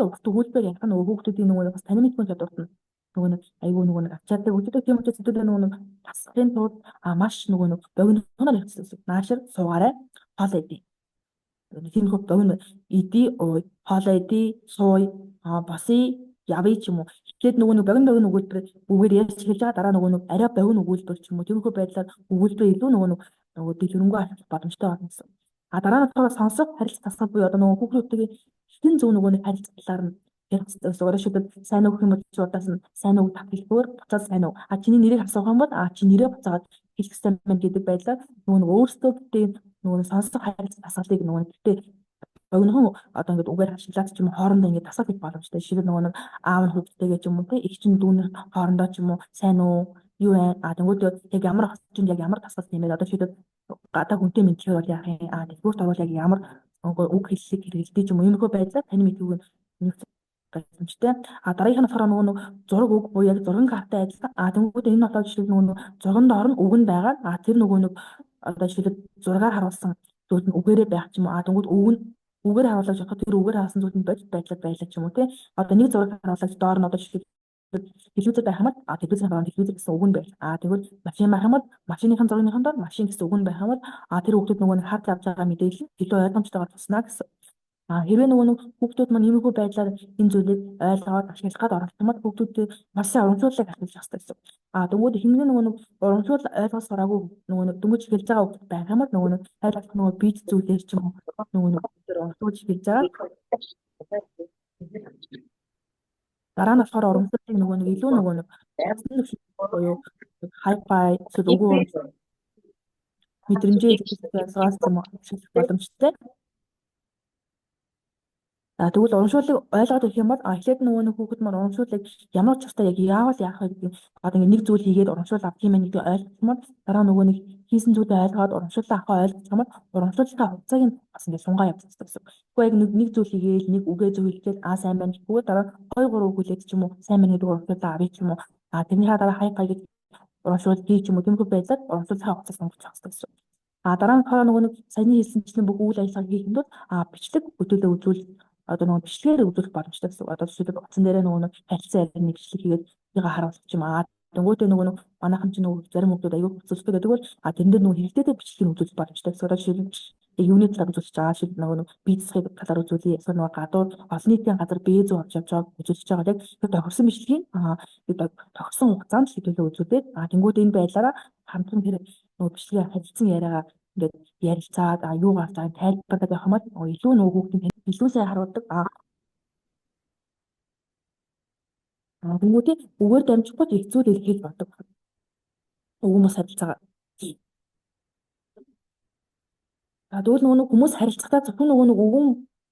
урт өгүүлбэр ярих нь нөгөө хүүхдүүдийн нөгөө бас танин мэдгүй чадварт нь нөгөө нэг айгүй нөгөө нэг ачаадаг өгдөг тийм учраас хэдүүлээ нөгөө нэг тасахын тулд маш нөгөө нэг богинохноор явах гэсэн. Наашир суугаарай хоолоо идэ. Тиймэрхүү богино идэ ууй, хоолоо идэ, сууй, босъё, явъя ч юм уу. Эхлээд нөгөө нэг богино богино өгүүлбэр үгээр ярьж эхэлж байгаа дараа нөгөө нэг арай богино өгүүлбэр ч юм уу. Тиймэрхүү байдлаар өгүүлбэр илүү нөгөө нэг нөгөө дэлгэрэнгүй ашиглах боломжтой болно гэсэн. А дараа нь болохоор сонсох харилцах дасгал буюу одоо нөгөө хүүхдүүдтэйгээ хитэн зөв нөгөө нэг харилцах талаар нь ярих хэрэгтэй гэсэн. Одоо шүтэн сайн уу гэх юм бол чи удаас нь сайн уу тавхилдгээр буцаад сайн уу. А чиний нэрийг асуух юм бол а чи нэрээ буцаагаад хэлэх хэрэгтэй байна гэдэг байдлаар нөгөө нэг өөрсдөө битээ нөгөө нэг сонсох харилцах дасгалыг нөгөө нэг битээ богинохон одоо ингээд үгээр ашиглаад ч юм уу хоорондоо ингээд дасгал хийх боломжтой. Жишээлбэл нөгөө нэг аав нь хүүхдтэйгээ ч юм уу те эгч нь дүүнер хоорондоо ч юм уу сайн уу юу вэ? А тэнгууд яг ямар орчинд яг ямар дасгал нэмээд одоо шийдэл гадаа хүнтэй мэдлэгээр бол яах юм? А дэлгүүрт орвол яг ямар үг хэллэг хэрэглэдэг ч юм уу иймэрхүү байдлаар таны мэдхүйг нь боломжтой. А дараагийнх нь болохоор нөгөө нэг зураг үг буюу яг зурган карттай адилхан. А тэнгууд энэ одоо жишээлбэл нөгөө нэг зурган доор нь үг нь байгаа. А тэр нөгөө нэг одоо жишээлбэл зургаар харуулсан зүйл нь үгээрээ байх ч юм уу. А тэнгууд үг нь үгээр харуулж явахад тэр үгээр харуулсан зүйл нь бодит байдлаар байлаа ч юм уу тий. Одоо нэг зураг харуулж доор нь одоо жишээлбэл телевизээр байх юм бол а телевизийн доор телевизэр гэсэн үг нь байл. А тэгвэл машин байх юм бол машиныхын зургийнхын доор машин гэсэн үг нь байх юм бол а тэр хүүхдүүд нөгөө нэг харж авч байгаа мэдээлэл нь илүү ойлгомжтойгоор туснаа гэсэн. А хэрвээ нөгөө нэг хүүхдүүд маань иймэрхүү байдлаар энэ зүйлийг ойлгоод ашиглах гээд оролдох юм бол хүүхдүүдэд маш сайн урамшууллыг ашиглах хэрэгтэй гэсэн. А дөнгөж ихэнх нөгөө нэг урамшуул ойлгож сураагүй нөгөө нэг дөнгөж эхэлж байгаа хүүхдүүд байх юм бол нөгөө нэг ойлгох нөгөө бие зүйлээр ч юм уу нөгөө нэг урамшуулж эхэлж байгаа. Дараа нь болохоор урамшууллыг нөгөө нэг илүү нөгөө нэг буюу хай-фай эсвэл үгүй мэдрэмжээ илэрхийлэх ойлгоос юм уу ашиглах боломжтой. За тэгвэл урамшууллыг ойлгоод ирэх юм бол эхлээд нөгөө нэг хүүхэд маань урамшууллыг ямар учиртай яг яавал яах вэ гэдэг одоо ингэ нэг зүйл хийгээд урамшуул авах юм байна гэдгийг ойлгох юм бол дараа нөгөө нэг хийсэн зүйлээ ойлгоод урамшууллаа авахаа ойлгох юм бол урамшууллынхаа хугацааг нь бас ингэ сунгаа явуулах хэрэгтэй гэсэн. Тэгэхгүй яг нэг зүйл хийгээл нэг үгээ зөв хэлчихэл аа сайн байна гэхгүй дараа 2 3 үг хэлээд ч юм уу сайн байна гэдэг урамшууллаа авъя ч юм уу а тэрнийхээ дараа хай гай гэж урамшуул хий ч юм уу тиймэрхүү байдлаар урамшууллынхаа хугацаа сунгах хэрэгтэй гэсэн. А дараа нь болохоор нөгөө нэг саяны хэлсэнчлэн бүх үйл ажиллагааг хийхэд бол бичлэг хөдөлгөөн үзүүл одоо нөгөө бичлэгээр үзүүлэх боломжтой гэсэн. Одоо жишээлбэл утсан дээрээ нөгөө нэг харилцан ярианы бичлэг хийгээд тийгээ харуулах юм аа. Тэнгүүтээ нөгөө нэг манайхан ч нөгөө зарим хүмүүс аюу хэцүүлдэг гэдэг бол а тэрэн дээр нөгөө хэрэгтэй бичлэгийг үзүүлэх боломжтой гэсэн. Одоо жишээлбэл яг юуны талаар үзүүлж байгаа шил нөгөө нэг бие засахын талаар үзүүлье. Эсвэл нөгөө гадуур олон нийтийн газар бие зүү авч явж байгааг үзүүлж байгаа яг тэр тохирсон бичлэгийг тохирсон хугацаанд л хэдүүлээ үзүүлээд а тэнгүүт энэ байдлаараа хамтран тэр нөгөө бичлэгээ харилцан яриагаа ингээд ярилцаад а юу гарч байгааг тайлбарлаад явах юм бол илүү нөгөө хүүхдийн илүү сайн харуулдаг. А тэнгуүтээ үгээр дамжихгүй ч их зүйл илэрхийлж болдог. Үгэн бус харилцаагаа. За тэгвэл нөгөө нэг хүмүүс харилцахдаа зөвхөн нөгөө нэг үгэн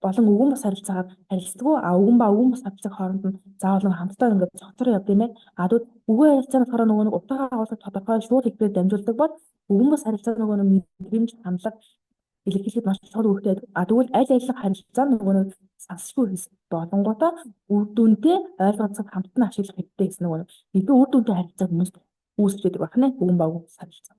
болон үгэн бус харилцаагаар харилцдаггүй. А үгэн ба үгэн бус харилцааг хооронд нь заавал нэг хамтдаа ингээд цогцор явд юм байна. А тэгвэл үгэн харилцаа нь болохоор нөгөө нэг утга агуулгыг тодорхой шууд хэлбэрээр дамжуулдаг бол үгэн бус харилцаа нөгөө нэг мэдрэмж хандлага илэрхийлэхэд маш чухал үүрэгтэй. А тэгвэл аль аль харилцаа нөгөө нэг сансгүй хэсэг болонгуудаа үр дүнтэй ойлголцох хамт нь ашиглах хэрэгтэй гэсэн нөгөө нэг илүү үр дүнтэй харилцаа хүмүүс үүсгэж байдаг байна. Үгэн ба үгэн бус харилцаа.